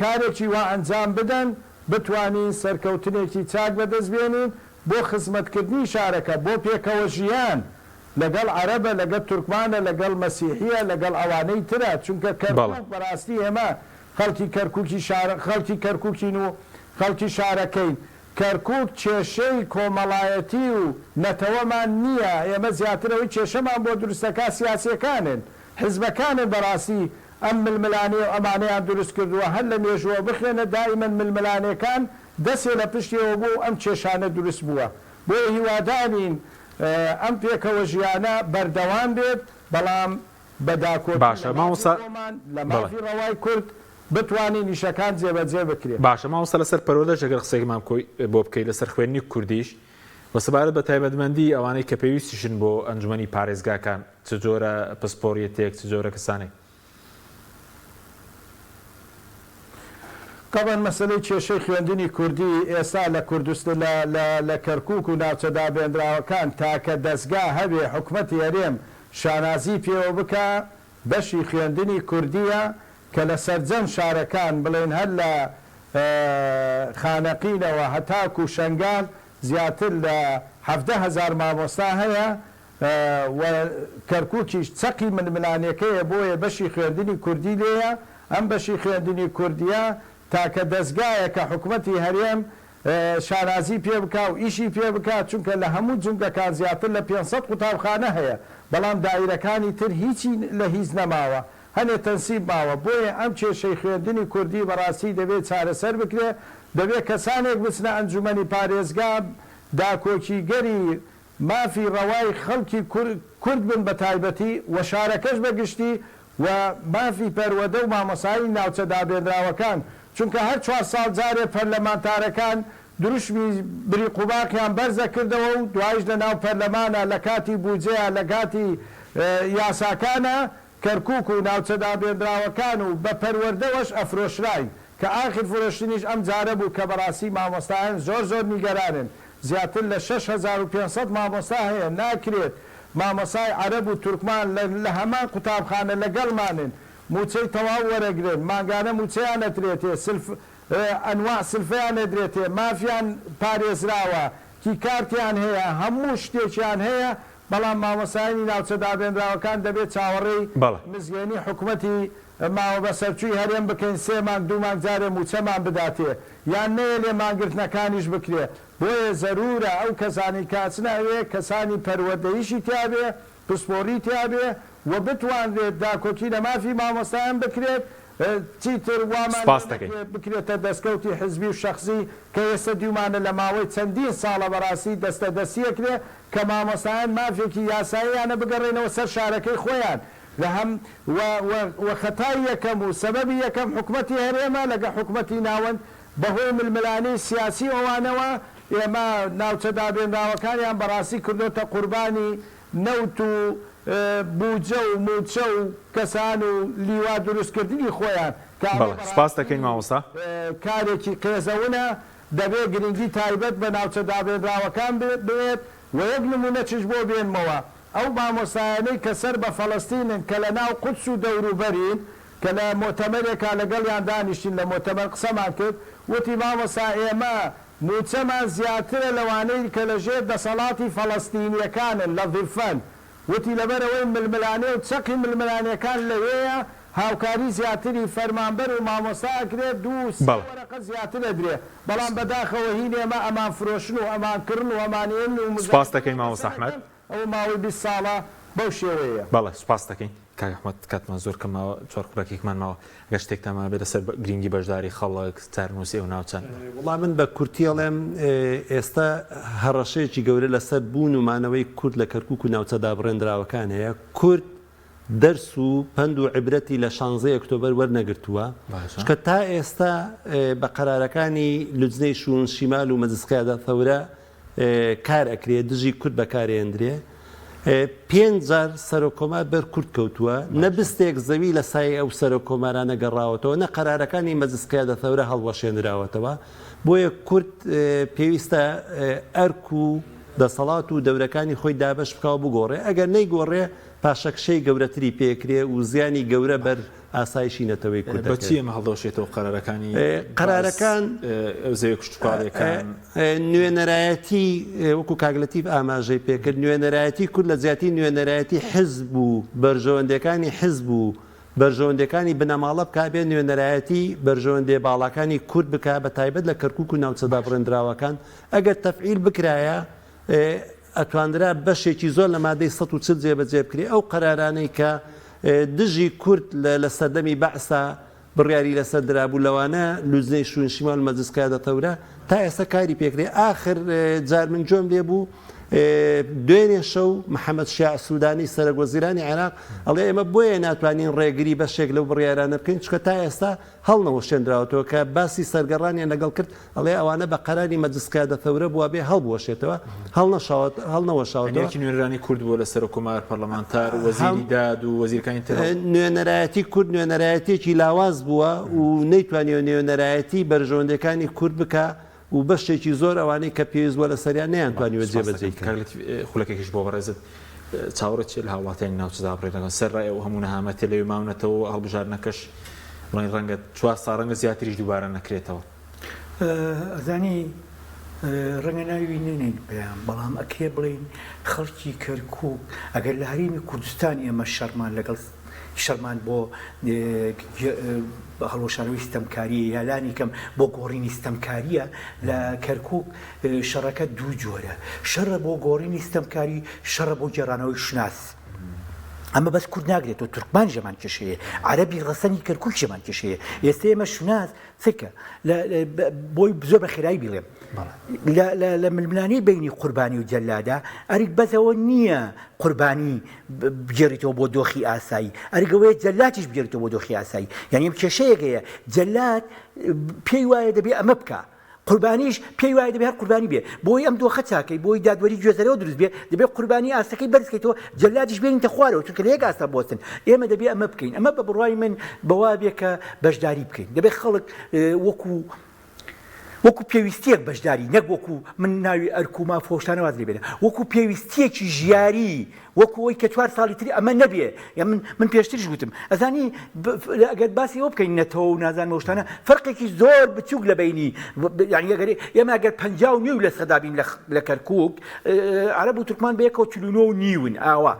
کارێکی وا ئەنجام بدەن بتوانین سەرکەوتنێکی چاک بەدەست بێنین بۆ خزمەتکردنی شارەکە بۆ پێکەوە ژیان لەگەڵ عەرەبە لەگەڵ تورکمانە لەگەڵ مەسیحیە لەگەڵ ئەوانەی ترە چونکە بەڵێ. کەرکوک بەڕاستی ئێمە خەڵکی کەرکوکی شار خەڵکی کەرکوکین و خەڵکی شارەکەین کەرکوک کێشەی کۆمەڵایەتی و نەتەوەمان نیە ئێمە زیاتر ئەوەی کێشەمان بۆ دروست دەکا سیاسیەکانن حزبەکانن بەڕاستی ئەم ململانێ و ئەمانەیان دروست کردووە هەر لە مێژووە بخوێنە دائیمەن ململانێکان دەسێ لە پشتیەوە بووە و ئەم کێشانە دروست بووە بۆیە هیوادارین ئەم پێکەوە ژیانە بەردەوام بێت بەڵام بە داکۆکی باشە لە مافی مامۆستا خۆمان لە بەڵێ. مافی ڕەوای کورد بتوانین ئیشەکان جێبەجێ بکرێ. باشە مامۆستا لەسەر پەروەردەش ئەگەر قسەیەکمان بۆ بکەی لەسەر خوێندنی کوردیش و سەبارەت بە تایبەتمەندی ئەوانەی کە پێویستیشن بۆ ئەنجومەنی پارێزگاکان چ جۆرە پسپۆریەتێک چ جۆرە کەسانێک؟ تەبعەن مەسەلەی کێشەی خوێندنی کوردی ئێستا لە کوردست لە لە لە کەرکوک و ناوچە دابێندراوەکان تاکە دەزگا هەبێ حکومەتی هەرێم شانازی پێوە بکا بەشی خوێندنی کوردیە کە لە سەرجەم شارەکان بڵێین هەر لە خانەقینەوە هەتاکو شەنگال زیاتر لە 17 هەزار مامۆستا هەیە و کەرکوکیش چەقی ململانێکەیە بۆیە بەشی خوێندنی کوردی لێیە، ئەم بەشی خوێندنی کوردیە تاکە دەزگایە کە حکومەتی هەرێم شانازی پێ بکا و ئیشی پێ بکا چونکە لە هەموو جومگەکان زیاتر لە 500 قوتابخانە هەیە بەڵام دایرەکانی تر هیچی لە هیچ نەماوە هەنێ تەنسیب ماوە بۆیە ئەم کێشەی خوێندنی کوردی بەڕاستی دەبێ چارەسەر بکرێ دەبێ کەسانێک بچنە ئەنجومەنی پارێزگا داکۆکیگەری مافی ڕەوای خەڵکی کورد بن بە تایبەتی و شارەکەش بە گشتی و مافی پەروەدە و مامۆسایانی ناوچە دابێنراوەکان چونکە هەر چوار ساڵ جارێ پەرلەمانتارەکان دروشمی بریقوباقیان بەرز ئەکردەوە و دوایش لە ناو پەرلەمانا لە کاتی بوجەیا لە کاتی یاساکانا کەرکوک و ناوچە دابێنراوەکان و بە پەروەردەوەش ئەفرۆشراین کە ئاخر فرۆشتنیش ئەم جارە بوو کە بەڕاستی مامۆستایان زۆر زۆر نیگەرانن زیاتر لە 6500 مامۆستا هەیە ناکرێت مامۆسای عەرەب و تورکمان لە لە هەمان قوتابخانە لەگەڵمانن موچەی تەواو وەرەگرن مانگانە موچەیان ئەدرێتێ سلف ئەنواع سلفەیان ئەدرێتێ مافیان پارێزراوە کی کارتیان هەیە هەموو شتێکیان هەیە بەڵام مامۆستایانی ناوچە دابێنراوەکان دەبێت چاوەڕێی بەڵێ. مزگێنی حکومەتی ماوە بەسەرچووی هەرێم بکەین سێ مانگ دوو مانگ جارێ مووچەمان بداتێ یان نەیەلێ مانگرتنەکانیش بکرێ بۆیە زەروورە ئەو کەسانەی کە ئەچنە ئەوێ کەسانی پەروەردەییشی تیابێ پسپۆڕی تیابێ و بتوانرێت داکۆکی لە مافی مامۆستایان بکرێت چیتر وامان لێ سوپاست دەکەین. نەکرێت بکرێتە دەستکەوتی حزبی و شەخسی کە ئێستا دیومانە لە ماوەی چەندین ساڵە بەڕاستی دەستە دەستی ئەکرێ کە مامۆستایان مافێکی یاساییانە بگەڕێنەوە سەر شارەکەی خۆیان لە هەم و و و خەتای یەکەم و سەبەبی یەکەم حکومەتی هەرێمە لەگە حکومەتی ناوەند بەهۆی ململانێی سیاسی ئەوانەوە ئێمە ناوچە دابێنراوەکانیان بەڕاستی کردۆتە قوربانی نەوت و بوجە و موچە و کەسان و لیوا دروست کردنی خۆیان کە ئەمە بەڵێ سوپاست بەڕاستی دەکەین مامۆستا. کارێکی قێزەونە دەبێ گرنگی تایبەت بە ناوچە دابێنراوەکان بێت و یەک نمونەچش بۆ بێنمەوە ئەو مامۆستایانەی کە سەر بە فەڵەستینن کە لە ناو قودس و دەوروبەرین کە لە موئتەمەرێکا لەگەڵیان دانیشتین لە موئتەمەر قسەمان کرد وتی مامۆستا ئێمە مووچەمان زیاترە لەوانەی کە لە ژێر دەسەڵاتی فەڵەستینیەکانن لە ضفەن وتی لەبەرئەوەی ململانێ و چەقی ململانێکان لەوێیە هاوکاری زیاتری فەرمانبەر و مامۆستا ئەکرێت دوو و سێ بەڵێ. وەرەقە زیاتر ئەدرێ بەڵام بەداخەوە هین ئێمە ئەمان فرۆشن و ئەمان کڕن و ئەمان ێنن و سوپاست دەکەین مزایدەیان مامۆستا لەسەر ئەحمەد. ئەکەن ئەوە ماوەی 20 ساڵە بەو شێوەیەیە. بەڵێ سوپاست دەکەین کاک ئەحمەد کاتمان زۆر کەم ماوە چوار خولەکێکمان ماوە گەر شتێکتان مابێت لەسەر گرینگی بەشداری خەڵک چارەنووسی ئەو ناوچان. وەڵا من بە کورتی ئەڵێم ئێستا هەڕەشەیەکی گەورە لەسەر بوون و مانەوەی کورد لە کەرکوک و ناوچە دابڕێندراوەکان هەیە کورد دەرس و پەند و عیبرەتی لە شانزەی ئۆکتۆبەر وەرنەگرتووە چونکە تا ئێستا بە قەرارەکانی لوجنەی شوون شیمال و مەجلس قیادە ثەورە کار ئەکرێ دژی کورد بەکارێندرێ پێنج جار سەرۆک کۆمار بەر کورد کەوتووە نە بستێک زەوی لە سایەی ئەو سەرۆک کۆمارانە گەڕاوەتەوە نە قەرارەکانی مەجلس قیادە ثەورە هەڵوەشێنراوەتەوە بۆیە کورد پێویستە ئەرک و. دەسەڵات و دەورەکانی خۆی دابەش بکا و بگۆڕێ، ئەگەر نەیگۆڕێ پاشەکشەی گەورەتری پێکرێ و زیانی گەورە بەر ئاسایشی نەتەوەی کورد بە چی دەکەوێ. ئەمە هەڵدەوەشێتەوە قەرارەکانی باس قەرارەکان زەویە کشتوکاڵیەکان؟ نوێنەرایەتی وەکو کاک لەتیف ئاماژەی پێکرد نوێنەرایەتی کورد لە جیاتی نوێنەرایەتی حزب و بەرژەوەندیەکانی حزب و بەرژەوەندیەکانی بنەماڵە بکا بێ نوێنەرایەتی بەرژەوەندیە باڵاکانی کورد بکا بە تایبەت لە کەرکوک و ناوچە دابڕێندراوەکان ئەگەر تەفعیل بکرایە ئەتوانرا بەشێکی زۆر لە مادەی 140 جێبەجێ بکرێ ئەو قەرارانەی کە دژی کورد لە سەردەمی بەعسا بڕیاری لەسەر درابوو لەوانە لوجنەی شوون شیمال مەجلس قیادە ثورە تا ئێستا کاری پێکرێ ئاخر جار من گوێم لێ بوو دوێنێ شەو محەمەد شیاع سودانی سەرەک وەزیرانی عێراق ئەڵێ ئێمە بۆیە ناتوانین ڕێگری بەشێک لەو بڕیارانە بکەین چونکە تا ئێستا هەڵنەوەشێنراوەتەوە کە باسی سەرگەڕانیان لەگەڵ کرد ئەڵێ ئەوانە بە قەراری مەجلس قیادە ثورە بووە بێ هەڵبوەشێتەوە هەڵنەشاوەت هەڵنەوەشاوەتەوە. یەکی نوێنەرانی کورد بووە لە سەرۆک کۆمار، پەرلەمانتار، وەزیری داد و وەزیرەکانی تر. نوێنەرایەتی کورد نوێنەرایەتیەکی لاواز بووە و نەیتوانیوە نوێنەرایەتی بەرژەوەندیەکانی کورد بکا و بەشێکی زۆر ئەوانەی کە پێویست بووە لەسەریان نەیانتوانیوە سوپاس دەکەم جێبەجێی کەن. کاک لەتیف خولەکێکیش بۆ بەڕێزت چاوەڕێت چیە لە هاوڵاتیانی ناوچە دابڕێنەکان سەرڕای ئەو هەموو نەهامەتیە لەوێ ماونەتەوە و هەڵبژاردنەکەش بڵێین ڕەنگە چوار ساڵ ڕەنگە زیاتریش دووبارە نەکرێتەوە. ئەزانی ڕەنگە ناوی نەنێین پەیام، بەڵام ئەکرێ بڵێین خەڵکی کەرکووک ئەگەر لە هەرێمی کوردستان ئێمە شەڕمان لەگەڵ شەڕمان بۆ هەڵوەشانەوەی ستەمکارییە یا لانی کەم بۆ گۆڕینی ستەمکارییە، لە کەرکووک شەڕەکە دوو جۆرە، شەڕە بۆ گۆڕینی ستەمکاری، شەڕە بۆ گێڕانەوەی شوناس. ئەمە بەس کورد ناگرێتەوە، تورکمانیش هەمان کێشەیە، عەرەبی ڕەسەنی کەرکووکیش هەمان کێشەیە. ئێستە ئێمە شوناس سەیرکە لە بۆی زۆر بە خێرایی بیڵێم لە ململانێی بینی قوربانی و جەلادا ئەرک بەس ئەوە نییە قوربانی بگێڕیتەوە بۆ دۆخی ئاسایی ئەرک ئەوەیە جەلاتیش بگێڕیتەوە بۆ دۆخی ئاسایی یعنی ئەم کێشەیەک هەیە جەلات پێی وایە دەبێ ئەمە بکە قوربانیش پێی وایە دەبێ هەر قوربانی بێ بۆی ئەم دۆخە چاکەی بۆی دادوەری گوێزەرەوە دروست بێ دەبێ قوربانی ئاستەکەی بەرز کەیتەوە جەلادیش بێنیتە خوارەوە چونکە لە یەک ئاستا بوەستن ئێمە دەبێ ئەمە بکەین ئەمە بە بڕوای من بەوا بێ کە بەشداری بکەین دەبێ خەڵک وەکو وەکو پێویستیەک بەشداری نەک وەکو من ناوی ئەرک و ماف خۆشتانە واز لێ بێنە وەکو پێویستیەکی ژیاری وەکو ئەوەی کە چوار ساڵی تری ئەمە نەبێ یا من من پێشتریش وتم ئەزانی ئەگەر باسی ئەوە بکەین نەتەوە و نازانم ئەو شتانە فەرقێکی زۆر بچووک لە بینی یعنی ئەگەر ئێمە ئەگەر پەنجا و نیو لە سەدا بین لە کەرکووک عەرەب و تورکمان بەیەکەوە 49 و نیون ئاوا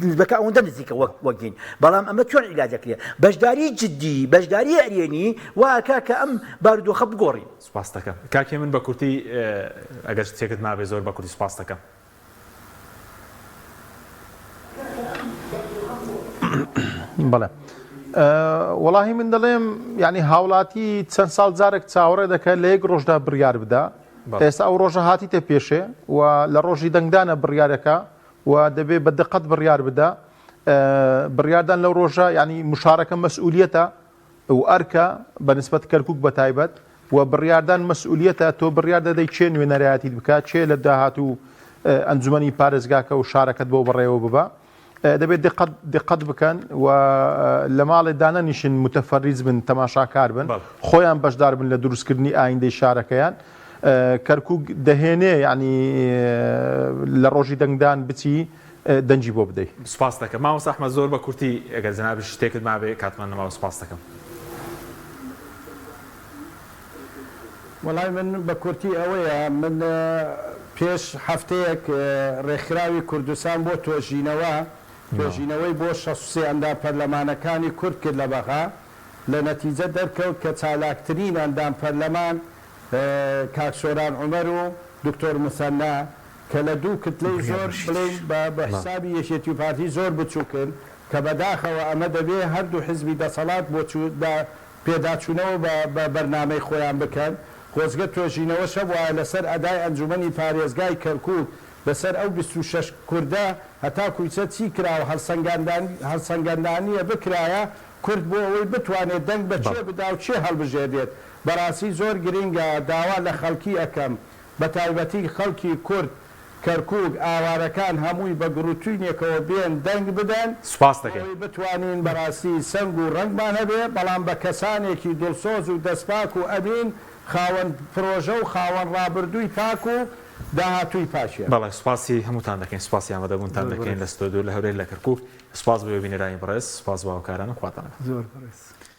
نسبەکە ئەوەندە نزیکە وەک وەکین بەڵام ئەمە چۆن عیلاج دەکرێ بەشداری جدی بەشداری ئەرێنی وا ئەکا کە ئەم بارودۆخە بگۆڕین. سوپاست دەکەم کاک هێمن بە کورتی ئەگەر شتێکت مابێ زۆر بە کورتی سوپاست دەکەم. بەڵێ وەڵاهی من دەڵێم یعنی هاوڵاتی چەند ساڵ جارێک چاوەڕێ دەکات لە یەک ڕۆژدا بڕیار بدا ئێستا ئەو ڕۆژە هاتیتە پێشێ و لە ڕۆژی دەنگدانە بڕیارەکە و دەبێ بە دقەت بڕیار بدا بڕیاردان لەو ڕۆژە ینی مشارەکە مەسئولیەتە و ئەرکە بە نسبەت کەرکوک بە تایبەت و بڕیاردان مەسئولیەتە تۆ بڕیار دەدەی کێ نوێنەرایەتیت بکا کێ لە داهاتوو ئەنجومەنی پارێزگاکە و شارەکەت بۆ بەڕێوە ببا دەبێت دقەت دقەت بکەن و لە ماڵێ دانەنیشن متەفەریج بن تەماشاکار بن خۆیان بەشدار بن لە دروستکردنی ئایندەی شارەکەیان کەرکوک دەهێنێ یعنی لە ڕۆژی دەنگدان بچی دەنگی بۆ بدەی. سوپاست دەکەم مامۆستا ئەحمەد زۆر بە کورتی ئەگەر جەنابیش شتێکت مابێ کاتمان نەماوە سوپاست دەکەم. وەڵای من بە کورتی ئەوەیە من پێش هەفتەیەک ڕێکخراوی کوردستان بۆ تۆژینەوە تۆژینەوەی بۆ 63 ئەندام پەرلەمانەکانی کورد کرد لە بەغا لە نەتیجە دەرکەوت کە چالاکترین ئەندام پەرلەمان کاک سۆران عومەر و دکتۆر موسەننا کە لە دوو کتلەی زۆر بڵێین بە بە حسابی یەکێتی و پارتی زۆر بچوکن کە بەداخەوە ئەمە دەبێ هەردوو حزبی دەسەڵات بۆ چوو دا پێداچوونەوە بە بە بەرنامەی خۆیان بکەن خۆزگە توێژینەوەش هەبوایە لەسەر ئەدای ئەنجومەنی پارێزگای کەرکوک لەسەر ئەو 26 کوردە هەتا کویچە چی کراوە هەڵسەنگاندانیە بکرایە کورد بۆ ئەوەی بتوانێت دەنگ بە کێ بدا و کێ هەڵبژێرێت بەراستی زۆر گرینگە داوا لە خەڵکی ئەکەم بەتایبەتی خەڵکی کورد کەرکوک ئاوارەکان هەمووی بە گڕوتینێکەوە بێن دەنگ بدەن سوپاست دەکەین. بۆ ئەوەی بتوانین بەراستی سەنگ و ڕەنگمان هەبێ بەڵام بە کەسانێکی دڵسۆز و دەستپاک و ئەمین خاوەن پرۆژە و خاوەن ڕابردووی پاک و. داهاتووی پاکیان. بەڵێ سوپاسی هەمووتان دەکەین، سوپاسی ئامادەبوونتان دەکەین لە ستۆدیۆ لە هەولێر لە کەرکوک، سوپاس بۆ بینەرانی بەڕێز، سوپاس بۆ هاوکارانم، خواتان لەگەڵ. زۆر بەڕێز.